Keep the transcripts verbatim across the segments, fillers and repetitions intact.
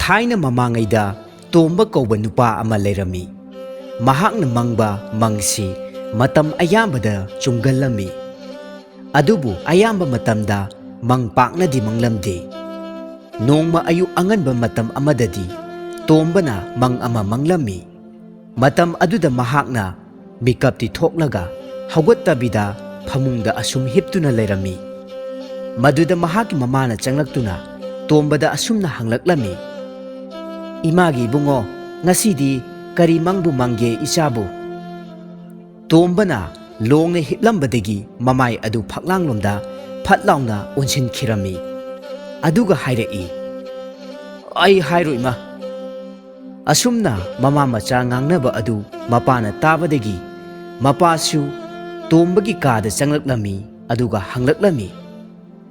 ꯊꯥꯏꯅ ꯃꯃꯥꯡꯉꯩꯗ ꯇꯣꯝꯕ ꯀꯧꯕ ꯅꯨꯄꯥ ꯑꯃ ꯂꯩꯔꯝꯃꯤ꯫ ꯃꯍꯥꯛꯅ ꯃꯪꯕ ꯃꯪꯁꯤ ꯃꯇꯝ ꯑꯌꯥꯝꯕꯗ ꯆꯨꯝꯒꯜꯂꯝꯃꯤ꯫ ꯑꯗꯨꯕꯨ ꯑꯌꯥꯝꯕ ꯃꯇꯝꯗ ꯃꯪ ꯄꯥꯛꯅꯗꯤ ꯃꯪꯂꯝꯗꯦ꯫ ꯅꯣꯡꯃ ꯑꯌꯨꯛ ꯑꯉꯟꯕ ꯃꯇꯝ ꯑꯃꯗꯗꯤ ꯇꯣꯝꯕꯅ ꯃꯪ ꯑꯃ ꯃꯪꯂꯝꯃꯤ꯫ ꯃꯇꯝ ꯑꯗꯨꯗ ꯃꯍꯥꯛꯅ ꯃꯤꯀꯞꯇꯤ ꯊꯣꯛꯂꯒ ꯍꯧꯒꯠꯇꯕꯤꯗ ꯐꯃꯨꯡꯗ ꯑꯁꯨꯝ ꯍꯤꯞꯇꯨꯅ ꯂꯩꯔꯝꯃꯤ꯫ ꯃꯗꯨꯗ ꯃꯍꯥꯛꯀꯤ ꯃꯃꯥꯅ ꯆꯪꯂꯛꯇꯨꯅ ꯇꯣꯝꯕꯗ ꯑꯁꯨꯝꯅ ꯍꯪꯂꯛꯂꯝꯃꯤ, "ꯏꯃꯥꯒꯤ ꯏꯕꯨꯡꯉꯣ, ꯉꯁꯤꯗꯤ ꯀꯔꯤ ꯃꯪꯕꯨ ꯃꯪꯒꯦ ꯏꯆꯥꯕꯨ?" ꯇꯣꯝꯕꯅ ꯂꯣꯡꯅ ꯍꯤꯞꯂꯝꯕꯗꯒꯤ ꯃꯃꯥꯏ ꯑꯗꯨ ꯐꯛꯂꯥꯡꯂꯣꯝꯗ ꯐꯠ ꯂꯥꯎꯅ ꯑꯣꯟꯁꯤꯟꯈꯤꯔꯝꯃꯤ꯫ ꯑꯗꯨꯒ ꯍꯥꯏꯔꯛꯏ, "ꯑꯩ ꯍꯥꯏꯔꯣꯏ, ꯏꯃꯥ꯫" ꯑꯁꯨꯝꯅ ꯃꯃꯥ ꯃꯆꯥ ꯉꯥꯡꯅꯕ ꯑꯗꯨ ꯃꯄꯥꯅ ꯇꯥꯕꯗꯒꯤ ꯃꯄꯥꯁꯨ ꯇꯣꯝꯕꯒꯤ ꯀꯥꯗ ꯆꯪꯂꯛꯂꯝꯃꯤ꯫ ꯑꯗꯨꯒ ꯍꯪꯂꯛꯂꯝꯃꯤ,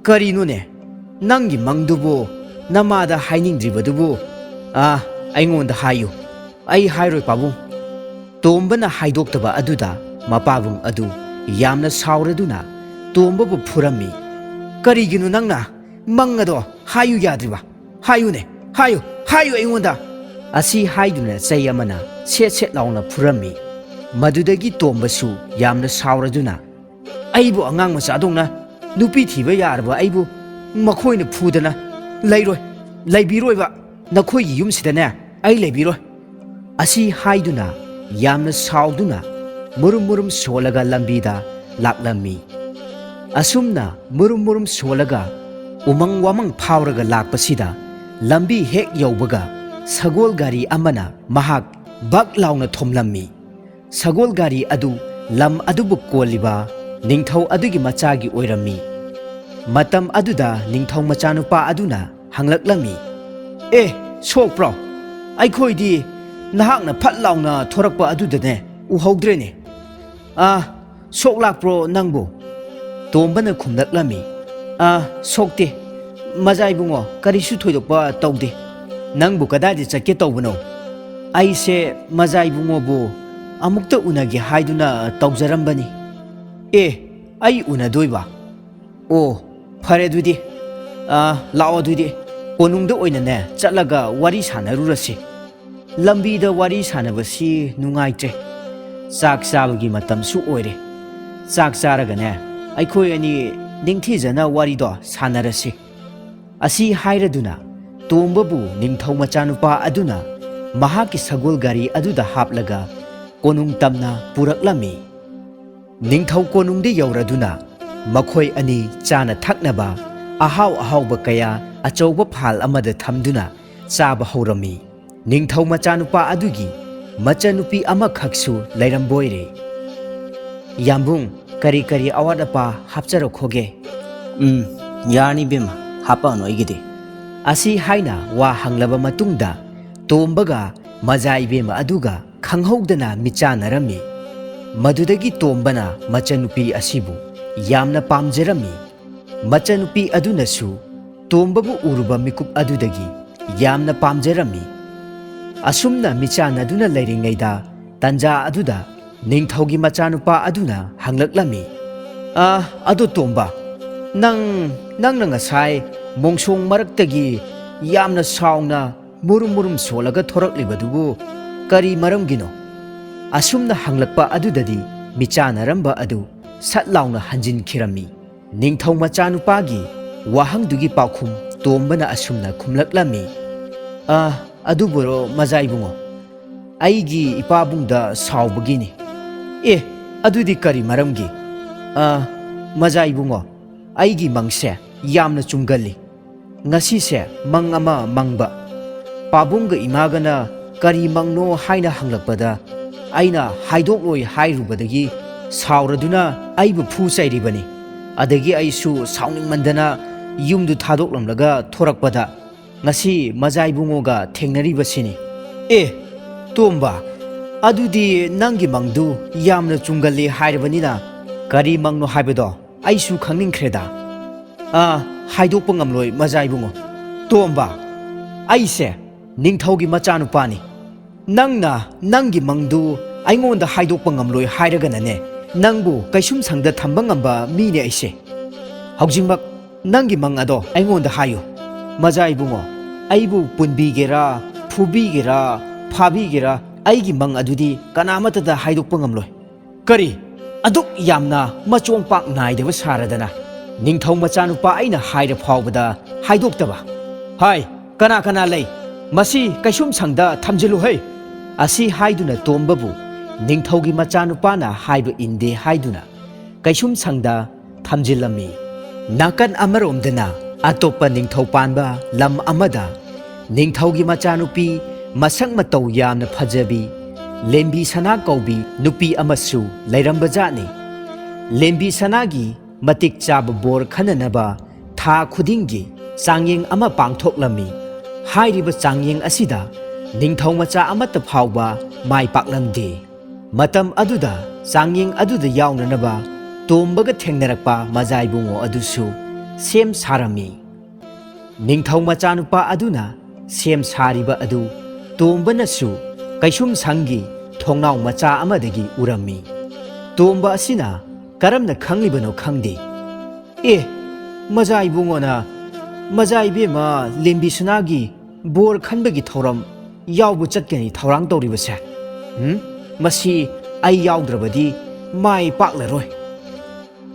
"ꯀꯔꯤꯅꯣꯅꯦ? ꯅꯪꯒꯤ ꯃꯪꯗꯨꯕꯨ ꯅꯃꯥꯗ ꯍꯥꯏꯅꯤꯡꯗ꯭ꯔꯤꯕꯗꯨꯕꯨ?" "ꯑꯥ, ꯑꯩꯉꯣꯟꯗ ꯍꯥꯏꯌꯨ꯫" "ꯑꯩ ꯍꯥꯏꯔꯣꯏ, ꯄꯥꯕꯨꯡ꯫" ꯇꯣꯝꯕꯅ ꯍꯥꯏꯗꯣꯛꯇꯕ ꯑꯗꯨꯗ ꯃꯄꯥꯕꯨꯡ ꯑꯗꯨ ꯌꯥꯝꯅ ꯁꯥꯎꯔꯗꯨꯅ ꯇꯣꯝꯕꯕꯨ ꯐꯨꯔꯝꯃꯤ꯫ "ꯀꯔꯤꯒꯤꯅꯣ ꯅꯪꯅ ꯃꯪ ꯑꯗꯣ ꯍꯥꯏꯌꯨ ꯌꯥꯗ꯭ꯔꯤꯕ? ꯍꯥꯏꯌꯨꯅꯦ, ꯍꯥꯏꯌꯨ, ꯍꯥꯏꯌꯨ ꯑꯩꯉꯣꯟꯗ!" ꯑꯁꯤ ꯍꯥꯏꯗꯨꯅ ꯆꯩ ꯑꯃꯅ ꯁꯦꯠ ꯁꯦꯠ ꯂꯥꯎꯅ ꯐꯨꯔꯝꯃꯤ꯫ ꯃꯗꯨꯗꯒꯤ ꯇꯣꯝꯕꯁꯨ ꯌꯥꯝꯅ ꯁꯥꯎꯔꯗꯨꯅ, "ꯑꯩꯕꯨ ꯑꯉꯥꯡ ꯃꯆꯥꯗꯧꯅ ꯅꯨꯄꯤ ꯊꯤꯕ ꯌꯥꯔꯕ ꯑꯩꯕꯨ ꯃꯈꯣꯏꯅ ꯐꯨꯗꯅ ꯂꯩꯔꯣꯏ, ꯂꯩꯕꯤꯔꯣꯏꯕ, ꯅꯈꯣꯏꯒꯤ ꯌꯨꯝꯁꯤꯗꯅꯦ ꯑꯩ ꯂꯩꯕꯤꯔꯣꯏ꯫" ꯑꯁꯤ ꯍꯥꯏꯗꯨꯅ ꯌꯥꯝꯅ ꯁꯥꯎꯗꯨꯅ ꯃꯨꯔꯨꯝ ꯃꯨꯔꯨꯝ ꯁꯣꯜꯂꯒ ꯂꯝꯕꯤꯗ ꯂꯥꯛꯂꯝꯃꯤ꯫ ꯑꯁꯨꯝꯅ ꯃꯨꯔꯨꯝ ꯃꯨꯔꯨꯝ ꯁꯣꯜꯂꯒ ꯎꯃꯪ ꯋꯥꯃꯪ ꯐꯥꯎꯔꯒ ꯂꯥꯛꯄꯁꯤꯗ ꯂꯝꯕꯤ ꯍꯦꯛ ꯌꯧꯕꯒ ꯁꯒꯣꯜ ꯒꯥꯔꯤ ꯑꯃꯅ ꯃꯍꯥꯛ ꯕꯛ ꯂꯥꯎꯅ ꯊꯣꯝꯂꯝꯃꯤ꯫ ꯁꯒꯣꯜ ꯒꯥꯔꯤ ꯑꯗꯨ ꯂꯝ ꯑꯗꯨꯕꯨ ꯀꯣꯜꯂꯤꯕ ꯅꯤꯡꯊꯧ ꯑꯗꯨꯒꯤ ꯃꯆꯥꯒꯤ ꯑꯣꯏꯔꯝꯃꯤ꯫ ꯃꯇꯝ ꯑꯗꯨꯗ ꯅꯤꯡꯊꯧ ꯃꯆꯥꯅꯨꯄꯥ ꯑꯗꯨꯅ ꯍꯪꯂꯛꯂꯝꯃꯤ, "ꯑꯦ, ꯁꯣꯛꯄ꯭ꯔꯣ? ꯑꯩꯈꯣꯏꯗꯤ ꯅꯍꯥꯛꯅ ꯐꯠ ꯂꯥꯎꯅ ꯊꯣꯔꯛꯄ ꯑꯗꯨꯗꯅꯦ ꯎꯍꯧꯗ꯭ꯔꯦꯅꯦ꯫" "ꯑꯥ, ꯁꯣꯛ ꯂꯥꯛꯄ꯭ꯔꯣ ꯅꯪꯕꯨ?" ꯇꯣꯝꯕꯅ ꯈꯨꯝꯂꯛꯂꯝꯃꯤ, "ꯑꯥ, ꯁꯣꯛꯇꯦ꯫ ꯃꯖꯥ ꯏꯕꯨꯡꯉꯣ, ꯀꯔꯤꯁꯨ ꯊꯣꯏꯗꯣꯛꯄ ꯇꯧꯗꯦ꯫ ꯅꯪꯕꯨ ꯀꯗꯥꯏꯗ ꯆꯠꯀꯦ ꯇꯧꯕꯅꯣ?" "ꯑꯩꯁꯦ ꯃꯖꯥ ꯏꯕꯨꯡꯉꯣꯕꯨ ꯑꯃꯨꯛꯇ ꯎꯅꯒꯦ ꯍꯥꯏꯗꯨꯅ ꯇꯧꯖꯔꯝꯕꯅꯤ꯫" "ꯑꯦ, ꯑꯩ ꯎꯅꯗꯣꯏꯕ? ꯑꯣ, ꯐꯔꯦ ꯑꯗꯨꯗꯤ꯫ ꯑꯥ, ꯂꯥꯛꯑꯣ ꯑꯗꯨꯗꯤ꯫ ꯀꯣꯅꯨꯡꯗ ꯑꯣꯏꯅꯅꯦ ꯆꯠꯂꯒ ꯋꯥꯔꯤ ꯁꯥꯟꯅꯔꯨꯔꯁꯤ꯫ ꯂꯝꯕꯤꯗ ꯋꯥꯔꯤ ꯁꯥꯟꯅꯕꯁꯤ ꯅꯨꯡꯉꯥꯏꯇ꯭ꯔꯦ꯫ ꯆꯥꯛ ꯆꯥꯕꯒꯤ ꯃꯇꯝꯁꯨ ꯑꯣꯏꯔꯦ꯫ ꯆꯥꯛ ꯆꯥꯔꯒꯅꯦ ꯑꯩꯈꯣꯏ ꯑꯅꯤ ꯅꯤꯡꯊꯤꯖꯅ ꯋꯥꯔꯤꯗꯣ ꯁꯥꯟꯅꯔꯁꯤ꯫ ꯑꯁꯤ ꯍꯥꯏꯔꯗꯨꯅ ꯇꯣꯝꯕꯕꯨ ꯅꯤꯡꯊꯧ ꯃꯆꯥꯅꯨꯄꯥ ꯑꯗꯨꯅ ꯃꯍꯥꯛꯀꯤ ꯁꯒꯣꯜ ꯒꯥꯔꯤ ꯑꯗꯨꯗ ꯍꯥꯞꯂꯒ ꯀꯣꯅꯨꯡ ꯇꯝꯅ ꯄꯨꯔꯛꯂꯝꯃꯤ꯫ ꯅꯤꯡꯊꯧ ꯀꯣꯅꯨꯡꯗ ꯌꯧꯔꯗꯨꯅ ꯃꯈꯣꯏ ꯑꯅꯤ ꯆꯥꯅ ꯊꯛꯅꯕ ꯑꯍꯥꯎ ꯑꯍꯥꯎꯕ ꯀꯌꯥ ꯑꯆꯧꯕ ꯐꯥꯜ ꯑꯃꯗ ꯊꯝꯗꯨꯅ ꯆꯥꯕ ꯍꯧꯔꯝꯃꯤ꯫ ꯅꯤꯡꯊꯧ ꯃꯆꯥꯅꯨꯄꯥ ꯑꯗꯨꯒꯤ ꯃꯆꯟꯅꯨꯄꯤ ꯑꯃꯈꯛꯁꯨ ꯂꯩꯔꯝꯕꯣꯏꯔꯦ꯫ "ꯌꯥꯝꯕꯨꯡ, ꯀꯔꯤ ꯀꯔꯤ ꯑꯋꯥꯠ ꯑꯄꯥ ꯍꯥꯞꯆꯔꯛꯈꯣꯒꯦ?" "ꯎꯝ, ꯌꯥꯔꯅꯤ ꯏꯕꯦꯝꯃ, ꯍꯥꯞꯄꯛꯑꯅꯨ ꯑꯩꯒꯤꯗꯤ꯫" ꯑꯁꯤ ꯍꯥꯏꯅ ꯋꯥ ꯍꯪꯂꯕ ꯃꯇꯨꯡꯗ ꯇꯣꯝꯕꯒ ꯃꯖꯥ ꯏꯕꯦꯝꯃ ꯑꯗꯨꯒ ꯈꯪꯍꯧꯗꯅ ꯃꯤꯠꯆꯥꯟꯅꯔꯝꯃꯤ꯫ ꯃꯗꯨꯗꯒꯤ ꯇꯣꯝꯕꯅ ꯃꯆꯟꯅꯨꯄꯤ ꯑꯁꯤꯕꯨ ꯌꯥꯝꯅ ꯄꯥꯝꯖꯔꯝꯃꯤ꯫ ꯃꯆꯟꯅꯨꯄꯤ ꯑꯗꯨꯅꯁꯨ ꯇꯣꯝꯕꯕꯨ ꯎꯔꯨꯕ ꯃꯤꯀꯨꯞ ꯑꯗꯨꯗꯒꯤ ꯌꯥꯝꯅ ꯄꯥꯝꯖꯔꯝꯃꯤ꯫ ꯑꯁꯨꯝꯅ ꯃꯤꯆꯥꯟꯅꯗꯨꯅ ꯂꯩꯔꯤꯉꯩꯗ ꯇꯟꯖꯥ ꯑꯗꯨꯗ ꯅꯤꯡꯊꯧꯒꯤ ꯃꯆꯥꯅꯨꯄꯥ ꯑꯗꯨꯅ ꯍꯪꯂꯛꯂꯝꯃꯤ, "ꯑ, ꯑꯗꯣ ꯇꯣꯝꯕ, ꯅꯪ, ꯅꯪꯅ ꯉꯁꯥꯏ ꯃꯣꯡꯁꯣꯡ ꯃꯔꯛꯇꯒꯤ ꯌꯥꯝꯅ ꯁꯥꯎꯅ ꯃꯨꯔꯨꯝ ꯃꯨꯔꯨꯝ ꯁꯣꯜꯂꯒ ꯊꯣꯔꯛꯂꯤꯕꯗꯨꯕꯨ ꯀꯔꯤ ꯃꯔꯝꯒꯤꯅꯣ?" ꯑꯁꯨꯝꯅ ꯍꯪꯂꯛꯄ ꯑꯗꯨꯗꯗꯤ ꯃꯤꯆꯥꯟꯅꯔꯝꯕ ꯑꯗꯨ ꯁꯠ ꯂꯥꯎꯅ ꯍꯟꯖꯤꯟꯈꯤꯔꯝꯃꯤ꯫ ꯅꯤꯡꯊꯧ ꯃꯆꯥꯅꯨꯄꯥꯒꯤ ꯋꯥꯍꯪꯗꯨꯒꯤ ꯄꯥꯎꯈꯨꯝ ꯇꯣꯝꯕꯅ ꯑꯁꯨꯝꯅ ꯈꯨꯝꯂꯛꯂꯝꯃꯤ, "ꯑ, ꯑꯗꯨꯕꯨꯔꯣ ꯃꯖꯥ ꯏꯕꯨꯡꯉꯣ, ꯑꯩꯒꯤ ꯏꯄꯥꯕꯨꯡꯗ ꯁꯥꯎꯕꯒꯤꯅꯤ꯫" "ꯑꯦ, ꯑꯗꯨꯗꯤ ꯀꯔꯤ ꯃꯔꯝꯒꯤ?" "ꯑ, ꯃꯖꯥ ꯏꯕꯨꯡꯉꯣ, ꯑꯩꯒꯤ ꯃꯪꯁꯦ ꯌꯥꯝꯅ ꯆꯨꯝꯒꯜꯂꯤ꯫ ꯉꯁꯤꯁꯦ ꯃꯪ ꯑꯃ ꯃꯪꯕ꯫ ꯄꯥꯕꯨꯡꯒ ꯏꯃꯥꯒꯅ ꯀꯔꯤ ꯃꯪꯅꯣ ꯍꯥꯏꯅ ꯍꯪꯂꯛꯄꯗ ꯑꯩꯅ ꯍꯥꯏꯗꯣꯛꯂꯣꯏ ꯍꯥꯏꯔꯨꯕꯗꯒꯤ ꯁꯥꯎꯔꯗꯨꯅ ꯑꯩꯕꯨ ꯐꯨ ꯆꯩꯔꯤꯕꯅꯤ꯫ ꯑꯗꯒꯤ ꯑꯩꯁꯨ ꯁꯥꯎꯅꯤꯡꯃꯟꯗꯅ ꯌꯨꯝꯗꯨ ꯊꯥꯗꯣꯛꯂꯝꯂꯒ ꯊꯣꯔꯛꯄꯗ ꯉꯁꯤ ꯃꯖꯥ ꯏꯕꯨꯡꯉꯣꯒ ꯊꯦꯡꯅꯔꯤꯕꯁꯤꯅꯤ꯫" "ꯑꯦ, ꯇꯣꯝꯕ, ꯑꯗꯨꯗꯤ ꯅꯪꯒꯤ ꯃꯪꯗꯨ ꯌꯥꯝꯅ ꯆꯨꯝꯒꯜꯂꯤ ꯍꯥꯏꯔꯕꯅꯤꯅ ꯀꯔꯤ ꯃꯪꯅꯣ ꯍꯥꯏꯕꯗꯣ ꯑꯩꯁꯨ ꯈꯪꯅꯤꯡꯈ꯭ꯔꯦꯗ꯫" "ꯑꯥ, ꯍꯥꯏꯗꯣꯛꯄ ꯉꯝꯂꯣꯏ ꯃꯖꯥ ꯏꯕꯨꯡꯉꯣ꯫" "ꯇꯣꯝꯕ, ꯑꯩꯁꯦ ꯅꯤꯡꯊꯧꯒꯤ ꯃꯆꯥꯅꯨꯄꯥꯅꯤ꯫ ꯅꯪꯅ ꯅꯪꯒꯤ ꯃꯪꯗꯨ ꯑꯩꯉꯣꯟꯗ ꯍꯥꯏꯗꯣꯛꯄ ꯉꯝꯂꯣꯏ ꯍꯥꯏꯔꯒꯅꯅꯦ, ꯅꯪꯕꯨ ꯀꯩꯁꯨꯝꯁꯪꯗ ꯊꯝꯕ ꯉꯝꯕ ꯃꯤꯅꯦ ꯑꯩꯁꯦ꯫ ꯍꯧꯖꯤꯛꯃꯛ ꯅꯪꯒꯤ ꯃꯪ ꯑꯗꯣ ꯑꯩꯉꯣꯟꯗ ꯍꯥꯏꯌꯨ꯫" "ꯃꯖꯥ ꯏꯕꯨꯡꯉꯣ, ꯑꯩꯕꯨ ꯄꯨꯟꯕꯤꯒꯦꯔꯥ, ꯐꯨꯕꯤꯒꯦꯔꯥ, ꯐꯥꯕꯤꯒꯦꯔꯥ, ꯑꯩꯒꯤ ꯃꯪ ꯑꯗꯨꯗꯤ ꯀꯅꯥꯃꯠꯇꯗ ꯍꯥꯏꯗꯣꯛꯄ ꯉꯝꯂꯣꯏ"꯫ "ꯀꯔꯤ? ꯑꯗꯨꯛ ꯌꯥꯝꯅ ꯃꯆꯣꯡ ꯄꯥꯛ ꯅꯥꯏꯗꯕ ꯁꯥꯔꯗꯅ ꯅꯤꯡꯊꯧ ꯃꯆꯥꯅꯨꯄꯥ ꯑꯩꯅ ꯍꯥꯏꯔ ꯐꯥꯎꯕꯗ ꯍꯥꯏꯗꯣꯛꯇꯕ? ꯍꯥꯏ, ꯀꯅꯥ ꯀꯅꯥ ꯂꯩ? ꯃꯁꯤ ꯀꯩꯁꯨꯝ ꯁꯪꯗ ꯊꯝꯖꯤꯜꯂꯨꯍꯦ!" ꯑꯁꯤ ꯍꯥꯏꯗꯨꯅ ꯇꯣꯝꯕꯕꯨ ꯅꯤꯡꯊꯧꯒꯤ ꯃꯆꯥꯅꯨꯄꯥꯅ ꯍꯥꯏꯕ ꯏꯟꯗꯦ ꯍꯥꯏꯗꯨꯅ ꯀꯩꯁꯨꯝ ꯁꯪꯗ ꯊꯝꯖꯤꯜꯂꯝꯃꯤ꯫ ꯅꯥꯀꯟ ꯑꯃꯔꯣꯝꯗꯅ ꯑꯇꯣꯞꯄ ꯅꯤꯡꯊꯧ ꯄꯥꯟꯕ ꯂꯝ ꯑꯃꯗ ꯅꯤꯡꯊꯧꯒꯤ ꯃꯆꯥꯅꯨꯄꯤ ꯃꯁꯛ ꯃꯇꯧ ꯌꯥꯝꯅ ꯐꯖꯕꯤ ꯂꯦꯝꯕꯤ ꯁꯅꯥ ꯀꯧꯕꯤ ꯅꯨꯄꯤ ꯑꯃꯁꯨ ꯂꯩꯔꯝꯕꯖꯥꯠꯅꯤ꯫ ꯂꯦꯝꯕꯤ ꯁꯅꯥꯒꯤ ꯃꯇꯤꯛ ꯆꯥꯕ ꯕꯣꯔ ꯈꯟꯅꯅꯕ ꯊꯥ ꯈꯨꯗꯤꯡꯒꯤ ꯆꯥꯡꯌꯦꯡ ꯑꯃ ꯄꯥꯡꯊꯣꯛꯂꯝꯃꯤ꯫ ꯍꯥꯏꯔꯤꯕ ꯆꯥꯡꯌꯦꯡ ꯑꯁꯤꯗ ꯅꯤꯡꯊꯧ ꯃꯆꯥ ꯑꯃꯠꯇ ꯐꯥꯎꯕ ꯃꯥꯏ ꯄꯥꯛꯂꯝꯗꯦ꯫ ꯃꯇꯝ ꯑꯗꯨꯗ ꯆꯥꯡꯌꯦꯡ ꯑꯗꯨꯗ ꯌꯥꯎꯅꯅꯕ ꯇꯣꯝꯕꯒ ꯊꯦꯡꯅꯔꯛꯄ ꯃꯖꯥ ꯏꯕꯨꯡꯉꯣ ꯑꯗꯨꯁꯨ ꯁꯦꯝ ꯁꯥꯔꯝꯃꯤ꯫ ꯅꯤꯡꯊꯧ ꯃꯆꯥꯅꯨꯄꯥ ꯑꯗꯨꯅ ꯁꯦꯝ ꯁꯥꯔꯤꯕ ꯑꯗꯨ ꯇꯣꯝꯕꯅꯁꯨ ꯀꯩꯁꯨꯝ ꯁꯪꯒꯤ ꯊꯣꯡꯅꯥꯎ ꯃꯆꯥ ꯑꯃꯗꯒꯤ ꯎꯔꯝꯃꯤ꯫ ꯇꯣꯝꯕ ꯑꯁꯤꯅ ꯀꯔꯝꯅ ꯈꯪꯂꯤꯕꯅꯣ ꯈꯪꯗꯦ꯫ "ꯑꯦ, ꯃꯖꯥ ꯏꯕꯨꯡꯉꯣꯅ ꯃꯖꯥ ꯏꯕꯦꯝꯃ ꯂꯦꯝꯕꯤ ꯁꯅꯥꯒꯤ ꯕꯣꯔ ꯈꯟꯕꯒꯤ ꯊꯧꯔꯝ ꯌꯥꯎꯕ ꯆꯠꯀꯅꯤ ꯊꯧꯔꯥꯡ ꯇꯧꯔꯤꯕꯁꯦ꯫ ꯎꯝ, ꯃꯁꯤ ꯑꯩ ꯌꯥꯎꯗ꯭ꯔꯕꯗꯤ ꯃꯥꯏ ꯄꯥꯛꯂꯔꯣꯏ"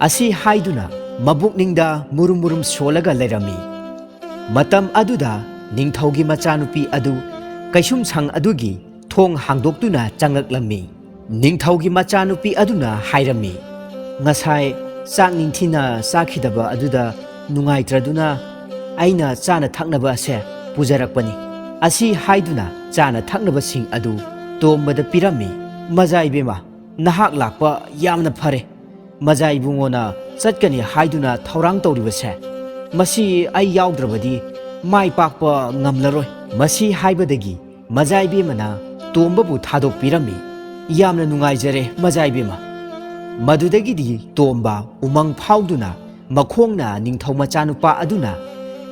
ꯑꯁꯤ ꯍꯥꯏꯗꯨꯅ ꯃꯕꯨꯛꯅꯤꯡꯗ ꯃꯨꯔꯨꯝ ꯃꯨꯔꯨꯝ ꯁꯣꯜꯂꯒ ꯂꯩꯔꯝꯃꯤ꯫ ꯃꯇꯝ ꯑꯗꯨꯗ ꯅꯤꯡꯊꯧꯒꯤ ꯃꯆꯥꯅꯨꯄꯤ ꯑꯗꯨ ꯀꯩꯁꯨꯝꯁꯪ ꯑꯗꯨꯒꯤ ꯊꯣꯡ ꯍꯥꯡꯗꯣꯛꯇꯨꯅ ꯆꯪꯂꯛꯂꯝꯃꯤ꯫ ꯅꯤꯡꯊꯧꯒꯤ ꯃꯆꯥꯅꯨꯄꯤ ꯑꯗꯨꯅ ꯍꯥꯏꯔꯝꯃꯤ, "ꯉꯁꯥꯏ ꯆꯥꯛ ꯅꯤꯡꯊꯤꯅ ꯆꯥꯈꯤꯗꯕ ꯑꯗꯨꯗ ꯅꯨꯡꯉꯥꯏꯇ꯭ꯔꯗꯨꯅ ꯑꯩꯅ ꯆꯥꯅ ꯊꯛꯅꯕ ꯑꯁꯦ ꯄꯨꯖꯔꯛꯄꯅꯤ"꯫ ꯑꯁꯤ ꯍꯥꯏꯗꯨꯅ ꯆꯥꯅ ꯊꯛꯅꯕꯁꯤꯡ ꯑꯗꯨ ꯇꯣꯝꯕꯗ ꯄꯤꯔꯝꯃꯤ꯫ "ꯃꯖꯥ ꯏꯕꯦꯝꯃ, ꯅꯍꯥꯛ ꯂꯥꯛꯄ ꯌꯥꯝꯅ ꯐꯔꯦ꯫ ꯃꯖꯥ ꯏꯕꯨꯡꯉꯣꯅ ꯆꯠꯀꯅꯤ ꯍꯥꯏꯗꯨꯅ ꯊꯧꯔꯥꯡ ꯇꯧꯔꯤꯕꯁꯦ, ꯃꯁꯤ ꯑꯩ ꯌꯥꯎꯗ꯭ꯔꯕꯗꯤ ꯃꯥꯏ ꯄꯥꯛꯄ ꯉꯝꯂꯔꯣꯏ"꯫ ꯃꯁꯤ ꯍꯥꯏꯕꯗꯒꯤ ꯃꯖꯥ ꯏꯕꯦꯝꯃꯅ ꯇꯣꯝꯕꯕꯨ ꯊꯥꯗꯣꯛꯄꯤꯔꯝꯃꯤ꯫ "ꯌꯥꯝꯅ ꯅꯨꯡꯉꯥꯏꯖꯔꯦ, ꯃꯖꯥ ꯏꯕꯦꯝꯃ"꯫ ꯃꯗꯨꯗꯒꯤꯗꯤ ꯇꯣꯝꯕ ꯎꯃꯪ ꯐꯥꯎꯗꯨꯅ ꯃꯈꯣꯡꯅ ꯅꯤꯡꯊꯧ ꯃꯆꯥꯅꯨꯄꯥ ꯑꯗꯨꯅ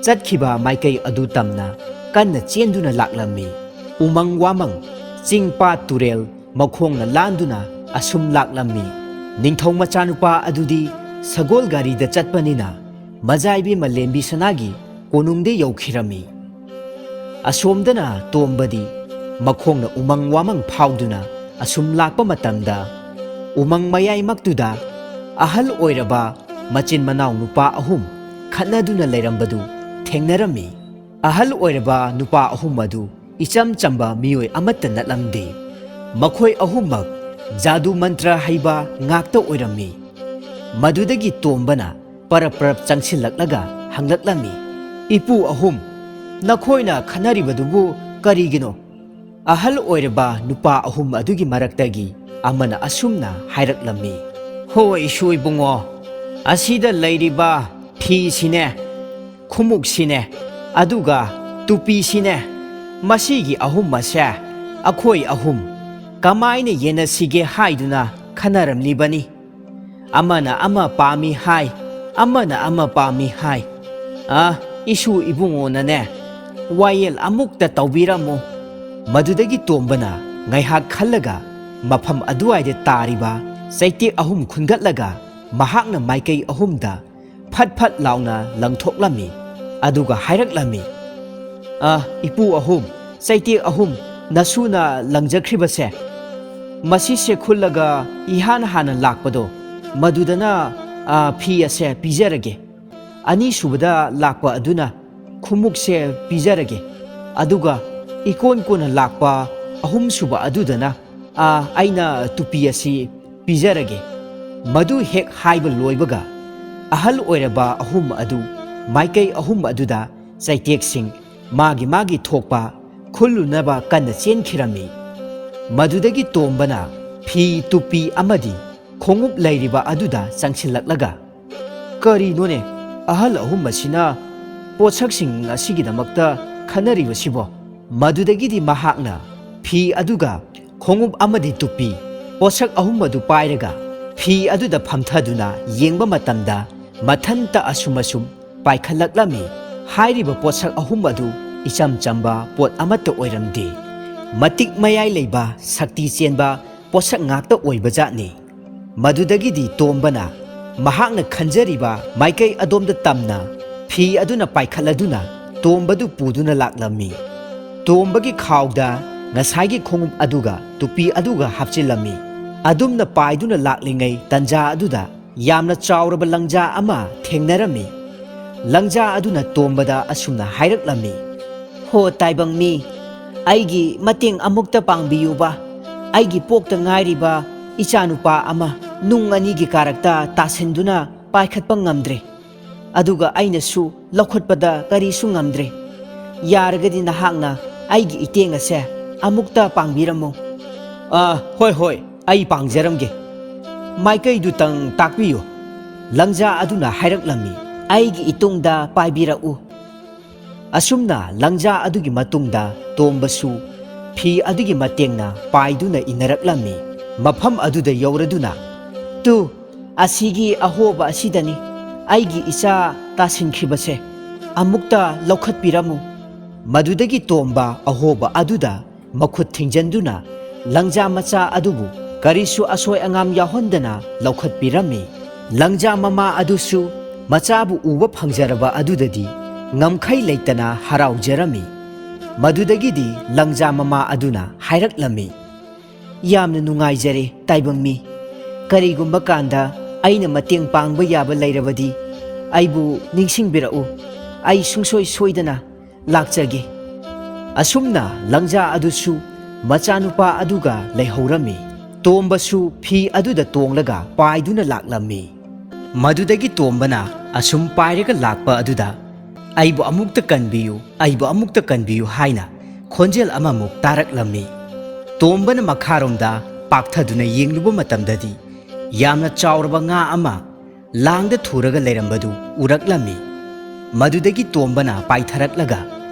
ꯆꯠꯈꯤꯕ ꯃꯥꯏꯀꯩ ꯑꯗꯨ ꯇꯝꯅ ꯀꯟꯅ ꯆꯦꯟꯗꯨꯅ ꯂꯥꯛꯂꯝꯃꯤ꯫ ꯎꯃꯪ ꯋꯥꯃꯪ, ꯆꯤꯡ ꯄꯥꯠ ꯇꯨꯔꯦꯜ ꯃꯈꯣꯡꯅ ꯂꯥꯟꯗꯨꯅ ꯑꯁꯨꯝ ꯂꯥꯛꯂꯝꯃꯤ꯫ ꯅꯤꯡꯊꯧ ꯃꯆꯥꯅꯨꯄꯥ ꯑꯗꯨꯗꯤ ꯁꯒꯣꯜ ꯒꯥꯔꯤꯗ ꯆꯠꯄꯅꯤꯅ ꯃꯖꯥ ꯏꯕꯦꯝꯃ ꯂꯦꯝꯕꯤ ꯁꯅꯥꯒꯤ ꯀꯣꯅꯨꯡꯗ ꯌꯧꯈꯤꯔꯝꯃꯤ꯫ ꯑꯁꯣꯝꯗꯅ ꯇꯣꯝꯕꯗꯤ ꯃꯈꯣꯡꯅ ꯎꯃꯪ ꯋꯥꯃꯪ ꯐꯥꯎꯗꯨꯅ ꯑꯁꯨꯝ ꯂꯥꯛꯄ ꯃꯇꯝꯗ, ꯎꯃꯪ ꯃꯌꯥꯏꯃꯛꯇꯨꯗ ꯑꯍꯜ ꯑꯣꯏꯔꯕ ꯃꯆꯤꯟ ꯃꯅꯥꯎ ꯅꯨꯄꯥ ꯑꯍꯨꯝ ꯈꯠꯅꯗꯨꯅ ꯂꯩꯔꯝꯕꯗꯨ ꯊꯦꯡꯅꯔꯝꯃꯤ꯫ ꯑꯍꯜ ꯑꯣꯏꯔꯕ ꯅꯨꯄꯥ ꯑꯍꯨꯝ ꯑꯗꯨ ꯏꯆꯝ ꯆꯝꯕ ꯃꯤꯑꯣꯏ ꯑꯃꯠꯇ ꯅꯠꯂꯝꯗꯦ꯫ ꯃꯈꯣꯏ ꯑꯍꯨꯝꯃꯛ ꯖꯥꯗꯨ ꯃꯟꯇ꯭ꯔ ꯍꯩꯕ ꯉꯥꯛꯇ ꯑꯣꯏꯔꯝꯃꯤ꯫ ꯃꯗꯨꯗꯒꯤ ꯇꯣꯝꯕꯅ ꯄꯔꯞ ꯄꯔꯞ ꯆꯪꯁꯤꯜꯂꯛꯂꯒ ꯍꯪꯂꯛꯂꯝꯃꯤ, "ꯏꯄꯨ ꯑꯍꯨꯝ, ꯅꯈꯣꯏꯅ ꯈꯟꯅꯔꯤꯕꯗꯨꯕꯨ ꯀꯔꯤꯒꯤꯅꯣ?" ꯑꯍꯜ ꯑꯣꯏꯔꯕ ꯅꯨꯄꯥ ꯑꯍꯨꯝ ꯑꯗꯨꯒꯤ ꯃꯔꯛꯇꯒꯤ ꯑꯃꯅ ꯑꯁꯨꯝꯅ ꯍꯥꯏꯔꯛꯂꯝꯃꯤ, "ꯍꯣ ꯏꯁꯨ ꯏꯕꯨꯡꯉꯣ, ꯑꯁꯤꯗ ꯂꯩꯔꯤꯕ ꯐꯤꯁꯤꯅꯦ, ꯈꯨꯃꯨꯛꯁꯤꯅꯦ, ꯑꯗꯨꯒ ꯇꯨꯄꯤꯁꯤꯅꯦ, ꯃꯁꯤꯒꯤ ꯑꯍꯨꯝ ꯑꯁꯦ ꯑꯩꯈꯣꯏ ꯑꯍꯨꯝ ꯀꯃꯥꯏꯅ ꯌꯦꯟꯅꯁꯤꯒꯦ ꯍꯥꯏꯗꯨꯅ ꯈꯟꯅꯔꯝꯂꯤꯕꯅꯤ꯫ ꯑꯃꯅ ꯑꯃ ꯄꯥꯝꯃꯤ ꯍꯥꯏ, ꯑꯃꯅ ꯑꯃ ꯄꯥꯝꯃꯤ ꯍꯥꯏ꯫ ꯑ, ꯏꯁꯨ ꯏꯕꯨꯡꯉꯣꯅꯅꯦ, ꯋꯥꯌꯦꯜ ꯑꯃꯨꯛꯇ ꯇꯧꯕꯤꯔꯝꯃꯨ꯫" ꯃꯗꯨꯗꯒꯤ ꯇꯣꯝꯕꯅ ꯉꯥꯏꯍꯥꯛ ꯈꯜꯂꯒ ꯃꯐꯝ ꯑꯗꯨꯋꯥꯏꯗ ꯇꯥꯔꯤꯕ ꯆꯩꯇꯦꯛ ꯑꯍꯨꯝ ꯈꯨꯟꯒꯠꯂꯒ ꯃꯍꯥꯛꯅ ꯃꯥꯏꯀꯩ ꯑꯍꯨꯝꯗ ꯐꯠ ꯐꯠ ꯂꯥꯎꯅ ꯂꯪꯊꯣꯛꯂꯝꯃꯤ꯫ ꯑꯗꯨꯒ ꯍꯥꯏꯔꯛꯂꯝꯃꯤ, "ꯑ, ꯏꯄꯨ ꯑꯍꯨꯝ, ꯆꯩꯇꯦꯛ ꯑꯍꯨꯝ, ꯅꯁꯨꯅ ꯂꯪꯖꯈ꯭ꯔꯤꯕꯁꯦ, ꯃꯁꯤꯁꯦ ꯈꯨꯜꯂꯒ ꯏꯍꯥꯟ ꯍꯥꯟꯅ ꯂꯥꯛꯄꯗꯣ, ꯃꯗꯨꯗꯅ, ꯑ, ꯐꯤ ꯑꯁꯦ ꯄꯤꯖꯔꯒꯦ꯫ ꯑꯅꯤꯁꯨꯕꯗ ꯂꯥꯛꯄ ꯑꯗꯨꯅ ꯈꯨꯃꯨꯛꯁꯦ ꯄꯤꯖꯔꯒꯦ꯫ ꯑꯗꯨꯒ ꯏꯀꯣꯟ ꯀꯣꯟꯅ ꯂꯥꯛꯄ ꯑꯍꯨꯝꯁꯨꯕ ꯑꯗꯨꯗꯅ, ꯑ, ꯑꯩꯅ ꯇꯨꯄꯤ ꯑꯁꯤ ꯄꯤꯖꯔꯒꯦ꯫" ꯃꯗꯨ ꯍꯦꯛ ꯍꯥꯏꯕ ꯂꯣꯏꯕꯒ, ꯑꯍꯜ ꯑꯣꯏꯔꯕ ꯑꯍꯨꯝ ꯑꯗꯨ ꯃꯥꯏꯀꯩ ꯑꯍꯨꯝ ꯑꯗꯨꯗ ꯆꯩꯇꯦꯛꯁꯤꯡ ꯃꯥꯒꯤ ꯃꯥꯒꯤ ꯊꯣꯛꯄ ꯈꯨꯜꯂꯨꯅꯕ ꯀꯟꯅ ꯆꯦꯟꯈꯤꯔꯝꯃꯤ꯫ ꯃꯗꯨꯗꯒꯤ ꯇꯣꯝꯕꯅ ꯐꯤ, ꯇꯨꯄꯤ ꯑꯃꯗꯤ ꯈꯣꯡꯎꯞ ꯂꯩꯔꯤꯕ ꯑꯗꯨꯗ ꯆꯪꯁꯤꯜꯂꯛꯂꯒ, "ꯀꯔꯤꯅꯣꯅꯦ, ꯑꯍꯜ ꯑꯍꯨꯝ ꯑꯁꯤꯅ ꯄꯣꯠꯁꯛꯁꯤꯡ ꯑꯁꯤꯒꯤꯗꯃꯛꯇ ꯈꯟꯅꯔꯤꯕꯁꯤꯕꯣ?" ꯃꯗꯨꯗꯒꯤꯗꯤ ꯃꯍꯥꯛꯅ ꯐꯤ ꯑꯗꯨꯒ ꯈꯣꯡꯎꯞ ꯑꯃꯗꯤ ꯇꯨꯄꯤ, ꯄꯣꯠꯁꯛ ꯑꯍꯨꯝ ꯑꯗꯨ ꯄꯥꯏꯔꯒ ꯐꯤ ꯑꯗꯨꯗ ꯐꯝꯊꯗꯨꯅ ꯌꯦꯡꯕ ꯃꯇꯝꯗ, ꯃꯊꯟꯇ ꯑꯁꯨꯝ ꯑꯁꯨꯝ ꯄꯥꯏꯈꯠꯂꯛꯂꯝꯃꯤ꯫ ꯍꯥꯏꯔꯤꯕ ꯄꯣꯠꯁꯛ ꯑꯍꯨꯝ ꯑꯗꯨ ꯏꯆꯝ ꯆꯝꯕ ꯄꯣꯠ ꯑꯃꯠꯇ ꯑꯣꯏꯔꯝꯗꯦ꯫ ꯃꯇꯤꯛ ꯃꯌꯥꯏ ꯂꯩꯕ, ꯁꯛꯇꯤ ꯆꯦꯟꯕ ꯄꯣꯠꯁꯛ ꯉꯥꯛꯇ ꯑꯣꯏꯕꯖꯥꯠꯅꯤ꯫ ꯃꯗꯨꯗꯒꯤꯗꯤ ꯇꯣꯝꯕꯅ ꯃꯍꯥꯛꯅ ꯈꯟꯖꯔꯤꯕ ꯃꯥꯏꯀꯩ ꯑꯗꯣꯝꯗ ꯇꯝꯅ ꯐꯤ ꯑꯗꯨꯅ ꯄꯥꯏꯈꯠꯂꯗꯨꯅ ꯇꯣꯝꯕꯗꯨ ꯄꯨꯗꯨꯅ ꯂꯥꯛꯂꯝꯃꯤ꯫ ꯇꯣꯝꯕꯒꯤ ꯈꯥꯎꯗ ꯉꯁꯥꯏꯒꯤ ꯈꯣꯡꯎꯞ ꯑꯗꯨꯒ ꯇꯨꯄꯤ ꯑꯗꯨꯒ ꯍꯥꯞꯆꯤꯜꯂꯝꯃꯤ꯫ ꯑꯗꯨꯝꯅ ꯄꯥꯏꯗꯨꯅ ꯂꯥꯛꯂꯤꯉꯩ ꯇꯟꯖꯥ ꯑꯗꯨꯗ ꯌꯥꯝꯅ ꯆꯥꯎꯔꯕ ꯂꯪꯖꯥ ꯑꯃ ꯊꯦꯡꯅꯔꯝꯃꯤ꯫ ꯂꯪꯖꯥ ꯑꯗꯨꯅ ꯇꯣꯝꯕꯗ ꯑꯁꯨꯝꯅ ꯍꯥꯏꯔꯛꯂꯝꯃꯤ, "ꯍꯣ ꯇꯥꯏꯕꯪ ꯃꯤ, ꯑꯩꯒꯤ ꯃꯇꯦꯡ ꯑꯃꯨꯛꯇ ꯄꯥꯡꯕꯤꯌꯨꯕ꯫ ꯑꯩꯒꯤ ꯄꯣꯛꯇ ꯉꯥꯏꯔꯤꯕ ꯏꯆꯥꯅꯨꯄꯥ ꯑꯃ ꯅꯨꯡ ꯑꯅꯤꯒꯤ ꯀꯥꯔꯛꯇ ꯇꯥꯁꯤꯟꯗꯨꯅ ꯄꯥꯏꯈꯠꯄ ꯉꯝꯗ꯭ꯔꯦ꯫ ꯑꯗꯨꯒ ꯑꯩꯅꯁꯨ ꯂꯧꯈꯠꯄꯗ ꯀꯔꯤꯁꯨ ꯉꯝꯗ꯭ꯔꯦ꯫ ꯌꯥꯔꯒꯗꯤ ꯅꯍꯥꯛꯅ ꯑꯩꯒꯤ ꯏꯇꯦꯡ ꯑꯁꯦ ꯑꯃꯨꯛꯇ ꯄꯥꯡꯕꯤꯔꯝꯃꯨ꯫" "ꯑꯥ, ꯍꯣꯏ, ꯍꯣꯏ, ꯑꯩ ꯄꯥꯡꯖꯔꯝꯒꯦ꯫" "ꯃꯥꯏꯀꯩꯗꯨꯇꯪ ꯇꯥꯛꯄꯤꯌꯨ꯫" ꯂꯪꯖꯥ ꯑꯗꯨꯅ ꯍꯥꯏꯔꯛꯂꯝꯃꯤ, "ꯑꯩꯒꯤ ꯏꯇꯨꯡꯗ ꯄꯥꯏꯕꯤꯔꯛꯎ꯫" ꯑꯁꯨꯝꯅ ꯂꯪꯖꯥ ꯑꯗꯨꯒꯤ ꯃꯇꯨꯡꯗ ꯇꯣꯝꯕꯁꯨ ꯐꯤ ꯑꯗꯨꯒꯤ ꯃꯇꯦꯡꯅ ꯄꯥꯏꯗꯨꯅ ꯏꯟꯅꯔꯛꯂꯝꯃꯤ꯫ ꯃꯐꯝ ꯑꯗꯨꯗ ꯌꯧꯔꯗꯨꯅ, "ꯇꯨ, ꯑꯁꯤꯒꯤ ꯑꯍꯣꯕ ꯑꯁꯤꯗꯅꯤ ꯑꯩꯒꯤ ꯏꯆꯥ ꯇꯥꯁꯤꯟꯈꯤꯕꯁꯦ꯫ ꯑꯃꯨꯛꯇ ꯂꯧꯈꯠꯄꯤꯔꯝꯃꯨ꯫" ꯃꯗꯨꯗꯒꯤ ꯇꯣꯝꯕ ꯑꯍꯣꯕ ꯑꯗꯨꯗ ꯃꯈꯨꯠ ꯊꯤꯡꯖꯤꯟꯗꯨꯅ ꯂꯪꯖꯥ ꯃꯆꯥ ꯑꯗꯨꯕꯨ ꯀꯔꯤꯁꯨ ꯑꯁꯣꯏ ꯑꯉꯥꯝ ꯌꯥꯎꯍꯟꯗꯅ ꯂꯧꯈꯠꯄꯤꯔꯝꯃꯤ꯫ ꯂꯪꯖꯥ ꯃꯃꯥ ꯑꯗꯨꯁꯨ ꯃꯆꯥꯕꯨ ꯎꯕ ꯐꯪꯖꯔꯕ ꯑꯗꯨꯗꯗꯤ ꯉꯝꯈꯩ ꯂꯩꯇꯅ ꯍꯔꯥꯎꯖꯔꯝꯃꯤ꯫ ꯃꯗꯨꯗꯒꯤꯗꯤ ꯂꯪꯖꯥ ꯃꯃꯥ ꯑꯗꯨꯅ ꯍꯥꯏꯔꯛꯂꯝꯃꯤ, "ꯌꯥꯝꯅ ꯅꯨꯡꯉꯥꯏꯖꯔꯦ ꯇꯥꯏꯕꯪ ꯃꯤ꯫ ꯀꯔꯤꯒꯨꯝꯕ ꯀꯥꯟꯗ ꯑꯩꯅ ꯃꯇꯦꯡ ꯄꯥꯡꯕ ꯌꯥꯕ ꯂꯩꯔꯕꯗꯤ ꯑꯩꯕꯨ ꯅꯤꯡꯁꯤꯡꯕꯤꯔꯛꯎ꯫ ꯑꯩ ꯁꯨꯡꯁꯣꯏ ꯁꯣꯏꯗꯅ ꯂꯥꯛꯆꯒꯦ꯫" ꯑꯁꯨꯝꯅ ꯂꯪꯖꯥ ꯑꯗꯨꯁꯨ ꯃꯆꯥꯅꯨꯄꯥ ꯑꯗꯨꯒ ꯂꯩꯍꯧꯔꯝꯃꯤ꯫ ꯇꯣꯝꯕꯁꯨ ꯐꯤ ꯑꯗꯨꯗ ꯇꯣꯡꯂꯒ ꯄꯥꯏꯗꯨꯅ ꯂꯥꯛꯂꯝꯃꯤ꯫ ꯃꯗꯨꯗꯒꯤ ꯇꯣꯝꯕꯅ ꯑꯁꯨꯝ ꯄꯥꯏꯔꯒ ꯂꯥꯛꯄ ꯑꯗꯨꯗ, "ꯑꯩꯕꯨ ꯑꯃꯨꯛꯇ ꯀꯟꯕꯤꯌꯨ, ꯑꯩꯕꯨ ꯑꯃꯨꯛꯇ ꯀꯟꯕꯤꯌꯨ" ꯍꯥꯏꯅ ꯈꯣꯟꯖꯦꯜ ꯑꯃꯃꯨꯛ ꯇꯥꯔꯛꯂꯝꯃꯤ꯫ ꯇꯣꯝꯕꯅ ꯃꯈꯥꯔꯣꯝꯗ ꯄꯥꯛꯊꯗꯨꯅ ꯌꯦꯡꯂꯨꯕ ꯃꯇꯝꯗꯗꯤ, ꯌꯥꯝꯅ ꯆꯥꯎꯔꯕ ꯉꯥ ꯑꯃ ꯂꯥꯡꯗ ꯊꯨꯔꯒ ꯂꯩꯔꯝꯕꯗꯨ ꯎꯔꯛꯂꯝꯃꯤ꯫ ꯃꯗꯨꯗꯒꯤ ꯇꯣꯝꯕꯅ ꯄꯥꯏꯊꯔꯛꯂꯒ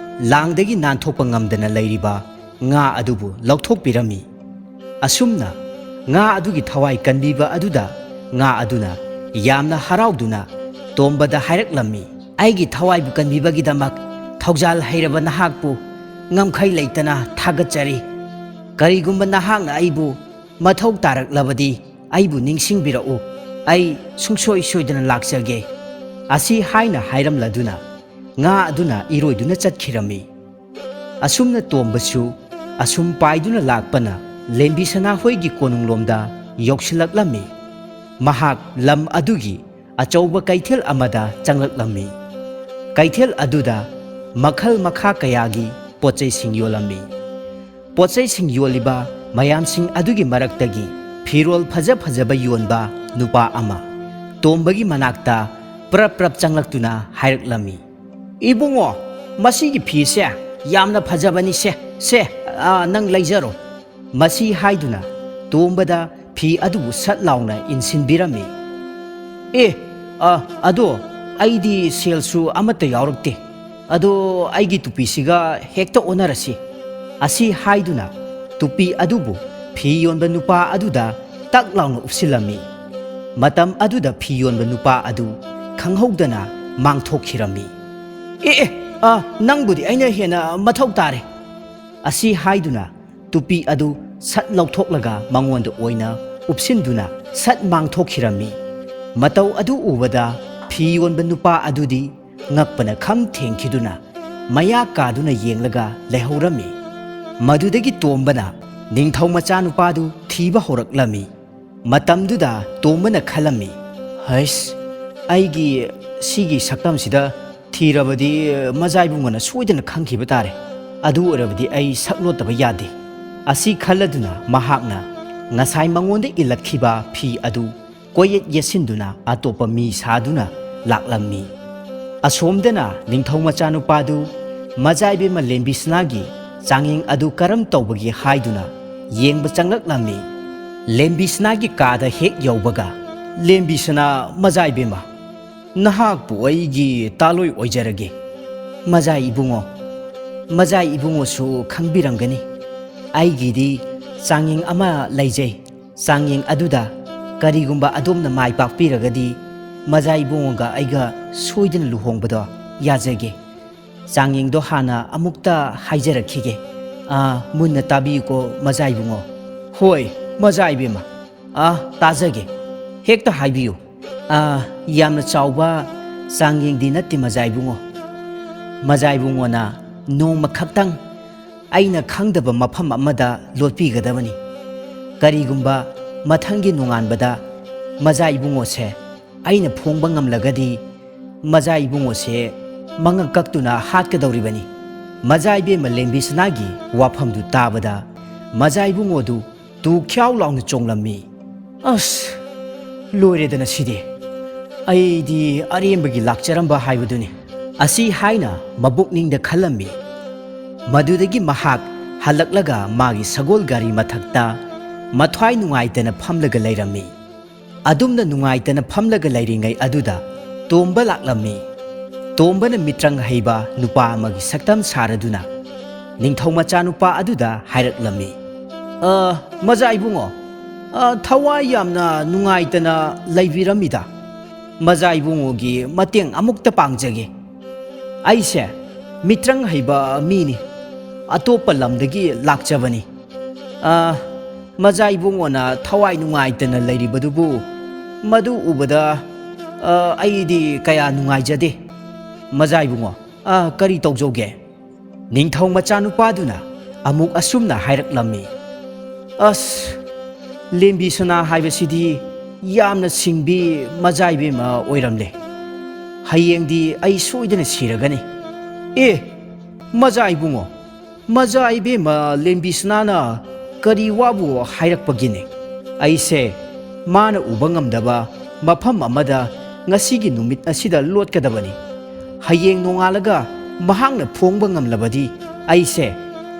ꯂꯥꯡꯗꯒꯤ ꯅꯥꯟꯊꯣꯛꯄ ꯉꯝꯗꯅ ꯂꯩꯔꯤꯕ ꯉꯥ ꯑꯗꯨꯕꯨ ꯂꯧꯊꯣꯛꯄꯤꯔꯝꯃꯤ꯫ ꯑꯁꯨꯝꯅ ꯉꯥ ꯑꯗꯨꯒꯤ ꯊꯋꯥꯏ ꯀꯟꯕꯤꯕ ꯑꯗꯨꯗ ꯉꯥ ꯑꯗꯨꯅ ꯌꯥꯝꯅ ꯍꯔꯥꯎꯗꯨꯅ ꯇꯣꯝꯕꯗ ꯍꯥꯏꯔꯛꯂꯝꯃꯤ, "ꯑꯩꯒꯤ ꯊꯋꯥꯏꯕꯨ ꯀꯟꯕꯤꯕꯒꯤꯗꯃꯛ ꯊꯧꯖꯥꯜ ꯍꯩꯔꯕ ꯅꯍꯥꯛꯄꯨ ꯉꯝꯈꯩ ꯂꯩꯇꯅ ꯊꯥꯒꯠꯆꯔꯤ꯫ ꯀꯔꯤꯒꯨꯝꯕ ꯅꯍꯥꯛꯅ ꯑꯩꯕꯨ ꯃꯊꯧ ꯇꯥꯔꯛꯂꯕꯗꯤ ꯑꯩꯕꯨ ꯅꯤꯡꯁꯤꯡꯕꯤꯔꯛꯎ꯫ ꯑꯩ ꯁꯨꯡꯁꯣꯏ ꯁꯣꯏꯗꯅ ꯂꯥꯛꯆꯒꯦ꯫" ꯑꯁꯤ ꯍꯥꯏꯅ ꯍꯥꯏꯔꯝꯂꯗꯨꯅ ꯉꯥ ꯑꯗꯨꯅ ꯏꯔꯣꯏꯗꯨꯅ ꯆꯠꯈꯤꯔꯝꯃꯤ꯫ ꯑꯁꯨꯝꯅ ꯇꯣꯝꯕꯁꯨ ꯑꯁꯨꯝ ꯄꯥꯏꯗꯨꯅ ꯂꯥꯛꯄꯅ ꯂꯦꯝꯕꯤ ꯁꯅꯥꯍꯣꯏꯒꯤ ꯀꯣꯅꯨꯡꯂꯣꯝꯗ ꯌꯧꯁꯤꯜꯂꯛꯂꯝꯃꯤ꯫ ꯃꯍꯥꯛ ꯂꯝ ꯑꯗꯨꯒꯤ ꯑꯆꯧꯕ ꯀꯩꯊꯦꯜ ꯑꯃꯗ ꯆꯪꯂꯛꯂꯝꯃꯤ꯫ ꯀꯩꯊꯦꯜ ꯑꯗꯨꯗ ꯃꯈꯜ ꯃꯈꯥ ꯀꯌꯥꯒꯤ ꯄꯣꯠꯆꯩꯁꯤꯡ ꯌꯣꯜꯂꯝꯃꯤ꯫ ꯄꯣꯠꯆꯩꯁꯤꯡ ꯌꯣꯜꯂꯤꯕ ꯃꯌꯥꯝꯁꯤꯡ ꯑꯗꯨꯒꯤ ꯃꯔꯛꯇꯒꯤ ꯐꯤꯔꯣꯜ ꯐꯖ ꯐꯖꯕ ꯌꯣꯟꯕ ꯅꯨꯄꯥ ꯑꯃ ꯇꯣꯝꯕꯒꯤ ꯃꯅꯥꯛꯇ ꯄ꯭ꯔꯞ ꯄ꯭ꯔꯞ ꯆꯪꯂꯛꯇꯨꯅ ꯍꯥꯏꯔꯛꯂꯝꯃꯤ, "ꯏꯕꯨꯡꯉꯣ, ꯃꯁꯤꯒꯤ ꯐꯤꯁꯦ ꯌꯥꯝꯅ ꯐꯖꯕꯅꯤ, ꯁꯦ, ꯁꯦ, ꯑꯥ, ꯅꯪ ꯂꯩꯖꯔꯣ꯫" ꯃꯁꯤ ꯍꯥꯏꯗꯨꯅ ꯇꯣꯝꯕꯗ ꯐꯤ ꯑꯗꯨꯕꯨ ꯁꯠ ꯂꯥꯎꯅ ꯏꯟꯁꯤꯟꯕꯤꯔꯝꯃꯤ꯫ "ꯑꯦ, ꯑ, ꯑꯗꯣ ꯑꯩꯗꯤ ꯁꯦꯜꯁꯨ ꯑꯃꯠꯇ ꯌꯥꯎꯔꯛꯇꯦ꯫ ꯑꯗꯣ ꯑꯩꯒꯤ ꯇꯨꯄꯤꯁꯤꯒ ꯍꯦꯛꯇ ꯑꯣꯟꯅꯔꯁꯤ꯫" ꯑꯁꯤ ꯍꯥꯏꯗꯨꯅ ꯇꯨꯄꯤ ꯑꯗꯨꯕꯨ ꯐꯤ ꯌꯣꯟꯕ ꯅꯨꯄꯥ ꯑꯗꯨꯗ ꯇꯛ ꯂꯥꯎꯅ ꯎꯞꯁꯤꯜꯂꯝꯃꯤ꯫ ꯃꯇꯝ ꯑꯗꯨꯗ ꯐꯤ ꯌꯣꯟꯕ ꯅꯨꯄꯥ ꯑꯗꯨ ꯈꯪꯍꯧꯗꯅ ꯃꯥꯡꯊꯣꯛꯈꯤꯔꯝꯃꯤ꯫ "ꯑꯦ, ꯑꯦ, ꯑ, ꯅꯪꯕꯨꯗꯤ ꯑꯩꯅ ꯍꯦꯟꯅ ꯃꯊꯧ ꯇꯥꯔꯦ꯫" ꯑꯁꯤ ꯍꯥꯏꯗꯨꯅ ꯇꯨꯄꯤ ꯑꯗꯨ ꯁꯠ ꯂꯧꯊꯣꯛꯂꯒ ꯃꯉꯣꯟꯗ ꯑꯣꯏꯅ ꯎꯞꯁꯤꯟꯗꯨꯅ ꯁꯠ ꯃꯥꯡꯊꯣꯛꯈꯤꯔꯝꯃꯤ꯫ ꯃꯇꯧ ꯑꯗꯨ ꯎꯕꯗ ꯐꯤ ꯌꯣꯟꯕ ꯅꯨꯄꯥ ꯑꯗꯨꯗꯤ ꯉꯛꯄꯅ ꯈꯝ ꯊꯦꯡꯈꯤꯗꯨꯅ ꯃꯌꯥ ꯀꯥꯗꯨꯅ ꯌꯦꯡꯂꯒ ꯂꯩꯍꯧꯔꯝꯃꯤ꯫ ꯃꯗꯨꯗꯒꯤ ꯇꯣꯝꯕꯅ ꯅꯤꯡꯊꯧ ꯃꯆꯥꯅꯨꯄꯥꯗꯨ ꯊꯤꯕ ꯍꯧꯔꯛꯂꯝꯃꯤ꯫ ꯃꯇꯝꯗꯨꯗ ꯇꯣꯝꯕꯅ ꯈꯜꯂꯝꯃꯤ, "ꯍꯩꯁ, ꯑꯩꯒꯤ ꯁꯤꯒꯤ ꯁꯛꯇꯝꯁꯤꯗ ꯊꯤꯔꯕꯗꯤ ꯃꯖꯥ ꯏꯕꯨꯡꯉꯣꯅ ꯁꯣꯏꯗꯅ ꯈꯪꯈꯤꯕ ꯇꯥꯔꯦ꯫ ꯑꯗꯨ ꯑꯣꯏꯔꯕꯗꯤ ꯑꯩ ꯁꯛ ꯂꯣꯠꯇꯕ ꯌꯥꯗꯦ꯫" ꯑꯁꯤ ꯈꯜꯂꯗꯨꯅ ꯃꯍꯥꯛꯅ ꯉꯁꯥꯏ ꯃꯉꯣꯟꯗ ꯏꯜꯂꯛꯈꯤꯕ ꯐꯤ ꯑꯗꯨ ꯀꯣꯏꯌꯦꯠ ꯌꯦꯠꯁꯤꯟꯗꯨꯅ ꯑꯇꯣꯞꯄ ꯃꯤ ꯁꯥꯗꯨꯅ ꯂꯥꯛꯂꯝꯃꯤ꯫ ꯑꯁꯣꯝꯗꯅ ꯅꯤꯡꯊꯧ ꯃꯆꯥꯅꯨꯄꯥꯗꯨ ꯃꯖꯥ ꯏꯕꯦꯝꯃ ꯂꯦꯝꯕꯤꯁꯅꯥꯒꯤ ꯆꯥꯡꯌꯦꯡ ꯑꯗꯨ ꯀꯔꯝ ꯇꯧꯕꯒꯦ ꯍꯥꯏꯗꯨꯅ ꯌꯦꯡꯕ ꯆꯪꯂꯛꯂꯝꯃꯤ꯫ ꯂꯦꯝꯕꯤꯁꯅꯥꯒꯤ ꯀꯥꯗ ꯍꯦꯛ ꯌꯧꯕꯒ, "ꯂꯦꯝꯕꯤꯁꯅꯥ, ꯃꯖꯥ ꯏꯕꯦꯝꯃ, ꯅꯍꯥꯛꯄꯨ ꯑꯩꯒꯤ ꯇꯥꯂꯣꯏ ꯑꯣꯏꯖꯔꯒꯦ꯫" "ꯃꯖꯥ ꯏꯕꯨꯡꯉꯣ, ꯃꯖꯥ ꯏꯕꯨꯡꯉꯣꯁꯨ ꯈꯪꯕꯤꯔꯝꯒꯅꯤ, ꯑꯩꯒꯤꯗꯤ ꯆꯥꯡꯌꯦꯡ ꯑꯃ ꯂꯩꯖꯩ꯫ ꯆꯥꯡꯌꯦꯡ ꯑꯗꯨꯗ ꯀꯔꯤꯒꯨꯝꯕ ꯑꯗꯣꯝꯅ ꯃꯥꯏ ꯄꯥꯛꯄꯤꯔꯒꯗꯤ ꯃꯖꯥ ꯏꯕꯨꯡꯉꯣꯒ ꯑꯩꯒ ꯁꯣꯏꯗꯅ ꯂꯨꯍꯣꯡꯕꯗꯣ ꯌꯥꯖꯒꯦ꯫ ꯆꯥꯡꯌꯦꯡꯗꯣ ꯍꯥꯟꯅ ꯑꯃꯨꯛꯇ ꯍꯥꯏꯖꯔꯛꯈꯤꯒꯦ꯫ ꯑꯥ, ꯃꯨꯟꯅ ꯇꯥꯕꯤꯌꯨꯀꯣ ꯃꯖꯥ ꯏꯕꯨꯡꯉꯣ꯫" "ꯍꯣꯏ, ꯃꯖꯥ ꯏꯕꯦꯝꯃ, ꯑꯥ, ꯇꯥꯖꯒꯦ꯫ ꯍꯦꯛꯇ ꯍꯥꯏꯕꯤꯌꯨ꯫" "ꯑꯥ, ꯌꯥꯝꯅ ꯆꯥꯎꯕ ꯆꯥꯡꯌꯦꯡꯗꯤ ꯅꯠꯇꯦ ꯃꯖꯥ ꯏꯕꯨꯡꯉꯣ꯫ ꯃꯖꯥ ꯏꯕꯨꯡꯉꯣꯅ ꯅꯣꯡꯃ ꯈꯛꯇꯪ ꯑꯩꯅ ꯈꯪꯗꯕ ꯃꯐꯝ ꯑꯃꯗ ꯂꯣꯠꯄꯤꯒꯗꯕꯅꯤ꯫ ꯀꯔꯤꯒꯨꯝꯕ ꯃꯊꯪꯒꯤ ꯅꯣꯡꯉꯥꯟꯕꯗ ꯃꯖꯥ ꯏꯕꯨꯡꯉꯣꯁꯦ ꯑꯩꯅ ꯐꯣꯡꯕ ꯉꯝꯂꯒꯗꯤ, ꯃꯖꯥ ꯏꯕꯨꯡꯉꯣꯁꯦ ꯃꯉꯛ ꯀꯛꯇꯨꯅ ꯍꯥꯠꯀꯗꯧꯔꯤꯕꯅꯤ꯫ ꯃꯖꯥ ꯏꯕꯦꯝꯃ ꯂꯦꯝꯕꯤꯁꯅꯥꯒꯤ ꯋꯥꯐꯝꯗꯨ ꯇꯥꯕꯗ ꯃꯖꯥ ꯏꯕꯨꯡꯉꯣꯗꯨ ꯇꯨ ꯈ꯭ꯌꯥꯎ ꯂꯥꯎꯅ ꯆꯣꯡꯂꯝꯃꯤ꯫ "ꯑꯁ, ꯂꯣꯏꯔꯦꯗꯅ ꯁꯤꯗꯤ꯫ ꯑꯩꯗꯤ ꯑꯔꯦꯝꯕꯒꯤ ꯂꯥꯛꯆꯔꯝꯕ ꯍꯥꯏꯕꯗꯨꯅꯤ" ꯑꯁꯤ ꯍꯥꯏꯅ ꯃꯕꯨꯛꯅꯤꯡꯗ ꯈꯜꯂꯝꯃꯤ꯫ ꯃꯗꯨꯗꯒꯤ ꯃꯍꯥꯛ ꯍꯜꯂꯛꯂꯒ ꯃꯥꯒꯤ ꯁꯒꯣꯜ ꯒꯥꯔꯤ ꯃꯊꯛꯇ ꯃꯊ꯭ꯋꯥꯏ ꯅꯨꯡꯉꯥꯏꯇꯅ ꯐꯝꯂꯒ ꯂꯩꯔꯝꯃꯤ꯫ ꯑꯗꯨꯝꯅ ꯅꯨꯡꯉꯥꯏꯇꯅ ꯐꯝꯂꯒ ꯂꯩꯔꯤꯉꯩ ꯑꯗꯨꯗ ꯇꯣꯝꯕ ꯂꯥꯛꯂꯝꯃꯤ꯫ ꯇꯣꯝꯕꯅ ꯃꯤꯇ꯭ꯔꯪ ꯍꯩꯕ ꯅꯨꯄꯥ ꯑꯃꯒꯤ ꯁꯛꯇꯝ ꯁꯥꯔꯗꯨꯅ ꯅꯤꯡꯊꯧ ꯃꯆꯥꯅꯨꯄꯥ ꯑꯗꯨꯗ ꯍꯥꯏꯔꯛꯂꯝꯃꯤ꯫ "ꯑ, ꯃꯖꯥ ꯏꯕꯨꯡꯉꯣ, ꯑ, ꯊꯋꯥꯏ ꯌꯥꯝꯅ ꯅꯨꯡꯉꯥꯏꯇꯅ ꯂꯩꯕꯤꯔꯝꯃꯤꯗ꯫ ꯃꯖꯥ ꯏꯕꯨꯡꯉꯣꯒꯤ ꯃꯇꯦꯡ ꯑꯃꯨꯛꯇ ꯄꯥꯡꯖꯒꯦ꯫ ꯑꯩꯁꯦ ꯃꯤꯇ꯭ꯔꯪ ꯍꯩꯕ ꯃꯤꯅꯤ, ꯑꯇꯣꯞꯄ ꯂꯝꯗꯒꯤ ꯂꯥꯛꯆꯕꯅꯤ꯫ ꯑ, ꯃꯖꯥ ꯏꯕꯨꯡꯉꯣꯅ ꯊꯋꯥꯏ ꯅꯨꯡꯉꯥꯏꯇꯅ ꯂꯩꯔꯤꯕꯗꯨꯕꯨ ꯃꯗꯨ ꯎꯕꯗ, ꯑ, ꯑꯩꯗꯤ ꯀꯌꯥ ꯅꯨꯡꯉꯥꯏꯖꯗꯦ꯫ ꯃꯖꯥ ꯏꯕꯨꯡꯉꯣ, ꯑ, ꯀꯔꯤ ꯇꯧꯖꯧꯒꯦ?" ꯅꯤꯡꯊꯧ ꯃꯆꯥꯅꯨꯄꯥꯗꯨꯅ ꯑꯃꯨꯛ ꯑꯁꯨꯝꯅ ꯍꯥꯏꯔꯛꯂꯝꯃꯤ꯫ "ꯑꯁ, ꯂꯦꯝꯕꯤ ꯁꯅꯥ ꯍꯥꯏꯕꯁꯤꯗꯤ ꯌꯥꯝꯅ ꯁꯤꯡꯕꯤ ꯃꯖꯥ ꯏꯕꯦꯝꯃ ꯑꯣꯏꯔꯝꯂꯦ꯫ ꯍꯌꯦꯡꯗꯤ ꯑꯩ ꯁꯣꯏꯗꯅ ꯁꯤꯔꯒꯅꯤ꯫ ꯑꯦ, ꯃꯖꯥ ꯏꯕꯨꯡꯉꯣ, ꯃꯖꯥ ꯏꯕꯦꯝꯃ ꯂꯦꯝꯕꯤ ꯁꯅꯥꯅ ꯀꯔꯤ ꯋꯥꯕꯨ ꯍꯥꯏꯔꯛꯄꯒꯤꯅꯦ? ꯑꯩꯁꯦ ꯃꯥꯅ ꯎꯕ ꯉꯝꯗꯕ ꯃꯐꯝ ꯑꯃꯗ ꯉꯁꯤꯒꯤ ꯅꯨꯃꯤꯠ ꯑꯁꯤꯗ ꯂꯣꯠꯀꯗꯕꯅꯤ꯫ ꯍꯌꯦꯡ ꯅꯣꯡꯉꯥꯜꯂꯒ ꯃꯍꯥꯛꯅ ꯐꯣꯡꯕ ꯉꯝꯂꯕꯗꯤ ꯑꯩꯁꯦ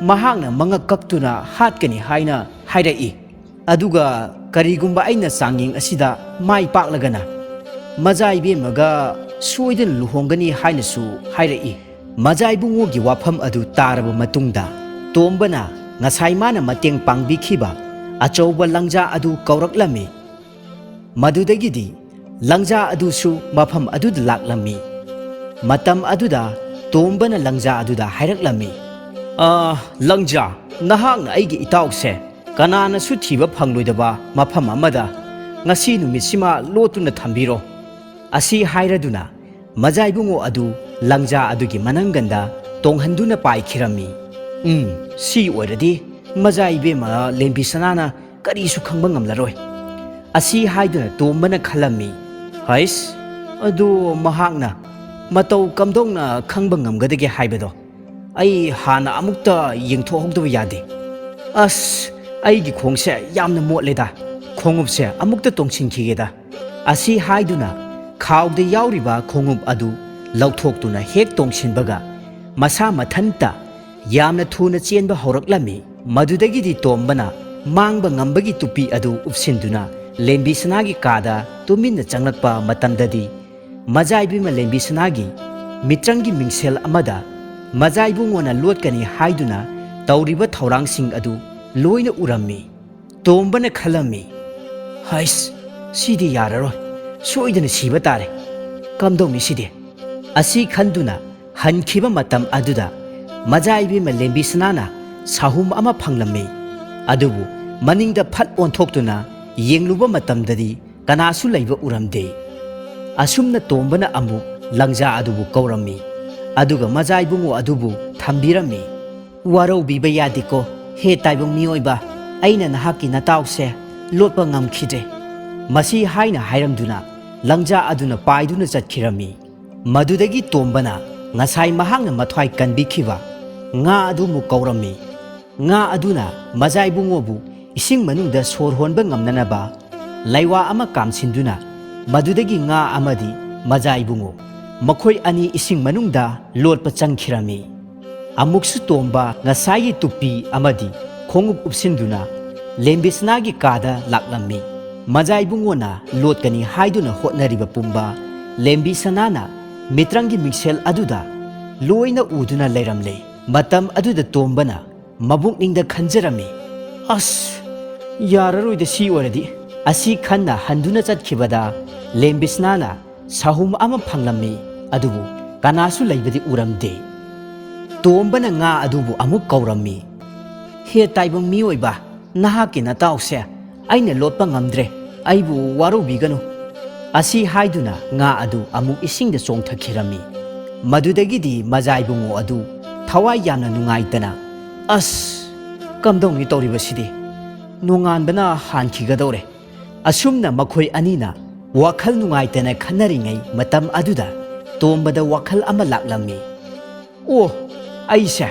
ꯃꯍꯥꯛꯅ ꯃꯉꯛ ꯀꯛꯇꯨꯅ ꯍꯥꯠꯀꯅꯤ" ꯍꯥꯏꯅ ꯍꯥꯏꯔꯛꯏ꯫ "ꯑꯗꯨꯒ ꯀꯔꯤꯒꯨꯝꯕ ꯑꯩꯅ ꯆꯥꯡꯌꯦꯡ ꯑꯁꯤꯗ ꯃꯥꯏ ꯄꯥꯛꯂꯒꯅ ꯃꯖꯥ ꯏꯕꯦꯝꯃꯒ ꯁꯣꯏꯗꯅ ꯂꯨꯍꯣꯡꯒꯅꯤ" ꯍꯥꯏꯅꯁꯨ ꯍꯥꯏꯔꯛꯏ꯫ ꯃꯖꯥ ꯏꯕꯨꯡꯉꯣꯒꯤ ꯋꯥꯐꯝ ꯑꯗꯨ ꯇꯥꯔꯕ ꯃꯇꯨꯡꯗ ꯇꯣꯝꯕꯅ ꯉꯁꯥꯏ ꯃꯥꯅ ꯃꯇꯦꯡ ꯄꯥꯡꯕꯤꯈꯤꯕ ꯑꯆꯧꯕ ꯂꯪꯖꯥ ꯑꯗꯨ ꯀꯧꯔꯛꯂꯝꯃꯤ꯫ ꯃꯗꯨꯗꯒꯤꯗꯤ ꯂꯪꯖꯥ ꯑꯗꯨꯁꯨ ꯃꯐꯝ ꯑꯗꯨꯗ ꯂꯥꯛꯂꯝꯃꯤ꯫ ꯃꯇꯝ ꯑꯗꯨꯗ ꯇꯣꯝꯕꯅ ꯂꯪꯖꯥ ꯑꯗꯨꯗ ꯍꯥꯏꯔꯛꯂꯝꯃꯤ, "ꯑ, ꯂꯪꯖꯥ, ꯅꯍꯥꯛꯅ ꯑꯩꯒꯤ ꯏꯇꯥꯎꯁꯦ ꯀꯅꯥꯅꯁꯨ ꯊꯤꯕ ꯐꯪꯂꯣꯏꯗꯕ ꯃꯐꯝ ꯑꯃꯗ ꯉꯁꯤ ꯅꯨꯃꯤꯠꯁꯤꯃ ꯂꯣꯠꯇꯨꯅ ꯊꯝꯕꯤꯔꯣ" ꯑꯁꯤ ꯍꯥꯏꯔꯗꯨꯅ ꯃꯖꯥ ꯏꯕꯨꯡꯉꯣ ꯑꯗꯨ ꯂꯪꯖꯥ ꯑꯗꯨꯒꯤ ꯃꯅꯪꯒꯟꯗ ꯇꯣꯡꯍꯟꯗꯨꯅ ꯄꯥꯏꯈꯤꯔꯝꯃꯤ꯫ "ꯎꯝ, ꯁꯤ ꯑꯣꯏꯔꯗꯤ ꯃꯖꯥ ꯏꯕꯦꯝꯃ ꯂꯦꯝꯕꯤ ꯁꯅꯥꯅ ꯀꯔꯤꯁꯨ ꯈꯪꯕ ꯉꯝꯂꯔꯣꯏ" ꯑꯁꯤ ꯍꯥꯏꯗꯨꯅ ꯇꯣꯝꯕꯅ ꯈꯜꯂꯝꯃꯤ꯫ "ꯍꯩꯁ, ꯑꯗꯨ ꯃꯍꯥꯛꯅ ꯃꯇꯧ ꯀꯝꯗꯧꯅ ꯈꯪꯕ ꯉꯝꯒꯗꯒꯦ ꯍꯥꯏꯕꯗꯣ ꯑꯩ ꯍꯥꯟꯅ ꯑꯃꯨꯛꯇ ꯌꯦꯡꯊꯣꯛꯍꯧꯗꯕ ꯌꯥꯗꯦ꯫ ꯑꯁ, ꯑꯩꯒꯤ ꯈꯣꯡꯁꯦ ꯌꯥꯝꯅ ꯃꯣꯠꯂꯦꯗ, ꯈꯣꯡꯎꯞꯁꯦ ꯑꯃꯨꯛꯇ ꯇꯣꯡꯁꯤꯟꯈꯤꯒꯦꯗ" ꯑꯁꯤ ꯍꯥꯏꯗꯨꯅ ꯈꯥꯎꯗ ꯌꯥꯎꯔꯤꯕ ꯈꯣꯡꯎꯞ ꯑꯗꯨ ꯂꯧꯊꯣꯛꯇꯨꯅ ꯍꯦꯛ ꯇꯣꯡꯁꯤꯟꯕꯒ ꯃꯁꯥ ꯃꯊꯟꯇ ꯌꯥꯝꯅ ꯊꯨꯅ ꯆꯦꯟꯕ ꯍꯧꯔꯛꯂꯝꯃꯤ꯫ ꯃꯗꯨꯗꯒꯤꯗꯤ ꯇꯣꯝꯕꯅ ꯃꯥꯡꯕ ꯉꯝꯕꯒꯤ ꯇꯨꯄꯤ ꯑꯗꯨ ꯎꯞꯁꯤꯟꯗꯨꯅ ꯂꯦꯝꯕꯤ ꯁꯅꯥꯒꯤ ꯀꯥꯗ ꯇꯨꯃꯤꯟꯅ ꯆꯪꯂꯛꯄ ꯃꯇꯝꯗꯗꯤ, ꯃꯖꯥ ꯏꯕꯦꯝꯃ ꯂꯦꯝꯕꯤ ꯁꯅꯥꯒꯤ ꯃꯤꯇ꯭ꯔꯪꯒꯤ ꯃꯤꯡꯁꯦꯜ ꯑꯃꯗ ꯃꯖꯥ ꯏꯕꯨꯡꯉꯣꯅ ꯂꯣꯠꯀꯅꯤ ꯍꯥꯏꯗꯨꯅ ꯇꯧꯔꯤꯕ ꯊꯧꯔꯥꯡꯁꯤꯡ ꯑꯗꯨ ꯂꯣꯏꯅ ꯎꯔꯝꯃꯤ꯫ ꯇꯣꯝꯕꯅ ꯈꯜꯂꯝꯃꯤ, "ꯍꯩꯁ, ꯁꯤꯗꯤ ꯌꯥꯔꯔꯣꯏ, ꯁꯣꯏꯗꯅ ꯁꯤꯕ ꯇꯥꯔꯦ꯫ ꯀꯝꯗꯧꯅꯤ ꯁꯤꯗꯤ?" ꯑꯁꯤ ꯈꯟꯗꯨꯅ ꯍꯟꯈꯤꯕ ꯃꯇꯝ ꯑꯗꯨꯗ ꯃꯖꯥ ꯏꯕꯦꯝꯃ ꯂꯦꯝꯕꯤ ꯁꯅꯥꯅ ꯁꯥꯍꯨꯝ ꯑꯃ ꯐꯪꯂꯝꯃꯤ꯫ ꯑꯗꯨꯕꯨ ꯃꯅꯤꯡꯗ ꯐꯠ ꯑꯣꯟꯊꯣꯛꯇꯨꯅ ꯌꯦꯡꯂꯨꯕ ꯃꯇꯝꯗꯗꯤ ꯀꯅꯥꯁꯨ ꯂꯩꯕ ꯎꯔꯝꯗꯦ꯫ ꯑꯁꯨꯝꯅ ꯇꯣꯝꯕꯅ ꯑꯃꯨꯛ ꯂꯪꯖꯥ ꯑꯗꯨꯕꯨ ꯀꯧꯔꯝꯃꯤ, ꯑꯗꯨꯒ ꯃꯖꯥ ꯏꯕꯨꯡꯉꯣ ꯑꯗꯨꯕꯨ ꯊꯝꯕꯤꯔꯝꯃꯤ꯫ "ꯋꯥꯔꯧꯕꯤꯕ ꯌꯥꯗꯦꯀꯣ, ꯍꯦ ꯇꯥꯏꯕꯪ ꯃꯤꯑꯣꯏꯕ, ꯑꯩꯅ ꯅꯍꯥꯛꯀꯤ ꯅꯇꯥꯎꯁꯦ ꯂꯣꯠꯄ ꯉꯝꯈꯤꯗ꯭ꯔꯦ" ꯃꯁꯤ ꯍꯥꯏꯅ ꯍꯥꯏꯔꯝꯗꯨꯅ ꯂꯪꯖꯥ ꯑꯗꯨꯅ ꯄꯥꯏꯗꯨꯅ ꯆꯠꯈꯤꯔꯝꯃꯤ꯫ ꯃꯗꯨꯗꯒꯤ ꯇꯣꯝꯕꯅ ꯉꯁꯥꯏ ꯃꯍꯥꯛꯅ ꯃꯊ꯭ꯋꯥꯏ ꯀꯟꯕꯤꯈꯤꯕ ꯉꯥ ꯑꯗꯨ ꯑꯃꯨꯛ ꯀꯧꯔꯝꯃꯤ꯫ ꯉꯥ ꯑꯗꯨꯅ ꯃꯖꯥ ꯏꯕꯨꯡꯉꯣꯕꯨ ꯏꯁꯤꯡ ꯃꯅꯨꯡꯗ ꯁꯣꯔ ꯍꯣꯟꯕ ꯉꯝꯅꯅꯕ ꯂꯩꯋꯥ ꯑꯃ ꯀꯥꯝꯁꯤꯟꯗꯨꯅ, ꯃꯗꯨꯗꯒꯤ ꯉꯥ ꯑꯃꯗꯤ ꯃꯖꯥ ꯏꯕꯨꯡꯉꯣ, ꯃꯈꯣꯏ ꯑꯅꯤ ꯏꯁꯤꯡ ꯃꯅꯨꯡꯗ ꯂꯣꯠꯄ ꯆꯪꯈꯤꯔꯝꯃꯤ꯫ ꯑꯃꯨꯛꯁꯨ ꯇꯣꯝꯕ ꯉꯁꯥꯏꯒꯤ ꯇꯨꯄꯤ ꯑꯃꯗꯤ ꯈꯣꯡꯎꯞ ꯎꯞꯁꯤꯟꯗꯨꯅ ꯂꯦꯝꯕꯤꯁꯅꯥꯒꯤ ꯀꯥꯗ ꯂꯥꯛꯂꯝꯃꯤ꯫ ꯃꯖꯥ ꯏꯕꯨꯡꯉꯣꯅ ꯂꯣꯠꯀꯅꯤ ꯍꯥꯏꯗꯨꯅ ꯍꯣꯠꯅꯔꯤꯕ ꯄꯨꯝꯕ ꯂꯦꯝꯕꯤꯁꯅꯥꯅ ꯃꯤꯇ꯭ꯔꯪꯒꯤ ꯃꯤꯡꯁꯦꯜ ꯑꯗꯨꯗ ꯂꯣꯏꯅ ꯎꯗꯨꯅ ꯂꯩꯔꯝꯂꯦ꯫ ꯃꯇꯝ ꯑꯗꯨꯗ ꯇꯣꯝꯕꯅ ꯃꯕꯨꯛꯅꯤꯡꯗ ꯈꯟꯖꯔꯝꯃꯤ, "ꯑꯁ, ꯌꯥꯔꯔꯣꯏꯗ ꯁꯤ ꯑꯣꯏꯔꯗꯤ" ꯑꯁꯤ ꯈꯟꯅ ꯍꯟꯗꯨꯅ ꯆꯠꯈꯤꯕꯗ ꯂꯦꯝꯕꯤꯁꯅꯥꯅ ꯁꯥꯍꯨꯝ ꯑꯃ ꯐꯪꯂꯝꯃꯤ, ꯑꯗꯨꯕꯨ ꯀꯅꯥꯁꯨ ꯂꯩꯕꯗꯤ ꯎꯔꯝꯗꯦ꯫ ꯇꯣꯝꯕꯅ ꯉꯥ ꯑꯗꯨꯕꯨ ꯑꯃꯨꯛ ꯀꯧꯔꯝꯃꯤ, "ꯍꯦ ꯇꯥꯏꯕꯪ ꯃꯤꯑꯣꯏꯕ, ꯅꯍꯥꯛꯀꯤ ꯅꯇꯥꯎꯁꯦ ꯑꯩꯅ ꯂꯣꯠꯄ ꯉꯝꯗ꯭ꯔꯦ, ꯑꯩꯕꯨ ꯋꯥꯔꯧꯕꯤꯒꯅꯨ꯫ ꯑꯁꯤ ꯍꯥꯏꯗꯨꯅ ꯉꯥ ꯑꯗꯨ ꯑꯃꯨꯛ ꯏꯁꯤꯡꯗ ꯆꯣꯡꯊꯈꯤꯔꯝꯃꯤ꯫ ꯃꯗꯨꯗꯒꯤꯗꯤ ꯃꯖꯥ ꯏꯕꯨꯡꯉꯣ ꯑꯗꯨ ꯊꯋꯥꯏ ꯌꯥꯝꯅ ꯅꯨꯡꯉꯥꯏꯇꯅ, "ꯑꯁ, ꯀꯝꯗꯧꯅꯤ ꯇꯧꯔꯤꯕꯁꯤꯗꯤ? ꯅꯣꯡꯉꯥꯟꯕꯅ ꯍꯥꯟꯈꯤꯒꯗꯧꯔꯦ꯫" ꯑꯁꯨꯝꯅ ꯃꯈꯣꯏ ꯑꯅꯤꯅ ꯋꯥꯈꯜ ꯅꯨꯡꯉꯥꯏꯇꯅ ꯈꯟꯅꯔꯤꯉꯩ ꯃꯇꯝ ꯑꯗꯨꯗ ꯇꯣꯝꯕꯗ ꯋꯥꯈꯜ ꯑꯃ ꯂꯥꯛꯂꯝꯃꯤ꯫ "ꯑꯣ, ꯑꯩꯁꯦ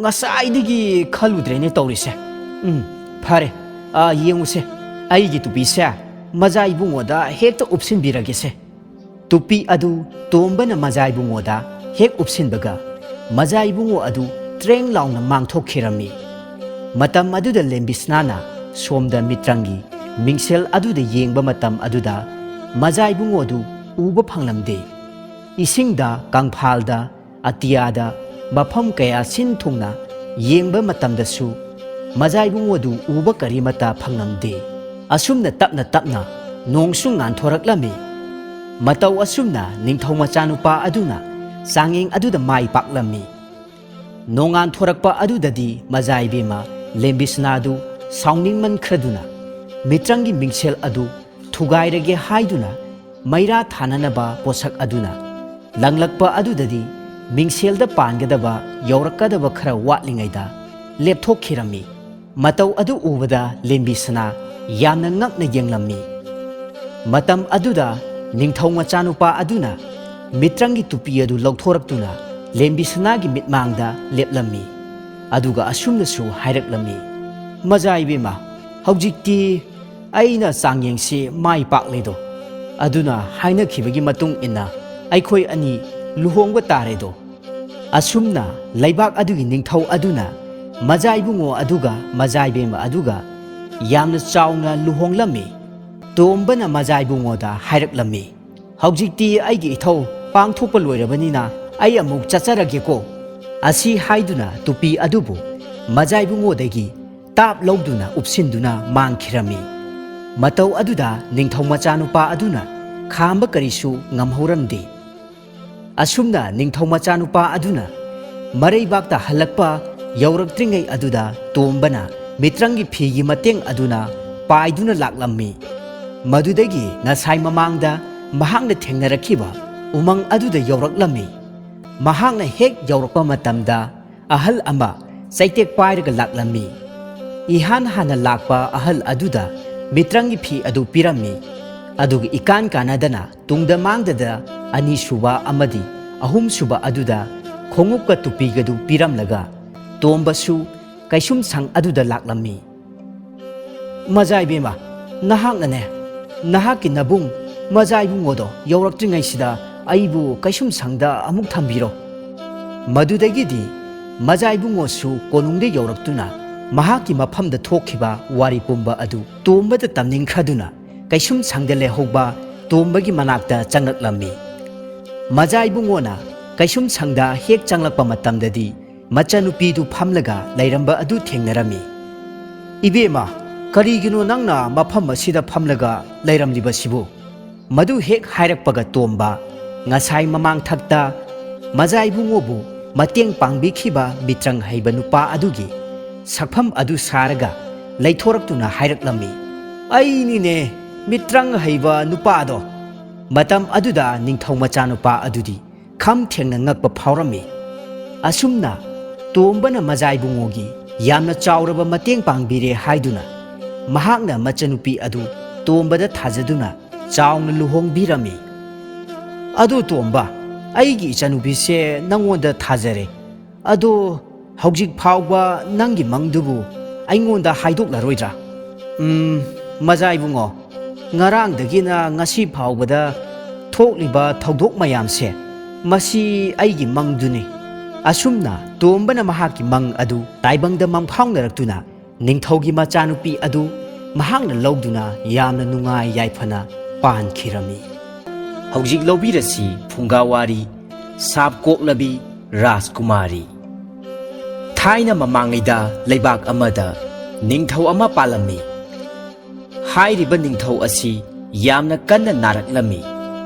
ꯉꯁꯥꯏꯗꯒꯤ ꯈꯜꯂꯨꯗ꯭ꯔꯦꯅꯦ ꯇꯧꯔꯤꯁꯦ꯫ ꯎꯝ, ꯐꯔꯦ, ꯑꯥ, ꯌꯦꯡꯉꯨꯁꯦ, ꯑꯩꯒꯤ ꯇꯨꯄꯤꯁꯦ ꯃꯖꯥ ꯏꯕꯨꯡꯉꯣꯗ ꯍꯦꯛꯇ ꯎꯞꯁꯤꯟꯕꯤꯔꯒꯦꯁꯦ꯫" ꯇꯨꯄꯤ ꯑꯗꯨ ꯇꯣꯝꯕꯅ ꯃꯖꯥ ꯏꯕꯨꯡꯉꯣꯗ ꯍꯦꯛ ꯎꯞꯁꯤꯟꯕꯒ, ꯃꯖꯥ ꯏꯕꯨꯡꯉꯣ ꯑꯗꯨ ꯇ꯭ꯔꯦꯡ ꯂꯥꯎꯅ ꯃꯥꯡꯊꯣꯛꯈꯤꯔꯝꯃꯤ꯫ ꯃꯇꯝ ꯑꯗꯨꯗ ꯂꯦꯝꯕꯤꯁꯅꯥꯅ ꯁꯣꯝꯗ ꯃꯤꯇ꯭ꯔꯪꯒꯤ ꯃꯤꯡꯁꯦꯜ ꯑꯗꯨꯗ ꯌꯦꯡꯕ ꯃꯇꯝ ꯑꯗꯨꯗ ꯃꯖꯥ ꯏꯕꯨꯡꯉꯣꯗꯨ ꯎꯕ ꯐꯪꯂꯝꯗꯦ꯫ ꯏꯁꯤꯡꯗ, ꯀꯪꯐꯥꯜꯗ, ꯑꯇꯤꯌꯥꯗ, ꯃꯐꯝ ꯀꯌꯥ ꯁꯤꯟ ꯊꯨꯡꯅ ꯌꯦꯡꯕ ꯃꯇꯝꯗꯁꯨ ꯃꯖꯥ ꯏꯕꯨꯡꯉꯣꯗꯨ ꯎꯕ ꯀꯔꯤꯃꯠꯇ ꯐꯪꯂꯝꯗꯦ꯫ ꯑꯁꯨꯝꯅ ꯇꯞꯅ ꯇꯞꯅ ꯅꯣꯡꯁꯨ ꯉꯥꯟꯊꯣꯔꯛꯂꯝꯃꯤ꯫ ꯃꯇꯧ ꯑꯁꯨꯝꯅ ꯅꯤꯡꯊꯧ ꯃꯆꯥꯅꯨꯄꯥ ꯑꯗꯨꯅ ꯆꯥꯡꯌꯦꯡ ꯑꯗꯨꯗ ꯃꯥꯏ ꯄꯥꯛꯂꯝꯃꯤ꯫ ꯅꯣꯡꯉꯥꯟꯊꯣꯔꯛꯄ ꯑꯗꯨꯗꯗꯤ ꯃꯖꯥ ꯏꯕꯦꯝꯃ ꯂꯦꯝꯕꯤꯁꯅꯥꯗꯨ ꯁꯥꯎꯅꯤꯡꯃꯟꯈ꯭ꯔꯗꯨꯅ ꯃꯤꯇ꯭ꯔꯪꯒꯤ ꯃꯤꯡꯁꯦꯜ ꯑꯗꯨ ꯊꯨꯒꯥꯏꯔꯒꯦ ꯍꯥꯏꯗꯨꯅ ꯃꯩꯔꯥ ꯊꯥꯅꯅꯕ ꯄꯣꯠꯁꯛ ꯑꯗꯨꯅ ꯂꯪꯂꯛꯄ ꯑꯗꯨꯗꯗꯤ ꯃꯤꯡꯁꯦꯜꯗ ꯄꯥꯟꯒꯗꯕ ꯌꯧꯔꯛꯀꯗꯕ ꯈꯔ ꯋꯥꯠꯂꯤꯉꯩꯗ ꯂꯦꯞꯊꯣꯛꯈꯤꯔꯝꯃꯤ꯫ ꯃꯇꯧ ꯑꯗꯨ ꯎꯕꯗ ꯂꯦꯝꯕꯤꯁꯅꯥ ꯌꯥꯝꯅ ꯉꯛꯅ ꯌꯦꯡꯂꯝꯃꯤ꯫ ꯃꯇꯝ ꯑꯗꯨꯗ ꯅꯤꯡꯊꯧ ꯃꯆꯥꯅꯨꯄꯥ ꯑꯗꯨꯅ ꯃꯤꯇ꯭ꯔꯪꯒꯤ ꯇꯨꯄꯤ ꯑꯗꯨ ꯂꯧꯊꯣꯔꯛꯇꯨꯅ ꯂꯦꯝꯕꯤꯁꯅꯥꯒꯤ ꯃꯤꯠꯃꯥꯡꯗ ꯂꯦꯞꯂꯝꯃꯤ꯫ ꯑꯗꯨꯒ ꯑꯁꯨꯝꯅꯁꯨ ꯍꯥꯏꯔꯛꯂꯝꯃꯤ, "ꯃꯖꯥ ꯏꯕꯦꯝꯃ, ꯍꯧꯖꯤꯛꯇꯤ ꯑꯩꯅ ꯆꯥꯡꯌꯦꯡꯁꯤ ꯃꯥꯏ ꯄꯥꯛꯂꯦꯗꯣ꯫ ꯑꯗꯨꯅ ꯍꯥꯏꯅꯈꯤꯕꯒꯤ ꯃꯇꯨꯡ ꯏꯟꯅ ꯑꯩꯈꯣꯏ ꯑꯅꯤ ꯂꯨꯍꯣꯡꯕ ꯇꯥꯔꯦꯗꯣ꯫" ꯑꯁꯨꯝꯅ ꯂꯩꯕꯥꯛ ꯑꯗꯨꯒꯤ ꯅꯤꯡꯊꯧ ꯑꯗꯨꯅ ꯃꯖꯥ ꯏꯕꯨꯡꯉꯣ ꯑꯗꯨꯒ ꯃꯖꯥ ꯏꯕꯦꯝꯃ ꯑꯗꯨꯒ ꯌꯥꯝꯅ ꯆꯥꯎꯅ ꯂꯨꯍꯣꯡꯂꯝꯃꯤ꯫ ꯇꯣꯝꯕꯅ ꯃꯖꯥ ꯏꯕꯨꯡꯉꯣꯗ ꯍꯥꯏꯔꯛꯂꯝꯃꯤ, "ꯍꯧꯖꯤꯛꯇꯤ ꯑꯩꯒꯤ ꯏꯊꯧ ꯄꯥꯡꯊꯣꯛꯄ ꯂꯣꯏꯔꯕꯅꯤꯅ ꯑꯩ ꯑꯃꯨꯛ ꯆꯠꯆꯔꯒꯦꯀꯣ꯫" ꯑꯁꯤ ꯍꯥꯏꯗꯨꯅ ꯇꯨꯄꯤ ꯑꯗꯨꯕꯨ ꯃꯖꯥ ꯏꯕꯨꯡꯉꯣꯗꯒꯤ ꯇꯥꯞ ꯂꯧꯗꯨꯅ ꯎꯞꯁꯤꯟꯗꯨꯅ ꯃꯥꯡꯈꯤꯔꯝꯃꯤ꯫ ꯃꯇꯧ ꯑꯗꯨꯗ ꯅꯤꯡꯊꯧ ꯃꯆꯥꯅꯨꯄꯥ ꯑꯗꯨꯅ ꯈꯥꯝꯕ ꯀꯔꯤꯁꯨ ꯉꯝꯍꯧꯔꯝꯗꯦ꯫ ꯑꯁꯨꯝꯅ ꯅꯤꯡꯊꯧ ꯃꯆꯥꯅꯨꯄꯥ ꯑꯗꯨꯅ ꯃꯔꯩꯕꯥꯛꯇ ꯍꯜꯂꯛꯄ ꯌꯧꯔꯛꯇ꯭ꯔꯤꯉꯩ ꯑꯗꯨꯗ ꯇꯣꯝꯕꯅ ꯃꯤꯇ꯭ꯔꯪꯒꯤ ꯐꯤꯒꯤ ꯃꯇꯦꯡ ꯑꯗꯨꯅ ꯄꯥꯏꯗꯨꯅ ꯂꯥꯛꯂꯝꯃꯤ꯫ ꯃꯗꯨꯗꯒꯤ ꯉꯁꯥꯏ ꯃꯃꯥꯡꯗ ꯃꯍꯥꯛꯅ ꯊꯦꯡꯅꯔꯛꯈꯤꯕ ꯎꯃꯪ ꯑꯗꯨꯗ ꯌꯧꯔꯛꯂꯝꯃꯤ꯫ ꯃꯍꯥꯛꯅ ꯍꯦꯛ ꯌꯧꯔꯛꯄ ꯃꯇꯝꯗ ꯑꯍꯜ ꯑꯃ ꯆꯩꯇꯦꯛ ꯄꯥꯏꯔꯒ ꯂꯥꯛꯂꯝꯃꯤ꯫ ꯏꯍꯥꯟ ꯍꯥꯟꯅ ꯂꯥꯛꯄ ꯑꯍꯜ ꯑꯗꯨꯗ ꯃꯤꯇ꯭ꯔꯪꯒꯤ ꯐꯤ ꯑꯗꯨ ꯄꯤꯔꯝꯃꯤ꯫ ꯑꯗꯨꯒ ꯏꯀꯥꯟ ꯀꯥꯟꯅꯗꯅ ꯇꯨꯡꯗ ꯃꯥꯡꯗꯗ ꯑꯅꯤꯁꯨꯕ ꯑꯃꯗꯤ ꯑꯍꯨꯝꯁꯨꯕ ꯑꯗꯨꯗ ꯈꯣꯡꯎꯞꯀ ꯇꯨꯄꯤꯒꯗꯨ ꯄꯤꯔꯝꯂꯒ ꯇꯣꯝꯕꯁꯨ ꯀꯩꯁꯨꯝꯁꯪ ꯑꯗꯨꯗ ꯂꯥꯛꯂꯝꯃꯤ꯫ "ꯃꯖꯥ ꯏꯕꯦꯝꯃ, ꯅꯍꯥꯛꯅꯅꯦ, ꯅꯍꯥꯛꯀꯤ ꯅꯕꯨꯡ ꯃꯖꯥ ꯏꯕꯨꯡꯉꯣꯗꯣ ꯌꯧꯔꯛꯇ꯭ꯔꯤꯉꯩꯁꯤꯗ ꯑꯩꯕꯨ ꯀꯩꯁꯨꯝꯁꯪꯗ ꯑꯃꯨꯛ ꯊꯝꯕꯤꯔꯣ꯫" ꯃꯗꯨꯗꯒꯤꯗꯤ ꯃꯖꯥ ꯏꯕꯨꯡꯉꯣꯁꯨ ꯀꯣꯅꯨꯡꯗ ꯌꯧꯔꯛꯇꯨꯅ ꯃꯍꯥꯛꯀꯤ ꯃꯐꯝꯗ ꯊꯣꯛꯈꯤꯕ ꯋꯥꯔꯤ ꯄꯨꯝꯕ ꯑꯗꯨ ꯇꯣꯝꯕꯗ ꯇꯝꯅꯤꯡꯈ꯭ꯔꯗꯨꯅ ꯀꯩꯁꯨꯝꯁꯪꯗ ꯂꯩꯍꯧꯕ ꯇꯣꯝꯕꯒꯤ ꯃꯅꯥꯛꯇ ꯆꯪꯂꯛꯂꯝꯃꯤ꯫ ꯃꯖꯥ ꯏꯕꯨꯡꯉꯣꯅ ꯀꯩꯁꯨꯝꯁꯪꯗ ꯍꯦꯛ ꯆꯪꯂꯛꯄ ꯃꯇꯝꯗꯗꯤ ꯃꯆꯥꯅꯨꯄꯤꯗꯨ ꯐꯝꯂꯒ ꯂꯩꯔꯝꯕ ꯑꯗꯨ ꯊꯦꯡꯅꯔꯝꯃꯤ꯫ "ꯏꯕꯦꯝꯃ, ꯀꯔꯤꯒꯤꯅꯣ ꯅꯪꯅ ꯃꯐꯝ ꯑꯁꯤꯗ ꯐꯝꯂꯒ ꯂꯩꯔꯝꯂꯤꯕꯁꯤꯕꯨ?" ꯃꯗꯨ ꯍꯦꯛ ꯍꯥꯏꯔꯛꯄꯒ ꯇꯣꯝꯕ ꯉꯁꯥꯏ ꯃꯃꯥꯡꯊꯛꯇ ꯃꯖꯥ ꯏꯕꯨꯡꯉꯣꯕꯨ ꯃꯇꯦꯡ ꯄꯥꯡꯕꯤꯈꯤꯕ ꯃꯤꯇ꯭ꯔꯪ ꯍꯩꯕ ꯅꯨꯄꯥ ꯑꯗꯨꯒꯤ ꯁꯛꯐꯝ ꯑꯗꯨ ꯁꯥꯔꯒ ꯂꯩꯊꯣꯔꯛꯇꯨꯅ ꯍꯥꯏꯔꯛꯂꯝꯃꯤ, "ꯑꯩꯅꯤꯅꯦ, ꯃꯤꯇ꯭ꯔꯪ ꯍꯩꯕ ꯅꯨꯄꯥꯗꯣ!" ꯃꯇꯝ ꯑꯗꯨꯗ ꯅꯤꯡꯊꯧ ꯃꯆꯥꯅꯨꯄꯥ ꯑꯗꯨꯗꯤ ꯈꯝ ꯊꯦꯡꯅ ꯉꯛꯄ ꯐꯥꯎꯔꯝꯃꯤ꯫ ꯑꯁꯨꯝꯅ ꯇꯣꯝꯕꯅ ꯃꯖꯥ ꯏꯕꯨꯡꯉꯣꯒꯤ ꯌꯥꯝꯅ ꯆꯥꯎꯔꯕ ꯃꯇꯦꯡ ꯄꯥꯡꯕꯤꯔꯦ ꯍꯥꯏꯗꯨꯅ ꯃꯍꯥꯛꯅ ꯃꯆꯥꯅꯨꯄꯤ ꯑꯗꯨ ꯇꯣꯝꯕꯗ ꯊꯥꯖꯗꯨꯅ ꯆꯥꯎꯅ ꯂꯨꯍꯣꯡꯕꯤꯔꯝꯃꯤ꯫ "ꯑꯗꯣ ꯇꯣꯝꯕ, ꯑꯩꯒꯤ ꯏꯆꯥꯅꯨꯄꯤꯁꯦ ꯅꯪꯉꯣꯟꯗ ꯊꯥꯖꯔꯦ꯫ ꯑꯗꯣ ꯍꯧꯖꯤꯛ ꯐꯥꯎꯕ ꯅꯪꯒꯤ ꯃꯪꯗꯨꯕꯨ ꯑꯩꯉꯣꯟꯗ ꯍꯥꯏꯗꯣꯛꯂꯔꯣꯏꯗ꯭ꯔꯥ?" "ꯎꯝ, ꯃꯖꯥ ꯏꯕꯨꯡꯉꯣ, ꯉꯔꯥꯡꯗꯒꯤꯅ ꯉꯁꯤ ꯐꯥꯎꯕꯗ ꯊꯣꯛꯂꯤꯕ ꯊꯧꯗꯣꯛ ꯃꯌꯥꯝꯁꯦ, ꯃꯁꯤ ꯑꯩꯒꯤ ꯃꯪꯗꯨꯅꯤ꯫" ꯑꯁꯨꯝꯅ ꯇꯣꯝꯕꯅ ꯃꯍꯥꯛꯀꯤ ꯃꯪ ꯑꯗꯨ ꯇꯥꯏꯕꯪꯗ ꯃꯪꯐꯥꯎꯅꯔꯛꯇꯨꯅ ꯅꯤꯡꯊꯧꯒꯤ ꯃꯆꯥꯅꯨꯄꯤ ꯑꯗꯨ ꯃꯍꯥꯛꯅ ꯂꯧꯗꯨꯅ ꯌꯥꯝꯅ ꯅꯨꯡꯉꯥꯏ ꯌꯥꯏꯐꯅ ꯄꯥꯟꯈꯤꯔꯝꯃꯤ꯫ ꯍꯧꯖꯤꯛ ꯂꯧꯕꯤꯔꯁꯤ ꯐꯨꯡꯒꯥꯋꯥꯔꯤ ꯁꯥꯞ ꯀꯣꯛꯂꯕꯤ ꯔꯥꯖꯀꯨꯃꯥꯔꯤ꯫ ꯊꯥꯏꯅ ꯃꯃꯥꯡꯉꯩꯗ ꯂꯩꯕꯥꯛ ꯑꯃꯗ ꯅꯤꯡꯊꯧ ꯑꯃ ꯄꯥꯜꯂꯝꯃꯤ꯫ ꯍꯥꯏꯔꯤꯕ ꯅꯤꯡꯊꯧ ꯑꯁꯤ ꯌꯥꯝꯅ ꯀꯟꯅ ꯅꯥꯔꯛꯂꯝꯃꯤ꯫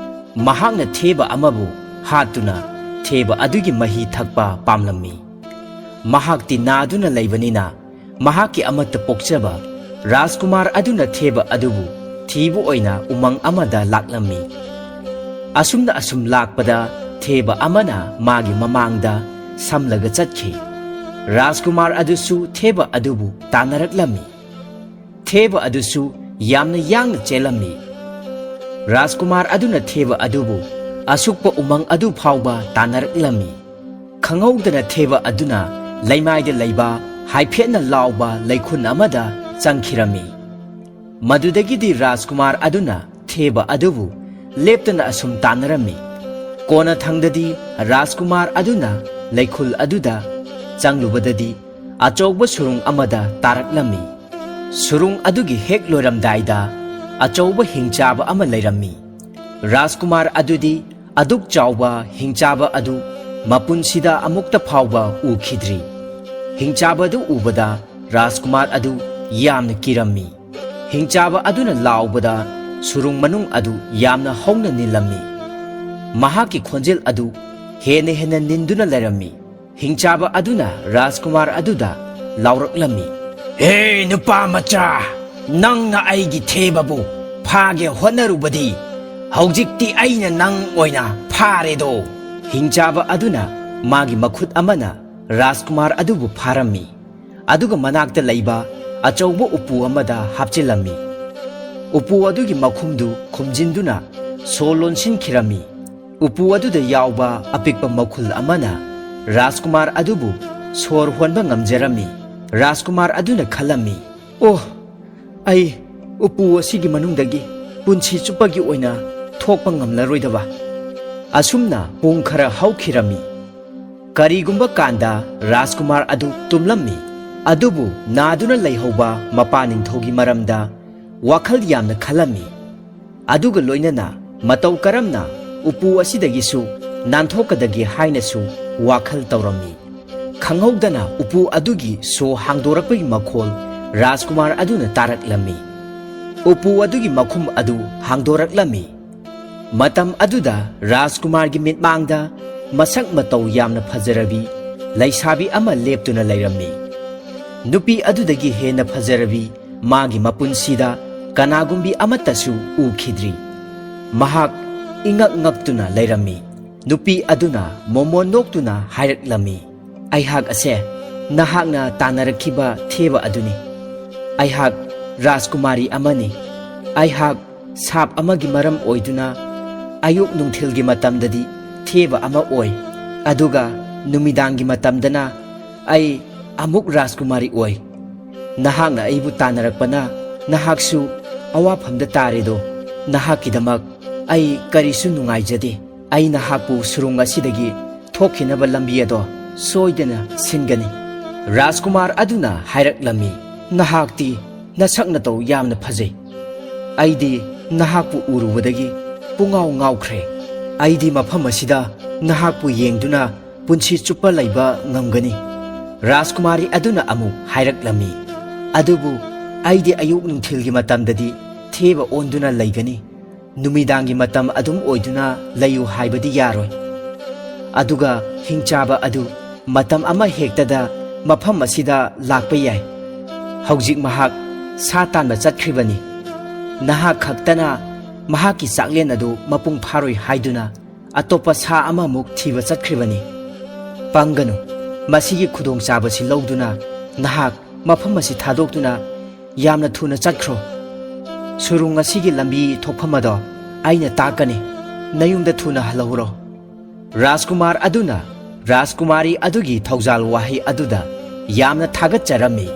ꯃꯍꯥꯛꯅ ꯊꯦꯕ ꯑꯃꯕꯨ ꯍꯥꯠꯇꯨꯅ ꯊꯦꯕ ꯑꯗꯨꯒꯤ ꯃꯍꯤ ꯊꯛꯄ ꯄꯥꯝꯂꯝꯃꯤ꯫ ꯃꯍꯥꯛꯇꯤ ꯅꯥꯗꯨꯅ ꯂꯩꯕꯅꯤꯅ ꯃꯍꯥꯛꯀꯤ ꯑꯃꯠꯇ ꯄꯣꯛꯆꯕ ꯔꯥꯖꯀꯨꯃꯥꯔ ꯑꯗꯨꯅ ꯊꯦꯕ ꯑꯗꯨꯕꯨ ꯊꯤꯕ ꯑꯣꯏꯅ ꯎꯃꯪ ꯑꯃꯗ ꯂꯥꯛꯂꯝꯃꯤ꯫ ꯑꯁꯨꯝꯅ ꯑꯁꯨꯝ ꯂꯥꯛꯄꯗ ꯊꯦꯕ ꯑꯃꯅ ꯃꯥꯒꯤ ꯃꯃꯥꯡꯗ ꯁꯝꯂꯒ ꯆꯠꯈꯤ꯫ ꯔꯥꯖꯀꯨꯃꯥꯔ ꯑꯗꯨꯁꯨ ꯊꯦꯕ ꯑꯗꯨꯕꯨ ꯇꯥꯟꯅꯔꯛꯂꯝꯃꯤ꯫ ꯊꯦꯕ ꯑꯗꯨꯁꯨ ꯌꯥꯝꯅ ꯌꯥꯡꯅ ꯆꯦꯜꯂꯝꯃꯤ꯫ ꯔꯥꯖꯀꯨꯃꯥꯔ ꯑꯗꯨꯅ ꯊꯦꯕ ꯑꯗꯨꯕꯨ ꯑꯁꯨꯛꯄ ꯎꯃꯪ ꯑꯗꯨ ꯐꯥꯎꯕ ꯇꯥꯟꯅꯔꯛꯂꯝꯃꯤ꯫ ꯈꯪꯍꯧꯗꯅ ꯊꯦꯕ ꯑꯗꯨꯅ ꯂꯩꯃꯥꯏꯗ ꯂꯩꯕ ꯍꯥꯏꯐꯦꯠꯅ ꯂꯥꯎꯕ ꯂꯩꯈꯨꯟ ꯑꯃꯗ ꯆꯪꯈꯤꯔꯝꯃꯤ꯫ ꯃꯗꯨꯗꯒꯤꯗꯤ ꯔꯥꯖꯀꯨꯃꯥꯔ ꯑꯗꯨꯅ ꯊꯦꯕ ꯑꯗꯨꯕꯨ ꯂꯦꯞꯇꯅ ꯑꯁꯨꯝ ꯇꯥꯟꯅꯔꯝꯃꯤ꯫ ꯀꯣꯟꯅꯊꯪꯗꯗꯤ ꯔꯥꯖꯀꯨꯃꯥꯔ ꯑꯗꯨꯅ ꯂꯩꯈꯨꯜ ꯑꯗꯨꯗ ꯆꯪꯂꯨꯕꯗꯗꯤ ꯑꯆꯧꯕ ꯁꯨꯔꯨꯡ ꯑꯃꯗ ꯇꯥꯔꯛꯂꯝꯃꯤ꯫ ꯁꯨꯔꯨꯡ ꯑꯗꯨꯒꯤ ꯍꯦꯛ ꯂꯣꯏꯔꯝꯗꯥꯏꯗ ꯑꯆꯧꯕ ꯍꯤꯡꯆꯥꯕ ꯑꯃ ꯂꯩꯔꯝꯃꯤ꯫ ꯔꯥꯖꯀꯨꯃꯥꯔ ꯑꯗꯨꯗꯤ ꯑꯗꯨꯛ ꯆꯥꯎꯕ ꯍꯤꯡꯆꯥꯕ ꯑꯗꯨ ꯃꯄꯨꯟꯁꯤꯗ ꯑꯃꯨꯛꯇ ꯐꯥꯎꯕ ꯎꯈꯤꯗ꯭ꯔꯤ꯫ ꯍꯤꯡꯆꯥꯕ ꯑꯗꯨ ꯎꯕꯗ ꯔꯥꯖꯀꯨꯃꯥꯔ ꯑꯗꯨ ꯌꯥꯝꯅ ꯀꯤꯔꯝꯃꯤ꯫ ꯍꯤꯡꯆꯥꯕ ꯑꯗꯨꯅ ꯂꯥꯎꯕꯗ ꯁꯨꯔꯨꯡ ꯃꯅꯨꯡ ꯑꯗꯨ ꯌꯥꯝꯅ ꯍꯧꯅ ꯅꯤꯜꯂꯝꯃꯤ꯫ ꯃꯍꯥꯛꯀꯤ ꯈꯣꯟꯖꯦꯜ ꯑꯗꯨ ꯍꯦꯟꯅ ꯍꯦꯟꯅ ꯅꯤꯟꯗꯨꯅ ꯂꯩꯔꯝꯃꯤ꯫ ꯍꯤꯡꯆꯥꯕ ꯑꯗꯨꯅ ꯔꯥꯖꯀꯨꯃꯥꯔ ꯑꯗꯨꯗ ꯂꯥꯎꯔꯛꯂꯝꯃꯤ, "ꯍꯦ ꯅꯨꯄꯥ ꯃꯆꯥ, ꯅꯪꯅ ꯑꯩꯒꯤ ꯊꯦꯕꯕꯨ ꯐꯥꯒꯦ ꯍꯣꯠꯅꯔꯨꯕꯗꯤ ꯍꯧꯖꯤꯛꯇꯤ ꯑꯩꯅ ꯅꯪ ꯑꯣꯏꯅ ꯐꯥꯔꯦꯗꯣ!" ꯍꯤꯡꯆꯥꯕ ꯑꯗꯨꯅ ꯃꯥꯒꯤ ꯃꯈꯨꯠ ꯑꯃꯅ ꯔꯥꯖꯀꯨꯃꯥꯔ ꯑꯗꯨꯕꯨ ꯐꯥꯔꯝꯃꯤ꯫ ꯑꯗꯨꯒ ꯃꯅꯥꯛꯇ ꯂꯩꯕ ꯑꯆꯧꯕ ꯎꯄꯨ ꯑꯃꯗ ꯍꯥꯞꯆꯤꯜꯂꯝꯃꯤ꯫ ꯎꯄꯨ ꯑꯗꯨꯒꯤ ꯃꯈꯨꯝꯗꯨ ꯈꯨꯝꯖꯤꯟꯗꯨꯅ ꯁꯣ ꯂꯣꯟꯁꯤꯟꯈꯤꯔꯝꯃꯤ꯫ ꯎꯄꯨ ꯑꯗꯨꯗ ꯌꯥꯎꯕ ꯑꯄꯤꯛꯄ ꯃꯈꯨꯜ ꯑꯃꯅ ꯔꯥꯖꯀꯨꯃꯥꯔ ꯑꯗꯨꯕꯨ ꯁꯣꯔ ꯍꯣꯟꯕ ꯉꯝꯖꯔꯝꯃꯤ꯫ ꯔꯥꯖꯀꯨꯃꯥꯔ ꯑꯗꯨꯅ ꯈꯜꯂꯝꯃꯤ, "ꯑꯣ, ꯑꯩ ꯎꯄꯨ ꯑꯁꯤꯒꯤ ꯃꯅꯨꯡꯗꯒꯤ ꯄꯨꯟꯁꯤ ꯆꯨꯞꯄꯒꯤ ꯑꯣꯏꯅ ꯊꯣꯛꯄ ꯉꯝꯂꯔꯣꯏꯗꯕ"꯫ ꯑꯁꯨꯝꯅ ꯄꯨꯡ ꯈꯔ ꯍꯧꯈꯤꯔꯝꯃꯤ꯫ ꯀꯔꯤꯒꯨꯝꯕ ꯀꯥꯟꯗ ꯔꯥꯖꯀꯨꯃꯥꯔ ꯑꯗꯨ ꯇꯨꯝꯂꯝꯃꯤ꯫ ꯑꯗꯨꯕꯨ ꯅꯥꯗꯨꯅ ꯂꯩꯍꯧꯕ ꯃꯄꯥ ꯅꯤꯡꯊꯧꯒꯤ ꯃꯔꯝꯗ ꯋꯥꯈꯜ ꯌꯥꯝꯅ ꯈꯜꯂꯝꯃꯤ꯫ ꯑꯗꯨꯒ ꯂꯣꯏꯅꯅ ꯃꯇꯧ ꯀꯔꯝꯅ ꯎꯄꯨ ꯑꯁꯤꯗꯒꯤꯁꯨ ꯅꯥꯟꯊꯣꯛꯀꯗꯒꯦ ꯍꯥꯏꯅꯁꯨ ꯋꯥꯈꯜ ꯇꯧꯔꯝꯃꯤ꯫ ꯈꯪꯍꯧꯗꯅ ꯎꯄꯨ ꯑꯗꯨꯒꯤ ꯁꯣ ꯍꯥꯡꯗꯣꯔꯛꯄꯒꯤ ꯃꯈꯣꯜ ꯔꯥꯖꯀꯨꯃꯥꯔ ꯑꯗꯨꯅ ꯇꯥꯔꯛꯂꯝꯃꯤ꯫ ꯎꯄꯨ ꯑꯗꯨꯒꯤ ꯃꯈꯨꯝ ꯑꯗꯨ ꯍꯥꯡꯗꯣꯔꯛꯂꯝꯃꯤ꯫ ꯃꯇꯝ ꯑꯗꯨꯗ ꯔꯥꯖꯀꯨꯃꯥꯔꯒꯤ ꯃꯤꯠꯃꯥꯡꯗ ꯃꯁꯛ ꯃꯇꯧ ꯌꯥꯝꯅ ꯐꯖꯔꯕꯤ ꯂꯩꯁꯥꯕꯤ ꯑꯃ ꯂꯦꯞꯇꯨꯅ ꯂꯩꯔꯝꯃꯤ꯫ ꯅꯨꯄꯤ ꯑꯗꯨꯗꯒꯤ ꯍꯦꯟꯅ ꯐꯖꯔꯕꯤ ꯃꯥꯒꯤ ꯃꯄꯨꯟꯁꯤꯗ ꯀꯅꯥꯒꯨꯝꯕꯤ ꯑꯃꯠꯇꯁꯨ ꯎꯈꯤꯗ꯭ꯔꯤ꯫ ꯃꯍꯥꯛ ꯏꯉꯛ ꯉꯛꯇꯨꯅ ꯂꯩꯔꯝꯃꯤ꯫ ꯅꯨꯄꯤ ꯑꯗꯨꯅ ꯃꯣꯃꯣꯟ ꯅꯣꯛꯇꯨꯅ ꯍꯥꯏꯔꯛꯂꯝꯃꯤ, "ꯑꯩꯍꯥꯛ ꯑꯁꯦ ꯅꯍꯥꯛꯅ ꯇꯥꯟꯅꯔꯛꯈꯤꯕ ꯊꯦꯕ ꯑꯗꯨꯅꯤ꯫ ꯑꯩꯍꯥꯛ ꯔꯥꯖꯀꯨꯃꯥꯔꯤ ꯑꯃꯅꯤ꯫ ꯑꯩꯍꯥꯛ ꯁꯥꯞ ꯑꯃꯒꯤ ꯃꯔꯝ ꯑꯣꯏꯗꯨꯅ ꯑꯌꯨꯛ ꯅꯨꯡꯊꯤꯜꯒꯤ ꯃꯇꯝꯗꯗꯤ ꯊꯦꯕ ꯑꯃ ꯑꯣꯏ, ꯑꯗꯨꯒ ꯅꯨꯃꯤꯗꯥꯡꯒꯤ ꯃꯇꯝꯗꯅ ꯑꯩ ꯑꯃꯨꯛ ꯔꯥꯖꯀꯨꯃꯥꯔꯤ ꯑꯣꯏ꯫ ꯅꯍꯥꯛꯅ ꯑꯩꯕꯨ ꯇꯥꯟꯅꯔꯛꯄꯅ ꯅꯍꯥꯛꯁꯨ ꯑꯋꯥꯐꯝꯗ ꯇꯥꯔꯦꯗꯣ꯫ ꯅꯍꯥꯛꯀꯤꯗꯃꯛ ꯑꯩ ꯀꯔꯤꯁꯨ ꯅꯨꯡꯉꯥꯏꯖꯗꯦ꯫ ꯑꯩ ꯅꯍꯥꯛꯄꯨ ꯁꯨꯔꯨꯡ ꯑꯁꯤꯗꯒꯤ ꯊꯣꯛꯈꯤꯅꯕ ꯂꯝꯕꯤ ꯑꯗꯣ ꯁꯣꯏꯗꯅ ꯁꯤꯟꯒꯅꯤ꯫" ꯔꯥꯖꯀꯨꯃꯥꯔ ꯑꯗꯨꯅ ꯍꯥꯏꯔꯛꯂꯝꯃꯤ, "ꯅꯍꯥꯛꯇꯤ ꯅꯁꯛ ꯅꯇꯧ ꯌꯥꯝꯅ ꯐꯖꯩ꯫ ꯑꯩꯗꯤ ꯅꯍꯥꯛꯄꯨ ꯎꯔꯨꯕꯗꯒꯤ ꯄꯨꯡꯉꯥꯎ ꯉꯥꯎꯈ꯭ꯔꯦ꯫ ꯑꯩꯗꯤ ꯃꯐꯝ ꯑꯁꯤꯗ ꯅꯍꯥꯛꯄꯨ ꯌꯦꯡꯗꯨꯅ ꯄꯨꯟꯁꯤ ꯆꯨꯞꯄ ꯂꯩꯕ ꯉꯝꯒꯅꯤ꯫" ꯔꯥꯖꯀꯨꯃꯥꯔꯤ ꯑꯗꯨꯅ ꯑꯃꯨꯛ ꯍꯥꯏꯔꯛꯂꯝꯃꯤ, "ꯑꯗꯨꯕꯨ ꯑꯩꯗꯤ ꯑꯌꯨꯛ ꯅꯨꯡꯊꯤꯜꯒꯤ ꯃꯇꯝꯗꯗꯤ ꯊꯦꯕ ꯑꯣꯟꯗꯨꯅ ꯂꯩꯒꯅꯤ꯫ ꯅꯨꯃꯤꯗꯥꯡꯒꯤ ꯃꯇꯝ ꯑꯗꯨꯝ ꯑꯣꯏꯗꯨꯅ ꯂꯩꯌꯨ ꯍꯥꯏꯕꯗꯤ ꯌꯥꯔꯣꯏ꯫ ꯑꯗꯨꯒ ꯍꯤꯡꯆꯥꯕ ꯑꯗꯨ ꯃꯇꯝ ꯑꯃ ꯍꯦꯛꯇꯗ ꯃꯐꯝ ꯑꯁꯤꯗ ꯂꯥꯛꯄ ꯌꯥꯏ꯫ ꯍꯧꯖꯤꯛ ꯃꯍꯥꯛ ꯁꯥ ꯇꯥꯟꯕ ꯆꯠꯈ꯭ꯔꯤꯕꯅꯤ꯫ ꯅꯍꯥꯛ ꯈꯛꯇꯅ ꯃꯍꯥꯛꯀꯤ ꯆꯥꯛꯂꯦꯟ ꯑꯗꯨ ꯃꯄꯨꯡ ꯐꯥꯔꯣꯏ ꯍꯥꯏꯗꯨꯅ ꯑꯇꯣꯞꯄ ꯁꯥ ꯑꯃꯃꯨꯛ ꯊꯤꯕ ꯆꯠꯈ꯭ꯔꯤꯕꯅꯤ꯫ ꯄꯪꯒꯅꯨ꯫ ꯃꯁꯤꯒꯤ ꯈꯨꯗꯣꯡꯆꯥꯕꯁꯤ ꯂꯧꯗꯨꯅ ꯅꯍꯥꯛ ꯃꯐꯝ ꯑꯁꯤ ꯊꯥꯗꯣꯛꯇꯨꯅ ꯌꯥꯝꯅ ꯊꯨꯅ ꯆꯠꯈ꯭ꯔꯣ꯫ ꯁꯨꯔꯨꯡ ꯑꯁꯤꯒꯤ ꯂꯝꯕꯤ ꯊꯣꯛꯐꯝ ꯑꯗꯣ ꯑꯩꯅ ꯇꯥꯛꯀꯅꯤ꯫ ꯅꯌꯨꯝꯗ ꯊꯨꯅ ꯍꯜꯍꯧꯔꯣ꯫" ꯔꯥꯖꯀꯨꯃꯥꯔ ꯑꯗꯨꯅ ꯔꯥꯖꯀꯨꯃꯥꯔꯤ ꯑꯗꯨꯒꯤ ꯊꯧꯖꯥꯜ ꯋꯥꯍꯩ ꯑꯗꯨꯗ ꯌꯥꯝꯅ ꯊꯥꯒꯠꯆꯔꯝꯃꯤ꯫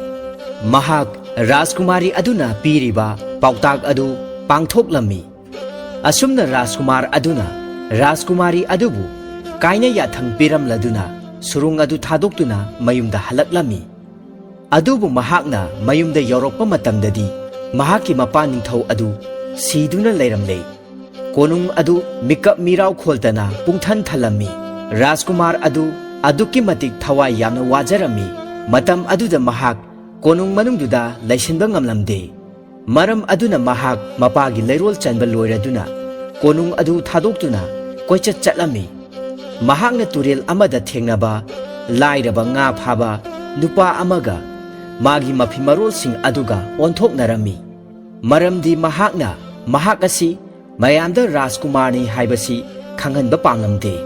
ꯃꯍꯥꯛ ꯔꯥꯖꯀꯨꯃꯥꯔꯤ ꯑꯗꯨꯅ ꯄꯤꯔꯤꯕ ꯄꯥꯎꯇꯥꯛ ꯑꯗꯨ ꯄꯥꯡꯊꯣꯛꯂꯝꯃꯤ꯫ ꯑꯁꯨꯝꯅ ꯔꯥꯖꯀꯨꯃꯥꯔ ꯑꯗꯨꯅ ꯔꯥꯖꯀꯨꯃꯥꯔꯤ ꯑꯗꯨꯕꯨ ꯀꯥꯏꯅ ꯌꯥꯊꯪ ꯄꯤꯔꯝꯂꯗꯨꯅ ꯁꯨꯔꯨꯡ ꯑꯗꯨ ꯊꯥꯗꯣꯛꯇꯨꯅ ꯃꯌꯨꯝꯗ ꯍꯜꯂꯛꯂꯝꯃꯤ꯫ ꯑꯗꯨꯕꯨ ꯃꯍꯥꯛꯅ ꯃꯌꯨꯝꯗ ꯌꯧꯔꯛꯄ ꯃꯇꯝꯗꯗꯤ ꯃꯍꯥꯛꯀꯤ ꯃꯄꯥ ꯅꯤꯡꯊꯧ ꯑꯗꯨ ꯁꯤꯗꯨꯅ ꯂꯩꯔꯝꯂꯦ꯫ ꯀꯣꯅꯨꯡ ꯑꯗꯨ ꯃꯤꯀꯞ ꯃꯤꯔꯥꯎ ꯈꯣꯜꯇꯅ ꯄꯨꯡꯊꯟ ꯊꯜꯂꯝꯃꯤ꯫ ꯔꯥꯖꯀꯨꯃꯥꯔ ꯑꯗꯨ ꯑꯗꯨꯛꯀꯤ ꯃꯇꯤꯛ ꯊꯋꯥꯏ ꯌꯥꯝꯅ ꯋꯥꯖꯔꯝꯃꯤ꯫ ꯃꯇꯝ ꯑꯗꯨꯗ ꯃꯍꯥꯛ ꯀꯣꯅꯨꯡ ꯃꯅꯨꯡꯗꯨꯗ ꯂꯩꯁꯤꯟꯕ ꯉꯝꯂꯝꯗꯦ꯫ ꯃꯔꯝ ꯑꯗꯨꯅ ꯃꯍꯥꯛ ꯃꯄꯥꯒꯤ ꯂꯩꯔꯣꯜ ꯆꯟꯕ ꯂꯣꯏꯔꯗꯨꯅ ꯀꯣꯅꯨꯡ ꯑꯗꯨ ꯊꯥꯗꯣꯛꯇꯨꯅ ꯀꯣꯏꯆꯠ ꯆꯠꯂꯝꯃꯤ꯫ ꯃꯍꯥꯛꯅ ꯇꯨꯔꯦꯜ ꯑꯃꯗ ꯊꯦꯡꯅꯕ ꯂꯥꯏꯔꯕ ꯉꯥ ꯐꯥꯕ ꯅꯨꯄꯥ ꯑꯃꯒ ꯃꯥꯒꯤ ꯃꯐꯤ ꯃꯔꯣꯜꯁꯤꯡ ꯑꯗꯨꯒ ꯑꯣꯟꯊꯣꯛꯅꯔꯝꯃꯤ꯫ ꯃꯔꯝꯗꯤ ꯃꯍꯥꯛꯅ ꯃꯍꯥꯛ ꯑꯁꯤ ꯃꯌꯥꯝꯗ ꯔꯥꯖꯀꯨꯃꯥꯔꯅꯤ ꯍꯥꯏꯕꯁꯤ ꯈꯪꯍꯟꯕ ꯄꯥꯝꯂꯝꯗꯦ꯫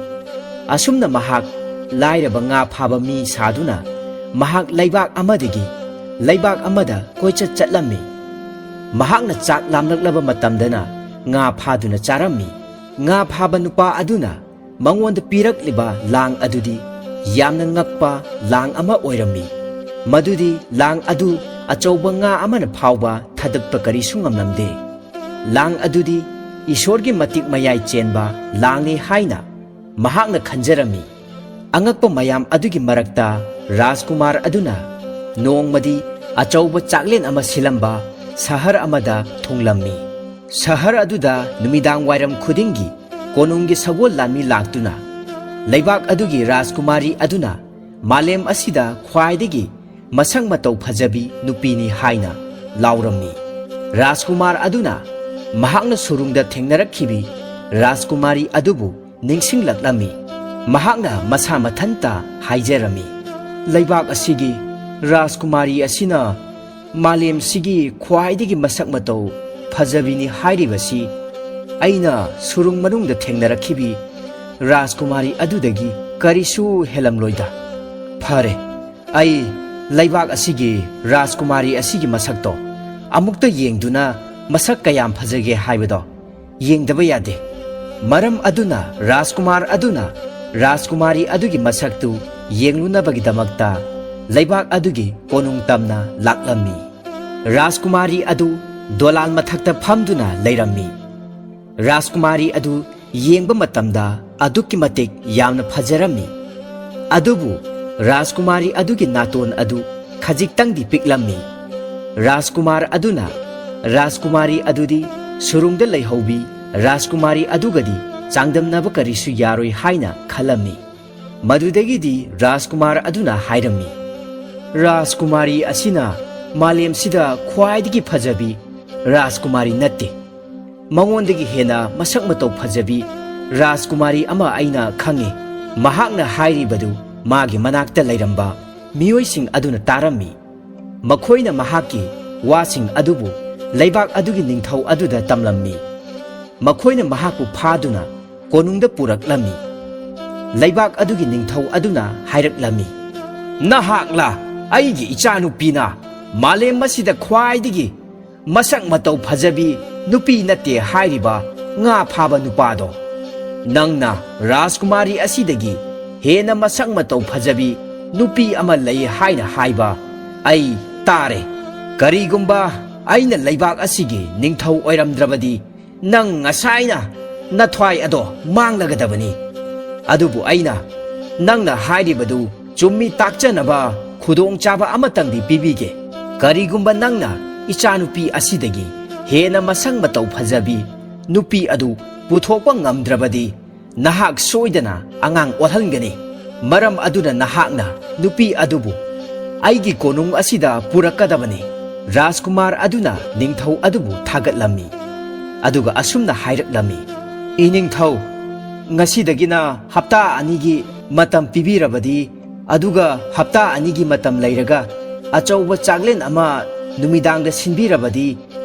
ꯑꯁꯨꯝꯅ ꯃꯍꯥꯛ ꯂꯥꯏꯔꯕ ꯉꯥ ꯐꯥꯕ ꯃꯤ ꯁꯥꯗꯨꯅ ꯃꯍꯥꯛ ꯂꯩꯕꯥꯛ ꯑꯃꯗꯒꯤ ꯂꯩꯕꯥꯛ ꯑꯃꯗ ꯀꯣꯏꯆꯠ ꯆꯠꯂꯝꯃꯤ꯫ ꯃꯍꯥꯛꯅ ꯆꯥꯛ ꯂꯥꯝꯂꯛꯂꯕ ꯃꯇꯝꯗꯅ ꯉꯥ ꯐꯥꯗꯨꯅ ꯆꯥꯔꯝꯃꯤ꯫ ꯉꯥ ꯐꯥꯕ ꯅꯨꯄꯥ ꯑꯗꯨꯅ ꯃꯉꯣꯟꯗ ꯄꯤꯔꯛꯂꯤꯕ ꯂꯥꯡ ꯑꯗꯨꯗꯤ ꯌꯥꯝꯅ ꯉꯛꯄ ꯂꯥꯡ ꯑꯃ ꯑꯣꯏꯔꯝꯃꯤ꯫ ꯃꯗꯨꯗꯤ ꯂꯥꯡ ꯑꯗꯨ ꯑꯆꯧꯕ ꯉꯥ ꯑꯃꯅ ꯐꯥꯎꯕ ꯊꯥꯗꯠꯄ ꯀꯔꯤꯁꯨ ꯉꯝꯂꯝꯗꯦ꯫ ꯂꯥꯡ ꯑꯗꯨꯗꯤ ꯏꯁꯣꯔꯒꯤ ꯃꯇꯤꯛ ꯃꯌꯥꯏ ꯆꯦꯟꯕ ꯂꯥꯡꯅꯤ ꯍꯥꯏꯅ ꯃꯍꯥꯛꯅ ꯈꯟꯖꯔꯝꯃꯤ꯫ ꯑꯉꯛꯄ ꯃꯌꯥꯝ ꯑꯗꯨꯒꯤ ꯃꯔꯛꯇ ꯔꯥꯖꯀꯨꯃꯥꯔ ꯑꯗꯨꯅ ꯅꯣꯡꯃꯗꯤ ꯑꯆꯧꯕ ꯆꯥꯛꯂꯦꯟ ꯑꯃ ꯁꯤꯜꯂꯝꯕ ꯁꯍꯔ ꯑꯃꯗ ꯊꯨꯡꯂꯝꯃꯤ꯫ ꯁꯍꯔ ꯑꯗꯨꯗ ꯅꯨꯃꯤꯗꯥꯡ ꯋꯥꯏꯔꯝ ꯈꯨꯗꯤꯡꯒꯤ ꯀꯣꯅꯨꯡꯒꯤ ꯁꯒꯣꯜ ꯂꯥꯟꯃꯤ ꯂꯥꯛꯇꯨꯅ ꯂꯩꯕꯥꯛ ꯑꯗꯨꯒꯤ ꯔꯥꯖꯀꯨꯃꯥꯔꯤ ꯑꯗꯨꯅ ꯃꯥꯂꯦꯝ ꯑꯁꯤꯗ ꯈ꯭ꯋꯥꯏꯗꯒꯤ ꯃꯁꯛ ꯃꯇꯧ ꯐꯖꯕꯤ ꯅꯨꯄꯤꯅꯤ ꯍꯥꯏꯅ ꯂꯥꯎꯔꯝꯃꯤ꯫ ꯔꯥꯖꯀꯨꯃꯥꯔ ꯑꯗꯨꯅ ꯃꯍꯥꯛꯅ ꯁꯨꯔꯨꯡꯗ ꯊꯦꯡꯅꯔꯛꯈꯤꯕꯤ ꯔꯥꯖꯀꯨꯃꯥꯔꯤ ꯑꯗꯨꯕꯨ ꯅꯤꯡꯁꯤꯡꯂꯛꯂꯝꯃꯤ꯫ ꯃꯍꯥꯛꯅ ꯃꯁꯥ ꯃꯊꯟꯇ ꯍꯥꯏꯖꯔꯝꯃꯤ, "ꯂꯩꯕꯥꯛ ꯑꯁꯤꯒꯤ ꯔꯥꯖꯀꯨꯃꯥꯔꯤ ꯑꯁꯤꯅ ꯃꯥꯂꯦꯝꯁꯤꯒꯤ ꯈ꯭ꯋꯥꯏꯗꯒꯤ ꯃꯁꯛ ꯃꯇꯧ ꯐꯖꯕꯤꯅꯤ ꯍꯥꯏꯔꯤꯕꯁꯤ ꯑꯩꯅ ꯁꯨꯔꯨꯡ ꯃꯅꯨꯡꯗ ꯊꯦꯡꯅꯔꯛꯈꯤꯕꯤ ꯔꯥꯖꯀꯨꯃꯥꯔꯤ ꯑꯗꯨꯗꯒꯤ ꯀꯔꯤꯁꯨ ꯍꯦꯜꯂꯝꯂꯣꯏꯗ꯫ ꯐꯔꯦ, ꯑꯩ ꯂꯩꯕꯥꯛ ꯑꯁꯤꯒꯤ ꯔꯥꯖꯀꯨꯃꯥꯔꯤ ꯑꯁꯤꯒꯤ ꯃꯁꯛꯇꯣ ꯑꯃꯨꯛꯇ ꯌꯦꯡꯗꯨꯅ ꯃꯁꯛ ꯀꯌꯥꯝ ꯐꯖꯒꯦ ꯍꯥꯏꯕꯗꯣ ꯌꯦꯡꯗꯕ ꯌꯥꯗꯦ꯫" ꯃꯔꯝ ꯑꯗꯨꯅ ꯔꯥꯖꯀꯨꯃꯥꯔ ꯑꯗꯨꯅ ꯔꯥꯖꯀꯨꯃꯥꯔꯤ ꯑꯗꯨꯒꯤ ꯃꯁꯛꯇꯨ ꯌꯦꯡꯂꯨꯅꯕꯒꯤꯗꯃꯛꯇ ꯂꯩꯕꯥꯛ ꯑꯗꯨꯒꯤ ꯀꯣꯅꯨꯡ ꯇꯝꯅ ꯂꯥꯛꯂꯝꯃꯤ꯫ ꯔꯥꯖꯀꯨꯃꯥꯔꯤ ꯑꯗꯨ ꯗꯣꯂꯥꯟ ꯃꯊꯛꯇ ꯐꯝꯗꯨꯅ ꯂꯩꯔꯝꯃꯤ꯫ ꯔꯥꯖꯀꯨꯃꯥꯔꯤ ꯑꯗꯨ ꯌꯦꯡꯕ ꯃꯇꯝꯗ ꯑꯗꯨꯛꯀꯤ ꯃꯇꯤꯛ ꯌꯥꯝꯅ ꯐꯖꯔꯝꯃꯤ꯫ ꯑꯗꯨꯕꯨ ꯔꯥꯖꯀꯨꯃꯥꯔꯤ ꯑꯗꯨꯒꯤ ꯅꯥꯇꯣꯟ ꯑꯗꯨ ꯈꯖꯤꯛꯇꯪꯗꯤ ꯄꯤꯛꯂꯝꯃꯤ꯫ ꯔꯥꯖꯀꯨꯃꯥꯔ ꯑꯗꯨꯅ ꯔꯥꯖꯀꯨꯃꯥꯔꯤ ꯑꯗꯨꯗꯤ ꯁꯨꯔꯨꯡꯗ ꯂꯩꯍꯧꯕꯤ ꯔꯥꯖꯀꯨꯃꯥꯔꯤ ꯑꯗꯨꯒꯗꯤ ꯆꯥꯡꯗꯝꯅꯕ ꯀꯔꯤꯁꯨ ꯌꯥꯔꯣꯏ ꯍꯥꯏꯅ ꯈꯜꯂꯝꯃꯤ꯫ ꯃꯗꯨꯗꯒꯤꯗꯤ ꯔꯥꯖꯀꯨꯃꯥꯔ ꯑꯗꯨꯅ ꯍꯥꯏꯔꯝꯃꯤ, "ꯔꯥꯖꯀꯨꯃꯥꯔꯤ ꯑꯁꯤꯅ ꯃꯥꯂꯦꯝꯁꯤꯗ ꯈ꯭ꯋꯥꯏꯗꯒꯤ ꯐꯖꯕꯤ ꯔꯥꯖꯀꯨꯃꯥꯔꯤ ꯅꯠꯇꯦ꯫ ꯃꯉꯣꯟꯗꯒꯤ ꯍꯦꯟꯅ ꯃꯁꯛ ꯃꯇꯧ ꯐꯖꯕꯤ ꯔꯥꯖꯀꯨꯃꯥꯔꯤ ꯑꯃ ꯑꯩꯅ ꯈꯪꯏ꯫" ꯃꯍꯥꯛꯅ ꯍꯥꯏꯔꯤꯕꯗꯨ ꯃꯥꯒꯤ ꯃꯅꯥꯛꯇ ꯂꯩꯔꯝꯕ ꯃꯤꯑꯣꯏꯁꯤꯡ ꯑꯗꯨꯅ ꯇꯥꯔꯝꯃꯤ꯫ ꯃꯈꯣꯏꯅ ꯃꯍꯥꯛꯀꯤ ꯋꯥꯁꯤꯡ ꯑꯗꯨꯕꯨ ꯂꯩꯕꯥꯛ ꯑꯗꯨꯒꯤ ꯅꯤꯡꯊꯧ ꯑꯗꯨꯗ ꯇꯝꯂꯝꯃꯤ꯫ ꯃꯈꯣꯏꯅ ꯃꯍꯥꯛꯄꯨ ꯐꯥꯗꯨꯅ ꯀꯣꯅꯨꯡꯗ ꯄꯨꯔꯛꯂꯝꯃꯤ꯫ ꯂꯩꯕꯥꯛ ꯑꯗꯨꯒꯤ ꯅꯤꯡꯊꯧ ꯑꯗꯨꯅ ꯍꯥꯏꯔꯛꯂꯝꯃꯤ, "ꯅꯍꯥꯛꯂꯥ ꯑꯩꯒꯤ ꯏꯆꯥꯅꯨꯄꯤꯅ ꯃꯥꯂꯦꯝ ꯑꯁꯤꯗ ꯈ꯭ꯋꯥꯏꯗꯒꯤ ꯃꯁꯛ ꯃꯇꯧ ꯐꯖꯕꯤ ꯅꯨꯄꯤ ꯅꯠꯇꯦ ꯍꯥꯏꯔꯤꯕ ꯉꯥ ꯐꯥꯕ ꯅꯨꯄꯥꯗꯣ? ꯅꯪꯅ ꯔꯥꯖꯀꯨꯃꯥꯔꯤ ꯑꯁꯤꯗꯒꯤ ꯍꯦꯟꯅ ꯃꯁꯛ ꯃꯇꯧ ꯐꯖꯕꯤ ꯅꯨꯄꯤ ꯑꯃ ꯂꯩ ꯍꯥꯏꯅ ꯍꯥꯏꯕ ꯑꯩ ꯇꯥꯔꯦ꯫ ꯀꯔꯤꯒꯨꯝꯕ ꯑꯩꯅ ꯂꯩꯕꯥꯛ ꯑꯁꯤꯒꯤ ꯅꯤꯡꯊꯧ ꯑꯣꯏꯔꯝꯗ꯭ꯔꯕꯗꯤ ꯅꯪ ꯉꯁꯥꯏꯅ ꯅꯊ꯭ꯋꯥꯏ ꯑꯗꯣ ꯃꯥꯡꯂꯒꯗꯕꯅꯤ꯫ ꯑꯗꯨꯕꯨ ꯑꯩꯅ ꯅꯪꯅ ꯍꯥꯏꯔꯤꯕꯗꯨ ꯆꯨꯝꯃꯤ ꯇꯥꯛꯆꯅꯕ ꯈꯨꯗꯣꯡꯆꯥꯕ ꯑꯃꯇꯪꯗꯤ ꯄꯤꯕꯤꯒꯦ꯫ ꯀꯔꯤꯒꯨꯝꯕ ꯅꯪꯅ ꯏꯆꯥꯅꯨꯄꯤ ꯑꯁꯤꯗꯒꯤ ꯍꯦꯟꯅ ꯃꯁꯛ ꯃꯇꯧ ꯐꯖꯕꯤ ꯅꯨꯄꯤ ꯑꯗꯨ ꯄꯨꯊꯣꯛꯄ ꯉꯝꯗ꯭ꯔꯕꯗꯤ, ꯅꯍꯥꯛ ꯁꯣꯏꯗꯅ ꯑꯉꯥꯡ ꯑꯣꯜꯍꯟꯒꯅꯤ꯫ ꯃꯔꯝ ꯑꯗꯨꯅ ꯅꯍꯥꯛꯅ ꯅꯨꯄꯤ ꯑꯗꯨꯕꯨ ꯑꯩꯒꯤ ꯀꯣꯅꯨꯡ ꯑꯁꯤꯗ ꯄꯨꯔꯛꯀꯗꯕꯅꯤ꯫" ꯔꯥꯖꯀꯨꯃꯥꯔ ꯑꯗꯨꯅ ꯅꯤꯡꯊꯧ ꯑꯗꯨꯕꯨ ꯊꯥꯒꯠꯂꯝꯃꯤ꯫ ꯑꯗꯨꯒ ꯑꯁꯨꯝꯅ ꯍꯥꯏꯔꯛꯂꯝꯃꯤ, "ꯏꯅꯤꯡꯊꯧ, ꯉꯁꯤꯗꯒꯤꯅ ꯍꯞꯇꯥ ꯑꯅꯤꯒꯤ ꯃꯇꯝ ꯄꯤꯕꯤꯔꯕꯗꯤ, ꯑꯗꯨꯒ ꯍꯞꯇꯥ ꯑꯅꯤꯒꯤ ꯃꯇꯝ ꯂꯩꯔꯒ ꯑꯆꯧꯕ ꯆꯥꯛꯂꯦꯟ ꯑꯃ ꯅꯨꯃꯤꯗꯥꯡꯗ ꯁꯤꯟꯕꯤꯔꯕꯗꯤ,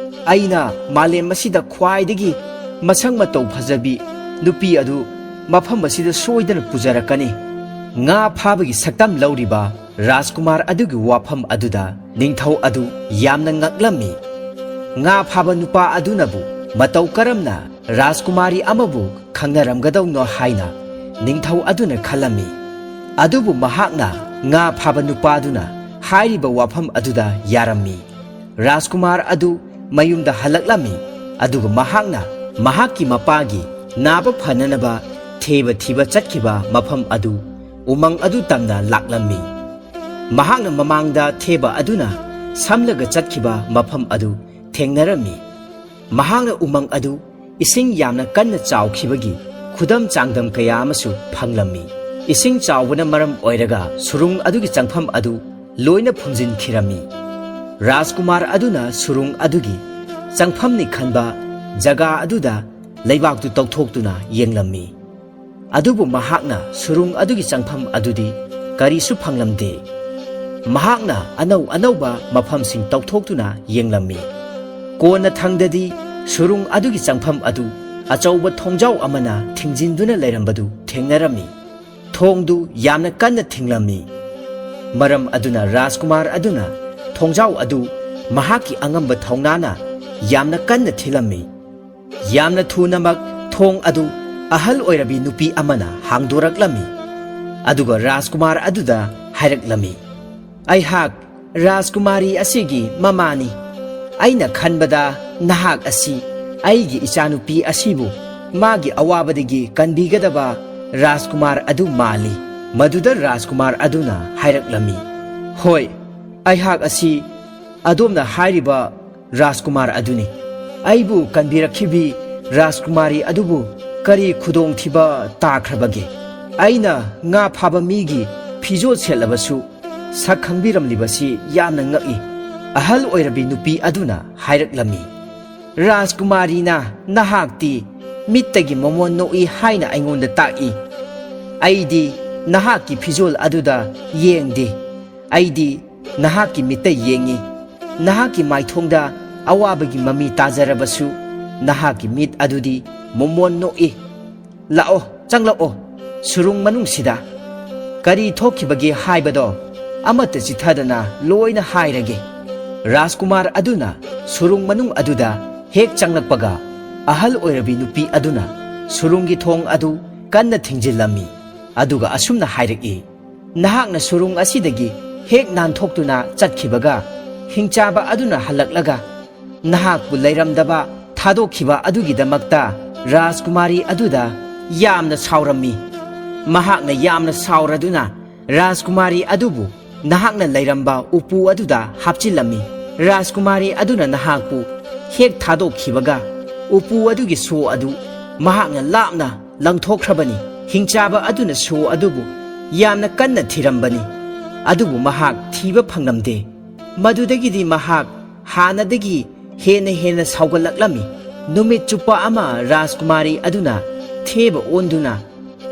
ꯑꯩꯅ ꯃꯥꯂꯦꯝ ꯑꯁꯤꯗ ꯈ꯭ꯋꯥꯏꯗꯒꯤ ꯃꯁꯛ ꯃꯇꯧ ꯐꯖꯕꯤ ꯅꯨꯄꯤ ꯑꯗꯨ ꯃꯐꯝ ꯑꯁꯤꯗ ꯁꯣꯏꯗꯅ ꯄꯨꯖꯔꯛꯀꯅꯤ꯫" ꯉꯥ ꯐꯥꯕꯒꯤ ꯁꯛꯇꯝ ꯂꯧꯔꯤꯕ ꯔꯥꯖꯀꯨꯃꯥꯔ ꯑꯗꯨꯒꯤ ꯋꯥꯐꯝ ꯑꯗꯨꯗ ꯅꯤꯡꯊꯧ ꯑꯗꯨ ꯌꯥꯝꯅ ꯉꯛꯂꯝꯃꯤ꯫ ꯉꯥ ꯐꯥꯕ ꯅꯨꯄꯥ ꯑꯗꯨꯅꯕꯨ ꯃꯇꯧ ꯀꯔꯝꯅ ꯔꯥꯖꯀꯨꯃꯥꯔꯤ ꯑꯃꯕꯨ ꯈꯪꯅꯔꯝꯒꯗꯧꯅꯣ ꯍꯥꯏꯅ ꯅꯤꯡꯊꯧ ꯑꯗꯨꯅ ꯈꯜꯂꯝꯃꯤ꯫ ꯑꯗꯨꯕꯨ ꯃꯍꯥꯛꯅ ꯉꯥ ꯐꯥꯕ ꯅꯨꯄꯥꯗꯨꯅ ꯍꯥꯏꯔꯤꯕ ꯋꯥꯐꯝ ꯑꯗꯨꯗ ꯌꯥꯔꯝꯃꯤ꯫ ꯔꯥꯖꯀꯨꯃꯥꯔ ꯑꯗꯨ ꯃꯌꯨꯝꯗ ꯍꯜꯂꯛꯂꯝꯃꯤ, ꯑꯗꯨꯒ ꯃꯍꯥꯛꯅ ꯃꯍꯥꯛꯀꯤ ꯃꯄꯥꯒꯤ ꯅꯥꯕ ꯐꯅꯅꯕ ꯊꯦꯕ ꯊꯤꯕ ꯆꯠꯈꯤꯕ ꯃꯐꯝ ꯑꯗꯨ ꯎꯃꯪ ꯑꯗꯨ ꯇꯝꯅ ꯂꯥꯛꯂꯝꯃꯤ꯫ ꯃꯍꯥꯛꯅ ꯃꯃꯥꯡꯗ ꯊꯦꯕ ꯑꯗꯨꯅ ꯁꯝꯂꯒ ꯆꯠꯈꯤꯕ ꯃꯐꯝ ꯑꯗꯨ ꯊꯦꯡꯅꯔꯝꯃꯤ꯫ ꯃꯍꯥꯛꯅ ꯎꯃꯪ ꯑꯗꯨ ꯏꯁꯤꯡ ꯌꯥꯝꯅ ꯀꯟꯅ ꯆꯥꯎꯈꯤꯕꯒꯤ ꯈꯨꯗꯝ ꯆꯥꯡꯗꯝ ꯀꯌꯥ ꯑꯃꯁꯨ ꯐꯪꯂꯝꯃꯤ꯫ ꯏꯁꯤꯡ ꯆꯥꯎꯕꯅ ꯃꯔꯝ ꯑꯣꯏꯔꯒ ꯁꯨꯔꯨꯡ ꯑꯗꯨꯒꯤ ꯆꯪꯐꯝ ꯑꯗꯨ ꯂꯣꯏꯅ ꯐꯨꯝꯖꯤꯟꯈꯤꯔꯝꯃꯤ꯫ ꯔꯥꯖꯀꯨꯃꯥꯔ ꯑꯗꯨꯅ ꯁꯨꯔꯨꯡ ꯑꯗꯨꯒꯤ ꯆꯪꯐꯝꯅꯤ ꯈꯟꯕ ꯖꯒꯥ ꯑꯗꯨꯗ ꯂꯩꯕꯥꯛꯇꯨ ꯇꯧꯊꯣꯛꯇꯨꯅ ꯌꯦꯡꯂꯝꯃꯤ꯫ ꯑꯗꯨꯕꯨ ꯃꯍꯥꯛꯅ ꯁꯨꯔꯨꯡ ꯑꯗꯨꯒꯤ ꯆꯪꯐꯝ ꯑꯗꯨꯗꯤ ꯀꯔꯤꯁꯨ ꯐꯪꯂꯝꯗꯦ꯫ ꯃꯍꯥꯛꯅ ꯑꯅꯧ ꯑꯅꯧꯕ ꯃꯐꯝꯁꯤꯡ ꯇꯧꯊꯣꯛꯇꯨꯅ ꯌꯦꯡꯂꯝꯃꯤ꯫ ꯀꯣꯟꯅꯊꯪꯗꯗꯤ ꯁꯨꯔꯨꯡ ꯑꯗꯨꯒꯤ ꯆꯪꯐꯝ ꯑꯗꯨ ꯑꯆꯧꯕ ꯊꯣꯡꯖꯥꯎ ꯑꯃꯅ ꯊꯤꯡꯖꯤꯟꯗꯨꯅ ꯂꯩꯔꯝꯕꯗꯨ ꯊꯦꯡꯅꯔꯝꯃꯤ꯫ ꯊꯣꯡꯗꯨ ꯌꯥꯝꯅ ꯀꯟꯅ ꯊꯤꯡꯂꯝꯃꯤ꯫ ꯃꯔꯝ ꯑꯗꯨꯅ ꯔꯥꯖꯀꯨꯃꯥꯔ ꯑꯗꯨꯅ ꯊꯣꯡꯖꯥꯎ ꯑꯗꯨ ꯃꯍꯥꯛꯀꯤ ꯑꯉꯝꯕ ꯊꯧꯅꯥꯅ ꯌꯥꯝꯅ ꯀꯟꯅ ꯊꯤꯜꯂꯝꯃꯤ꯫ ꯌꯥꯝꯅ ꯊꯨꯅꯃꯛ ꯊꯣꯡ ꯑꯗꯨ ꯑꯍꯜ ꯑꯣꯏꯔꯕꯤ ꯅꯨꯄꯤ ꯑꯃꯅ ꯍꯥꯡꯗꯣꯔꯛꯂꯝꯃꯤ꯫ ꯑꯗꯨꯒ ꯔꯥꯖꯀꯨꯃꯥꯔ ꯑꯗꯨꯗ ꯍꯥꯏꯔꯛꯂꯝꯃꯤ, "ꯑꯩꯍꯥꯛ ꯔꯥꯖꯀꯨꯃꯥꯔꯤ ꯑꯁꯤꯒꯤ ꯃꯃꯥꯅꯤ꯫ ꯑꯩꯅ ꯈꯟꯕꯗ ꯅꯍꯥꯛ ꯑꯁꯤ ꯑꯩꯒꯤ ꯏꯆꯥꯅꯨꯄꯤ ꯑꯁꯤꯕꯨ ꯃꯥꯒꯤ ꯑꯋꯥꯕꯗꯒꯤ ꯀꯟꯕꯤꯒꯗꯕ ꯔꯥꯖꯀꯨꯃꯥꯔ ꯑꯗꯨ ꯃꯥꯜꯂꯤ꯫" ꯃꯗꯨꯗ ꯔꯥꯖꯀꯨꯃꯥꯔ ꯑꯗꯨꯅ ꯍꯥꯏꯔꯛꯂꯝꯃꯤ, "ꯍꯣꯏ, ꯑꯩꯍꯥꯛ ꯑꯁꯤ ꯑꯗꯣꯝꯅ ꯍꯥꯏꯔꯤꯕ ꯔꯥꯖꯀꯨꯃꯥꯔ ꯑꯗꯨꯅꯤ꯫ ꯑꯩꯕꯨ ꯀꯟꯕꯤꯔꯛꯈꯤꯕꯤ ꯔꯥꯖꯀꯨꯃꯥꯔꯤ ꯑꯗꯨꯕꯨ ꯀꯔꯤ ꯈꯨꯗꯣꯡꯊꯤꯕ ꯇꯥꯈ꯭ꯔꯕꯒꯦ? ꯑꯩꯅ ꯉꯥ ꯐꯥꯕ ꯃꯤꯒꯤ ꯐꯤꯖꯣꯜ ꯁꯦꯠꯂꯕꯁꯨ ꯁꯛ ꯈꯪꯕꯤꯔꯝꯂꯤꯕꯁꯤ ꯌꯥꯝꯅ ꯉꯛꯏ꯫" ꯑꯍꯜ ꯑꯣꯏꯔꯕꯤ ꯅꯨꯄꯤ ꯑꯗꯨꯅ ꯍꯥꯏꯔꯛꯂꯝꯃꯤ, "ꯔꯥꯖꯀꯨꯃꯥꯔꯤꯅ ꯅꯍꯥꯛꯇꯤ ꯃꯤꯠꯇꯒꯤ ꯃꯣꯃꯣꯟ ꯅꯣꯛꯏ ꯍꯥꯏꯅ ꯑꯩꯉꯣꯟꯗ ꯇꯥꯛꯏ꯫ ꯑꯩꯗꯤ ꯅꯍꯥꯛꯀꯤ ꯐꯤꯖꯣꯜ ꯑꯗꯨꯗ ꯌꯦꯡꯗꯦ꯫ ꯑꯩꯗꯤ ꯅꯍꯥꯛꯀꯤ ꯃꯤꯠꯇ ꯌꯦꯡꯏ꯫ ꯅꯍꯥꯛꯀꯤ ꯃꯥꯏꯊꯣꯡꯗ ꯑꯋꯥꯕꯒꯤ ꯃꯃꯤ ꯇꯥꯖꯔꯕꯁꯨ ꯅꯍꯥꯛꯀꯤ ꯃꯤꯠ ꯑꯗꯨꯗꯤ ꯃꯣꯃꯣꯟ ꯅꯣꯛꯏ꯫ ꯂꯥꯛꯑꯣ, ꯆꯪꯂꯛꯑꯣ꯫ ꯁꯨꯔꯨꯡ ꯃꯅꯨꯡꯁꯤꯗ ꯀꯔꯤ ꯊꯣꯛꯈꯤꯕꯒꯦ ꯍꯥꯏꯕꯗꯣ ꯑꯃꯠꯇ ꯆꯤꯊꯗꯅ ꯂꯣꯏꯅ ꯍꯥꯏꯔꯒꯦ꯫" ꯔꯥꯖꯀꯨꯃꯥꯔ ꯑꯗꯨꯅ ꯁꯨꯔꯨꯡ ꯃꯅꯨꯡ ꯑꯗꯨꯗ ꯍꯦꯛ ꯆꯪꯂꯛꯄꯒ, ꯑꯍꯜ ꯑꯣꯏꯔꯕꯤ ꯅꯨꯄꯤ ꯑꯗꯨꯅ ꯁꯨꯔꯨꯡꯒꯤ ꯊꯣꯡ ꯑꯗꯨ ꯀꯟꯅ ꯊꯤꯡꯖꯤꯜꯂꯝꯃꯤ꯫ ꯑꯗꯨꯒ ꯑꯁꯨꯝꯅ ꯍꯥꯏꯔꯛꯏ, "ꯅꯍꯥꯛꯅ ꯁꯨꯔꯨꯡ ꯑꯁꯤꯗꯒꯤ ꯍꯦꯛ ꯅꯥꯟꯊꯣꯛꯇꯨꯅ ꯆꯠꯈꯤꯕꯒ, ꯍꯤꯡꯆꯥꯕ ꯑꯗꯨꯅ ꯍꯜꯂꯛꯂꯒ ꯅꯍꯥꯛꯄꯨ ꯂꯩꯔꯝꯗꯕ ꯊꯥꯗꯣꯛꯈꯤꯕ ꯑꯗꯨꯒꯤꯗꯃꯛꯇ ꯔꯥꯖꯀꯨꯃꯥꯔꯤ ꯑꯗꯨꯗ ꯌꯥꯝꯅ ꯁꯥꯎꯔꯝꯃꯤ꯫ ꯃꯍꯥꯛꯅ ꯌꯥꯝꯅ ꯁꯥꯎꯔꯗꯨꯅ ꯔꯥꯖꯀꯨꯃꯥꯔꯤ ꯑꯗꯨꯕꯨ ꯅꯍꯥꯛꯅ ꯂꯩꯔꯝꯕ ꯎꯄꯨ ꯑꯗꯨꯗ ꯍꯥꯞꯆꯤꯜꯂꯝꯃꯤ꯫ ꯔꯥꯖꯀꯨꯃꯥꯔꯤ ꯑꯗꯨꯅ ꯅꯍꯥꯛꯄꯨ ꯍꯦꯛ ꯊꯥꯗꯣꯛꯈꯤꯕꯒ, ꯎꯄꯨ ꯑꯗꯨꯒꯤ ꯁꯣ ꯑꯗꯨ ꯃꯍꯥꯛꯅ ꯂꯥꯞꯅ ꯂꯪꯊꯣꯛꯈ꯭ꯔꯕꯅꯤ꯫" ꯍꯤꯡꯆꯥꯕ ꯑꯗꯨꯅ ꯁꯣ ꯑꯗꯨꯕꯨ ꯌꯥꯝꯅ ꯀꯟꯅ ꯊꯤꯔꯝꯕꯅꯤ, ꯑꯗꯨꯕꯨ ꯃꯍꯥꯛ ꯊꯤꯕ ꯐꯪꯂꯝꯗꯦ꯫ ꯃꯗꯨꯗꯒꯤꯗꯤ ꯃꯍꯥꯛ ꯍꯥꯟꯅꯗꯒꯤ ꯍꯦꯟꯅ ꯍꯦꯟꯅ ꯁꯥꯎꯒꯠꯂꯛꯂꯝꯃꯤ꯫ ꯅꯨꯃꯤꯠ ꯆꯨꯞꯄ ꯑꯃ ꯔꯥꯖꯀꯨꯃꯥꯔꯤ ꯑꯗꯨꯅ ꯊꯦꯕ ꯑꯣꯟꯗꯨꯅ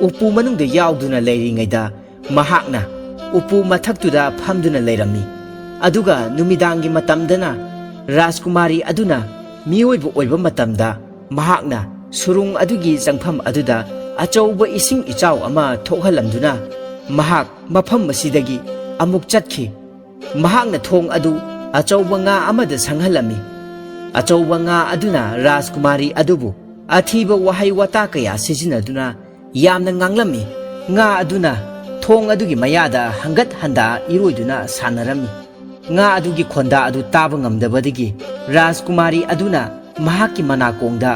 ꯎꯄꯨ ꯃꯅꯨꯡꯗ ꯌꯥꯎꯗꯨꯅ ꯂꯩꯔꯤꯉꯩꯗ, ꯃꯍꯥꯛꯅ ꯎꯄꯨ ꯃꯊꯛꯇꯨꯗ ꯐꯝꯗꯨꯅ ꯂꯩꯔꯝꯃꯤ꯫ ꯑꯗꯨꯒ ꯅꯨꯃꯤꯗꯥꯡꯒꯤ ꯃꯇꯝꯗꯅ ꯔꯥꯖꯀꯨꯃꯥꯔꯤ ꯑꯗꯨꯅ ꯃꯤꯑꯣꯏꯕ ꯑꯣꯏꯕ ꯃꯇꯝꯗ ꯃꯍꯥꯛꯅ ꯁꯨꯔꯨꯡ ꯑꯗꯨꯒꯤ ꯆꯪꯐꯝ ꯑꯗꯨꯗ ꯑꯆꯧꯕ ꯏꯁꯤꯡ ꯏꯆꯥꯎ ꯑꯃ ꯊꯣꯛꯍꯜꯂꯝꯗꯨꯅ ꯃꯍꯥꯛ ꯃꯐꯝ ꯑꯁꯤꯗꯒꯤ ꯑꯃꯨꯛ ꯆꯠꯈꯤ꯫ ꯃꯍꯥꯛꯅ ꯊꯣꯡ ꯑꯗꯨ ꯑꯆꯧꯕ ꯉꯥ ꯑꯃꯗ ꯁꯪꯍꯜꯂꯝꯃꯤ꯫ ꯑꯆꯧꯕ ꯉꯥ ꯑꯗꯨꯅ ꯔꯥꯖꯀꯨꯃꯥꯔꯤ ꯑꯗꯨꯕꯨ ꯑꯊꯤꯕ ꯋꯥꯍꯩ ꯋꯥꯇꯥ ꯀꯌꯥ ꯁꯤꯖꯤꯟꯅꯗꯨꯅ ꯌꯥꯝꯅ ꯉꯥꯡꯂꯝꯃꯤ꯫ ꯉꯥ ꯑꯗꯨꯅ ꯊꯣꯡ ꯑꯗꯨꯒꯤ ꯃꯌꯥꯗ ꯍꯪꯒꯠ ꯍꯟꯗꯥ ꯏꯔꯣꯏꯗꯨꯅ ꯁꯥꯟꯅꯔꯝꯃꯤ꯫ ꯉꯥ ꯑꯗꯨꯒꯤ ꯈꯣꯟꯗꯥ ꯑꯗꯨ ꯇꯥꯕ ꯉꯝꯗꯕꯗꯒꯤ ꯔꯥꯖꯀꯨꯃꯥꯔꯤ ꯑꯗꯨꯅ ꯃꯍꯥꯛꯀꯤ ꯃꯅꯥꯀꯣꯡꯗ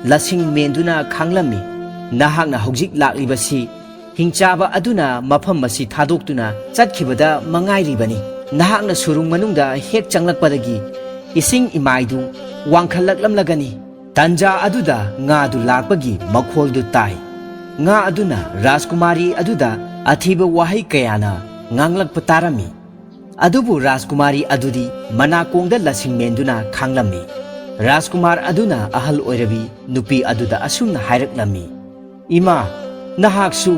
ꯂꯁꯤꯡ ꯃꯦꯟꯗꯨꯅ ꯈꯥꯡꯂꯝꯃꯤ, "ꯅꯍꯥꯛꯅ ꯍꯧꯖꯤꯛ ꯂꯥꯛꯂꯤꯕꯁꯤ ꯍꯤꯡꯆꯥꯕ ꯑꯗꯨꯅ ꯃꯐꯝ ꯑꯁꯤ ꯊꯥꯗꯣꯛꯇꯨꯅ ꯆꯠꯈꯤꯕꯗ ꯃꯉꯥꯏꯔꯤꯕꯅꯤ꯫ ꯅꯍꯥꯛꯅ ꯁꯨꯔꯨꯡ ꯃꯅꯨꯡꯗ ꯍꯦꯛ ꯆꯪꯂꯛꯄꯗꯒꯤ ꯏꯁꯤꯡ ꯏꯃꯥꯏꯗꯨ ꯋꯥꯡꯈꯠꯂꯛꯂꯝꯂꯒꯅꯤ꯫" ꯇꯟꯖꯥ ꯑꯗꯨꯗ ꯉꯥꯗꯨ ꯂꯥꯛꯄꯒꯤ ꯃꯈꯣꯜꯗꯨ ꯇꯥꯏ꯫ ꯉꯥ ꯑꯗꯨꯅ ꯔꯥꯖꯀꯨꯃꯥꯔꯤ ꯑꯗꯨꯗ ꯑꯊꯤꯕ ꯋꯥꯍꯩ ꯀꯌꯥꯅ ꯉꯥꯡꯂꯛꯄ ꯇꯥꯔꯝꯃꯤ꯫ ꯑꯗꯨꯕꯨ ꯔꯥꯖꯀꯨꯃꯥꯔꯤ ꯑꯗꯨꯗꯤ ꯃꯅꯥꯀꯣꯡꯗ ꯂꯁꯤꯡ ꯃꯦꯟꯗꯨꯅ ꯈꯥꯡꯂꯝꯃꯤ꯫ ꯔꯥꯖꯀꯨꯃꯥꯔ ꯑꯗꯨꯅ ꯑꯍꯜ ꯑꯣꯏꯔꯕꯤ ꯅꯨꯄꯤ ꯑꯗꯨꯗ ꯑꯁꯨꯝꯅ ꯍꯥꯏꯔꯛꯂꯝꯃꯤ, "ꯏꯃꯥ, ꯅꯍꯥꯛꯁꯨ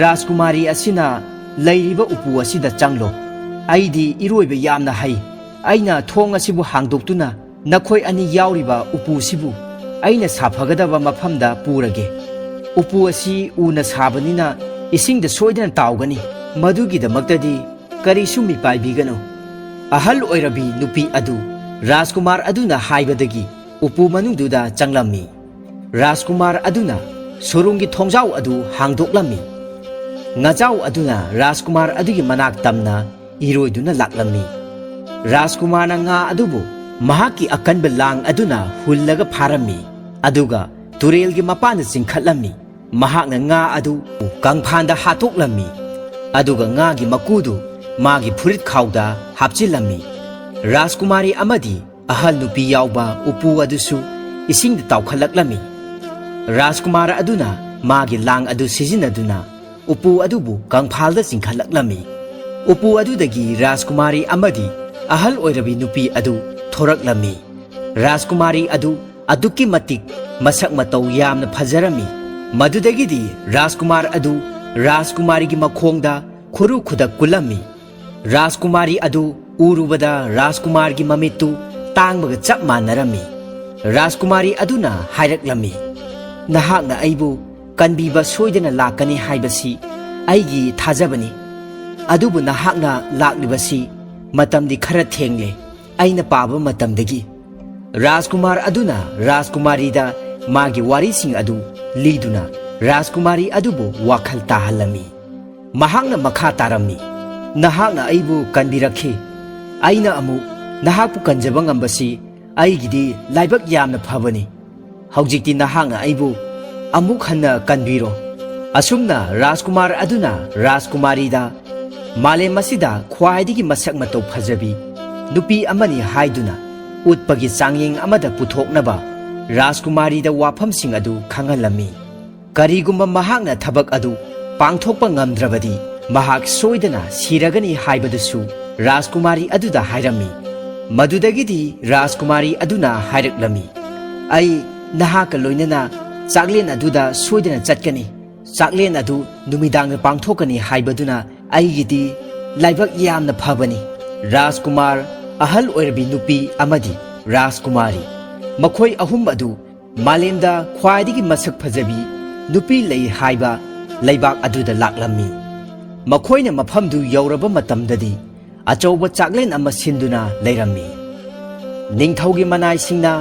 ꯔꯥꯖꯀꯨꯃꯥꯔꯤ ꯑꯁꯤꯅ ꯂꯩꯔꯤꯕ ꯎꯄꯨ ꯑꯁꯤꯗ ꯆꯪꯂꯣ꯫ ꯑꯩꯗꯤ ꯏꯔꯣꯏꯕ ꯌꯥꯝꯅ ꯍꯩ꯫ ꯑꯩꯅ ꯊꯣꯡ ꯑꯁꯤꯕꯨ ꯍꯥꯡꯗꯣꯛꯇꯨꯅ ꯅꯈꯣꯏ ꯑꯅꯤ ꯌꯥꯎꯔꯤꯕ ꯎꯄꯨꯁꯤꯕꯨ ꯑꯩꯅ ꯁꯥꯐꯒꯗꯕ ꯃꯐꯝꯗ ꯄꯨꯔꯒꯦ꯫ ꯎꯄꯨ ꯑꯁꯤ ꯎꯅ ꯁꯥꯕꯅꯤꯅ ꯏꯁꯤꯡꯗ ꯁꯣꯏꯗꯅ ꯇꯥꯎꯒꯅꯤ꯫ ꯃꯗꯨꯒꯤꯗꯃꯛꯇꯗꯤ ꯀꯔꯤꯁꯨ ꯃꯤꯄꯥꯏꯕꯤꯒꯅꯨ꯫" ꯑꯍꯜ ꯑꯣꯏꯔꯕꯤ ꯅꯨꯄꯤ ꯑꯗꯨ ꯔꯥꯖꯀꯨꯃꯥꯔ ꯑꯗꯨꯅ ꯍꯥꯏꯕꯗꯒꯤ ꯎꯄꯨ ꯃꯅꯨꯡꯗꯨꯗ ꯆꯪꯂꯝꯃꯤ꯫ ꯔꯥꯖꯀꯨꯃꯥꯔ ꯑꯗꯨꯅ ꯁꯨꯔꯨꯡꯒꯤ ꯊꯣꯡꯖꯥꯎ ꯑꯗꯨ ꯍꯥꯡꯗꯣꯛꯂꯝꯃꯤ꯫ ꯉꯥꯖꯥꯎ ꯑꯗꯨꯅ ꯔꯥꯖꯀꯨꯃꯥꯔ ꯑꯗꯨꯒꯤ ꯃꯅꯥꯛ ꯇꯝꯅ ꯏꯔꯣꯏꯗꯨꯅ ꯂꯥꯛꯂꯝꯃꯤ꯫ ꯔꯥꯖꯀꯨꯃꯥꯔꯅ ꯉꯥ ꯑꯗꯨꯕꯨ ꯃꯍꯥꯛꯀꯤ ꯑꯀꯟꯕ ꯂꯥꯡ ꯑꯗꯨꯅ ꯍꯨꯜꯂꯒ ꯐꯥꯔꯝꯃꯤ, ꯑꯗꯨꯒ ꯇꯨꯔꯦꯜꯒꯤ ꯃꯄꯥꯟꯗ ꯆꯤꯡꯈꯠꯂꯝꯃꯤ꯫ ꯃꯍꯥꯛꯅ ꯉꯥ ꯑꯗꯨ ꯀꯪꯐꯥꯟꯗ ꯍꯥꯠꯇꯣꯛꯂꯝꯃꯤ, ꯑꯗꯨꯒ ꯉꯥꯒꯤ ꯃꯀꯨꯗꯨ ꯃꯥꯒꯤ ꯐꯨꯔꯤꯠ ꯈꯥꯎꯗ ꯍꯥꯞꯆꯤꯜꯂꯝꯃꯤ꯫ ꯔꯥꯖꯀꯨꯃꯥꯔꯤ ꯑꯃꯗꯤ ꯑꯍꯜ ꯅꯨꯄꯤ ꯌꯥꯎꯕ ꯎꯄꯨ ꯑꯗꯨꯁꯨ ꯏꯁꯤꯡꯗ ꯇꯥꯎꯈꯠꯂꯛꯂꯝꯃꯤ꯫ ꯔꯥꯖꯀꯨꯃꯥꯔ ꯑꯗꯨꯅ ꯃꯥꯒꯤ ꯂꯥꯡ ꯑꯗꯨ ꯁꯤꯖꯤꯟꯅꯗꯨꯅ ꯎꯄꯨ ꯑꯗꯨꯕꯨ ꯀꯪꯐꯥꯜꯗ ꯆꯤꯡꯈꯠꯂꯛꯂꯝꯃꯤ꯫ ꯎꯄꯨ ꯑꯗꯨꯗꯒꯤ ꯔꯥꯖꯀꯨꯃꯥꯔꯤ ꯑꯃꯗꯤ ꯑꯍꯜ ꯑꯣꯏꯔꯕꯤ ꯅꯨꯄꯤ ꯑꯗꯨ ꯊꯣꯔꯛꯂꯝꯃꯤ꯫ ꯔꯥꯖꯀꯨꯃꯥꯔꯤ ꯑꯗꯨ ꯑꯗꯨꯛꯀꯤ ꯃꯇꯤꯛ ꯃꯁꯛ ꯃꯇꯧ ꯌꯥꯝꯅ ꯐꯖꯔꯝꯃꯤ꯫ ꯃꯗꯨꯗꯒꯤꯗꯤ ꯔꯥꯖꯀꯨꯃꯥꯔ ꯑꯗꯨ ꯔꯥꯖꯀꯨꯃꯥꯔꯤꯒꯤ ꯃꯈꯣꯡꯗ ꯈꯨꯔꯨ ꯈꯨꯗꯛ ꯀꯨꯜꯂꯝꯃꯤ꯫ ꯔꯥꯖꯀꯨꯃꯥꯔꯤ ꯑꯗꯨ ꯎꯔꯨꯕꯗ ꯔꯥꯖꯀꯨꯃꯥꯔꯒꯤ ꯃꯃꯤꯠꯇꯨ ꯇꯥꯡꯕꯒ ꯆꯞ ꯃꯥꯟꯅꯔꯝꯃꯤ꯫ ꯔꯥꯖꯀꯨꯃꯥꯔꯤ ꯑꯗꯨꯅ ꯍꯥꯏꯔꯛꯂꯝꯃꯤ, "ꯅꯍꯥꯛꯅ ꯑꯩꯕꯨ ꯀꯟꯕꯤꯕ ꯁꯣꯏꯗꯅ ꯂꯥꯛꯀꯅꯤ ꯍꯥꯏꯕꯁꯤ ꯑꯩꯒꯤ ꯊꯥꯖꯕꯅꯤ꯫ ꯑꯗꯨꯕꯨ ꯅꯍꯥꯛꯅ ꯂꯥꯛꯂꯤꯕꯁꯤ ꯃꯇꯝꯗꯤ ꯈꯔ ꯊꯦꯡꯂꯦ, ꯑꯩꯅ ꯄꯥꯕ ꯃꯇꯝꯗꯒꯤ"꯫ ꯔꯥꯖꯀꯨꯃꯥꯔ ꯑꯗꯨꯅ ꯔꯥꯖꯀꯨꯃꯥꯔꯤꯗ ꯃꯥꯒꯤ ꯋꯥꯔꯤꯁꯤꯡ ꯑꯗꯨ ꯂꯤꯗꯨꯅ ꯔꯥꯖꯀꯨꯃꯥꯔꯤ ꯑꯗꯨꯕꯨ ꯋꯥꯈꯜ ꯇꯥꯍꯜꯂꯝꯃꯤ꯫ ꯃꯍꯥꯛꯅ ꯃꯈꯥ ꯇꯥꯔꯝꯃꯤ, "ꯅꯍꯥꯛꯅ ꯑꯩꯕꯨ ꯀꯟꯕꯤꯔꯛꯈꯤ꯫ ꯑꯩꯅ ꯑꯃꯨꯛ ꯅꯍꯥꯛꯄꯨ ꯀꯟꯖꯕ ꯉꯝꯕꯁꯤ ꯑꯩꯒꯤꯗꯤ ꯂꯥꯏꯕꯛ ꯌꯥꯝꯅ ꯐꯕꯅꯤ꯫ ꯍꯧꯖꯤꯛꯇꯤ ꯅꯍꯥꯛꯅ ꯑꯩꯕꯨ ꯑꯃꯨꯛ ꯍꯟꯅ ꯀꯟꯕꯤꯔꯣ"꯫ ꯑꯁꯨꯝꯅ ꯔꯥꯖꯀꯨꯃꯥꯔ ꯑꯗꯨꯅ ꯔꯥꯖꯀꯨꯃꯥꯔꯤꯗ ꯃꯥꯂꯦꯝ ꯑꯁꯤꯗ ꯈ꯭ꯋꯥꯏꯗꯒꯤ ꯃꯁꯛ ꯃꯇꯧ ꯐꯖꯕꯤ ꯅꯨꯄꯤ ꯑꯃꯅꯤ ꯍꯥꯏꯗꯨꯅ ꯎꯠꯄꯒꯤ ꯆꯥꯡꯌꯦꯡ ꯑꯃꯗ ꯄꯨꯊꯣꯛꯅꯕ ꯔꯥꯖꯀꯨꯃꯥꯔꯤꯗ ꯋꯥꯐꯝꯁꯤꯡ ꯑꯗꯨ ꯈꯪꯍꯜꯂꯝꯃꯤ꯫ ꯀꯔꯤꯒꯨꯝꯕ ꯃꯍꯥꯛꯅ ꯊꯕꯛ ꯑꯗꯨ ꯄꯥꯡꯊꯣꯛꯄ ꯉꯝꯗ꯭ꯔꯕꯗꯤ ꯃꯍꯥꯛ ꯁꯣꯏꯗꯅ ꯁꯤꯔꯒꯅꯤ ꯍꯥꯏꯕꯗꯨꯁꯨ ꯔꯥꯖꯀꯨꯃꯥꯔꯤ ꯑꯗꯨꯗ ꯍꯥꯏꯔꯝꯃꯤ꯫ ꯃꯗꯨꯗꯒꯤꯗꯤ ꯔꯥꯖꯀꯨꯃꯥꯔꯤ ꯑꯗꯨꯅ ꯍꯥꯏꯔꯛꯂꯝꯃꯤ, "ꯑꯩ ꯅꯍꯥꯛꯀ ꯂꯣꯏꯅꯅ ꯆꯥꯛꯂꯦꯟ ꯑꯗꯨꯗ ꯁꯣꯏꯗꯅ ꯆꯠꯀꯅꯤ꯫ ꯆꯥꯛꯂꯦꯟ ꯑꯗꯨ ꯅꯨꯃꯤꯗꯥꯡꯗ ꯄꯥꯡꯊꯣꯛꯀꯅꯤ ꯍꯥꯏꯕꯗꯨꯅ ꯑꯩꯒꯤꯗꯤ ꯂꯥꯏꯕꯛ ꯌꯥꯝꯅ ꯐꯕꯅꯤ"꯫ ꯔꯥꯖꯀꯨꯃꯥꯔ, ꯑꯍꯜ ꯑꯣꯏꯔꯕꯤ ꯅꯨꯄꯤ ꯑꯃꯗꯤ ꯔꯥꯖꯀꯨꯃꯥꯔꯤ, ꯃꯈꯣꯏ ꯑꯍꯨꯝ ꯑꯗꯨ ꯃꯥꯂꯦꯝꯗ ꯈ꯭ꯋꯥꯏꯗꯒꯤ ꯃꯁꯛ ꯐꯖꯕꯤ ꯅꯨꯄꯤ ꯂꯩ ꯍꯥꯏꯕ ꯂꯩꯕꯥꯛ ꯑꯗꯨꯗ ꯂꯥꯛꯂꯝꯃꯤ꯫ ꯃꯈꯣꯏꯅ ꯃꯐꯝꯗꯨ ꯌꯧꯔꯕ ꯃꯇꯝꯗꯗꯤ ꯑꯆꯧꯕ ꯆꯥꯛꯂꯦꯟ ꯑꯃ ꯁꯤꯟꯗꯨꯅ ꯂꯩꯔꯝꯃꯤ꯫ ꯅꯤꯡꯊꯧꯒꯤ ꯃꯅꯥꯏꯁꯤꯡꯅ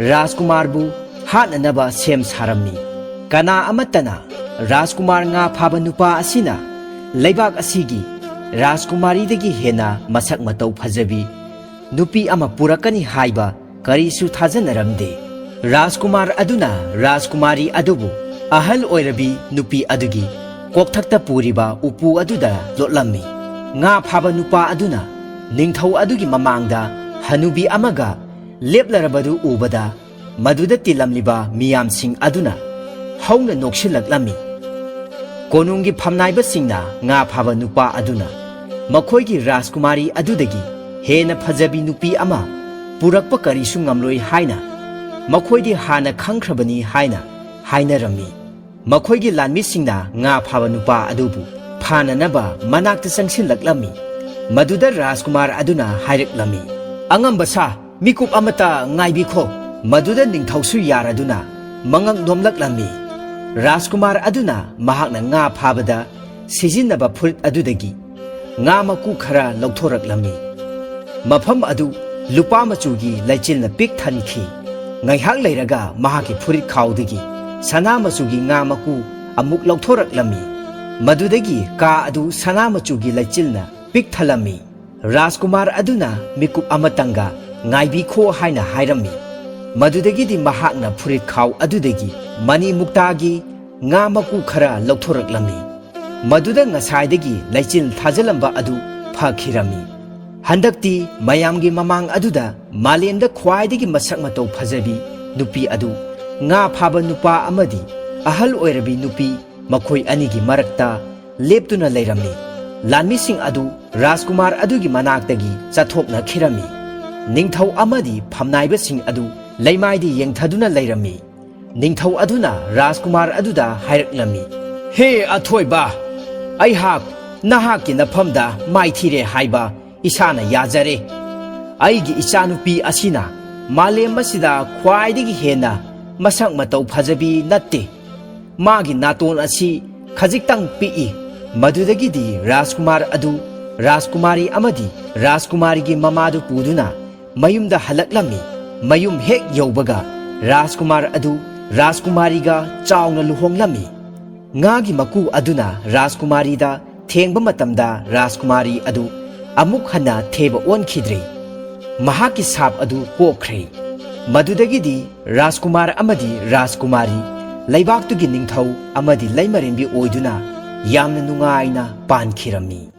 ꯔꯥꯖꯀꯨꯃꯥꯔꯕꯨ ꯍꯥꯠꯅꯅꯕ ꯁꯦꯝ ꯁꯥꯔꯝꯃꯤ꯫ ꯀꯅꯥ ꯑꯃꯠꯇꯅ ꯔꯥꯖꯀꯨꯃꯥꯔ ꯉꯥ ꯐꯥꯕ ꯅꯨꯄꯥ ꯑꯁꯤꯅ ꯂꯩꯕꯥꯛ ꯑꯁꯤꯒꯤ ꯔꯥꯖꯀꯨꯃꯥꯔꯤꯗꯒꯤ ꯍꯦꯟꯅ ꯃꯁꯛ ꯃꯇꯧ ꯐꯖꯕꯤ ꯅꯨꯄꯤ ꯑꯃ ꯄꯨꯔꯛꯀꯅꯤ ꯍꯥꯏꯕ ꯀꯔꯤꯁꯨ ꯊꯥꯖꯅꯔꯝꯗꯦ꯫ ꯔꯥꯖꯀꯨꯃꯥꯔ ꯑꯗꯨꯅ ꯔꯥꯖꯀꯨꯃꯥꯔꯤ ꯑꯗꯨꯕꯨ ꯑꯍꯜ ꯑꯣꯏꯔꯕꯤ ꯅꯨꯄꯤ ꯑꯗꯨꯒꯤ ꯀꯣꯛꯊꯛꯇ ꯄꯨꯔꯤꯕ ꯎꯄꯨ ꯑꯗꯨꯗ ꯂꯣꯠꯂꯝꯃꯤ꯫ ꯉꯥ ꯐꯥꯕ ꯅꯨꯄꯥ ꯑꯗꯨꯅ ꯅꯤꯡꯊꯧ ꯑꯗꯨꯒꯤ ꯃꯃꯥꯡꯗ ꯍꯅꯨꯕꯤ ꯑꯃꯒ ꯂꯦꯞꯂꯔꯕꯗꯨ ꯎꯕꯗ, ꯃꯗꯨꯗ ꯇꯤꯜꯂꯝꯂꯤꯕ ꯃꯤꯌꯥꯝꯁꯤꯡ ꯑꯗꯨꯅ ꯍꯧꯅ ꯅꯣꯛꯁꯤꯜꯂꯛꯂꯝꯃꯤ꯫ ꯀꯣꯅꯨꯡꯒꯤ ꯐꯝꯅꯥꯏꯕꯁꯤꯡꯅ ꯉꯥ ꯐꯥꯕ ꯅꯨꯄꯥ ꯑꯗꯨꯅ ꯃꯈꯣꯏꯒꯤ ꯔꯥꯖꯀꯨꯃꯥꯔꯤ ꯑꯗꯨꯗꯒꯤ ꯍꯦꯟꯅ ꯐꯖꯕꯤ ꯅꯨꯄꯤ ꯑꯃ ꯄꯨꯔꯛꯄ ꯀꯔꯤꯁꯨ ꯉꯝꯂꯣꯏ ꯍꯥꯏꯅ ꯃꯈꯣꯏꯗꯤ ꯍꯥꯟꯅ ꯈꯪꯈ꯭ꯔꯕꯅꯤ ꯍꯥꯏꯅ ꯍꯥꯏꯅꯔꯝꯃꯤ꯫ ꯃꯈꯣꯏꯒꯤ ꯂꯥꯟꯃꯤꯁꯤꯡꯅ ꯉꯥ ꯐꯥꯕ ꯅꯨꯄꯥ ꯑꯗꯨꯕꯨ ꯐꯥꯅꯅꯕ ꯃꯅꯥꯛꯇ ꯆꯪꯁꯤꯜꯂꯛꯂꯝꯃꯤ꯫ ꯃꯗꯨꯗ ꯔꯥꯖꯀꯨꯃꯥꯔ ꯑꯗꯨꯅ ꯍꯥꯏꯔꯛꯂꯝꯃꯤ, "ꯑꯉꯝꯕ ꯁꯥ, "ꯃꯤꯀꯨꯞ ꯑꯃꯇ ꯉꯥꯏꯕꯤꯈꯣ!" ꯃꯗꯨꯗ ꯅꯤꯡꯊꯧꯁꯨ ꯌꯥꯔꯗꯨꯅ ꯃꯉꯛ ꯅꯣꯝꯂꯛꯂꯝꯃꯤ꯫ ꯔꯥꯖꯀꯨꯃꯥꯔ ꯑꯗꯨꯅ ꯃꯍꯥꯛꯅ ꯉꯥ ꯐꯥꯕꯗ ꯁꯤꯖꯤꯟꯅꯕ ꯐꯨꯔꯤꯠ ꯑꯗꯨꯗꯒꯤ ꯉꯥ ꯃꯀꯨ ꯈꯔ ꯂꯧꯊꯣꯔꯛꯂꯝꯃꯤ꯫ ꯃꯐꯝ ꯑꯗꯨ ꯂꯨꯄꯥ ꯃꯆꯨꯒꯤ ꯂꯩꯆꯤꯜꯅ ꯄꯤꯛ ꯊꯟꯈꯤ꯫ ꯉꯥꯏꯍꯥꯛ ꯂꯩꯔꯒ ꯃꯍꯥꯛꯀꯤ ꯐꯨꯔꯤꯠ ꯈꯥꯎꯗꯒꯤ ꯁꯅꯥ ꯃꯆꯨꯒꯤ ꯉꯥ ꯃꯀꯨ ꯑꯃꯨꯛ ꯂꯧꯊꯣꯔꯛꯂꯝꯃꯤ꯫ ꯃꯗꯨꯗꯒꯤ ꯀꯥ ꯑꯗꯨ ꯁꯅꯥ ꯃꯆꯨꯒꯤ ꯂꯩꯆꯤꯜꯅ ꯄꯤꯛ ꯊꯜꯂꯝꯃꯤ꯫ ꯔꯥꯖꯀꯨꯃꯥꯔ ꯑꯗꯨꯅ ꯃꯤꯀꯨꯞ ꯑꯃꯇꯪꯒ "ꯉꯥꯏꯕꯤꯈꯣ" ꯍꯥꯏꯅ ꯍꯥꯏꯔꯝꯃꯤ꯫ ꯃꯗꯨꯗꯒꯤꯗꯤ ꯃꯍꯥꯛꯅ ꯐꯨꯔꯤꯠ ꯈꯥꯎ ꯑꯗꯨꯗꯒꯤ ꯃꯅꯤ ꯃꯨꯛꯇꯥꯒꯤ ꯉꯥ ꯃꯀꯨ ꯈꯔ ꯂꯧꯊꯣꯔꯛꯂꯝꯃꯤ꯫ ꯃꯗꯨꯗ ꯉꯁꯥꯏꯗꯒꯤ ꯂꯩꯆꯤꯜ ꯊꯥꯖꯤꯜꯂꯝꯕ ꯑꯗꯨ ꯐꯈꯤꯔꯝꯃꯤ꯫ ꯍꯟꯗꯛꯇꯤ ꯃꯌꯥꯝꯒꯤ ꯃꯃꯥꯡ ꯑꯗꯨꯗ ꯃꯥꯂꯦꯝꯗ ꯈ꯭ꯋꯥꯏꯗꯒꯤ ꯃꯁꯛ ꯃꯇꯧ ꯐꯖꯕꯤ ꯅꯨꯄꯤ ꯑꯗꯨ, ꯉꯥ ꯐꯥꯕ ꯅꯨꯄꯥ ꯑꯃꯗꯤ ꯑꯍꯜ ꯑꯣꯏꯔꯕꯤ ꯅꯨꯄꯤ, ꯃꯈꯣꯏ ꯑꯅꯤꯒꯤ ꯃꯔꯛꯇ ꯂꯦꯞꯇꯨꯅ ꯂꯩꯔꯝꯃꯤ꯫ ꯂꯥꯟꯃꯤꯁꯤꯡ ꯑꯗꯨ ꯔꯥꯖꯀꯨꯃꯥꯔ ꯑꯗꯨꯒꯤ ꯃꯅꯥꯛꯇꯒꯤ ꯆꯠꯊꯣꯛꯅꯈꯤꯔꯝꯃꯤ꯫ ꯅꯤꯡꯊꯧ ꯑꯃꯗꯤ ꯐꯝꯅꯥꯏꯕꯁꯤꯡ ꯑꯗꯨ ꯂꯩꯃꯥꯏꯗ ꯌꯦꯡꯊꯗꯨꯅ ꯂꯩꯔꯝꯃꯤ꯫ ꯅꯤꯡꯊꯧ ꯑꯗꯨꯅ ꯔꯥꯖꯀꯨꯃꯥꯔ ꯑꯗꯨꯗ ꯍꯥꯏꯔꯛꯂꯝꯃꯤ, "ꯍꯦ ꯑꯊꯣꯏꯕ, ꯑꯩꯍꯥꯛ ꯅꯍꯥꯛꯀꯤ ꯅꯐꯝꯗ ꯃꯥꯏꯊꯤꯔꯦ ꯍꯥꯏꯕ ꯏꯁꯥꯅ ꯌꯥꯖꯔꯦ꯫ ꯑꯩꯒꯤ ꯏꯆꯥꯅꯨꯄꯤ ꯑꯁꯤꯅ ꯃꯥꯂꯦꯝ ꯑꯁꯤꯗ ꯈ꯭ꯋꯥꯏꯗꯒꯤ ꯍꯦꯟꯅ ꯃꯁꯛ ꯃꯇꯧ ꯐꯖꯕꯤ ꯅꯠꯇꯦ꯫ ꯃꯥꯒꯤ ꯅꯥꯇꯣꯟ ꯑꯁꯤ ꯈꯖꯤꯛꯇꯪ ꯄꯤꯛꯏ꯫" ꯃꯗꯨꯗꯒꯤꯗꯤ ꯔꯥꯖꯀꯨꯃꯥꯔ ꯑꯗꯨ ꯔꯥꯖꯀꯨꯃꯥꯔꯤ ꯑꯃꯗꯤ ꯔꯥꯖꯀꯨꯃꯥꯔꯤꯒꯤ ꯃꯃꯥꯗꯨ ꯄꯨꯗꯨꯅ ꯃꯌꯨꯝꯗ ꯍꯜꯂꯛꯂꯝꯃꯤ꯫ ꯃꯌꯨꯝ ꯍꯦꯛ ꯌꯧꯕꯒ ꯔꯥꯖꯀꯨꯃꯥꯔ ꯑꯗꯨ ꯔꯥꯖꯀꯨꯃꯥꯔꯤꯒ ꯆꯥꯎꯅ ꯂꯨꯍꯣꯡꯂꯝꯃꯤ꯫ ꯉꯥꯒꯤ ꯃꯀꯨ ꯑꯗꯨꯅ ꯔꯥꯖꯀꯨꯃꯥꯔꯤꯗ ꯊꯦꯡꯕ ꯃꯇꯝꯗ ꯔꯥꯖꯀꯨꯃꯥꯔꯤ ꯑꯗꯨ ꯑꯃꯨꯛ ꯍꯟꯅ ꯊꯦꯕ ꯑꯣꯟꯈꯤꯗ꯭ꯔꯦ꯫ ꯃꯍꯥꯛꯀꯤ ꯁꯥꯞ ꯑꯗꯨ ꯀꯣꯛꯈ꯭ꯔꯦ꯫ ꯃꯗꯨꯗꯒꯤꯗꯤ ꯔꯥꯖꯀꯨꯃꯥꯔ ꯑꯃꯗꯤ ꯔꯥꯖꯀꯨꯃꯥꯔꯤ ꯂꯩꯕꯥꯛꯇꯨꯒꯤ ꯅꯤꯡꯊꯧ ꯑꯃꯗꯤ ꯂꯩꯃꯔꯦꯝꯕꯤ ꯑꯣꯏꯗꯨꯅ ꯌꯥꯝꯅ ꯅꯨꯡꯉꯥꯏꯅ ꯄꯥꯟꯈꯤꯔꯝꯃꯤ꯫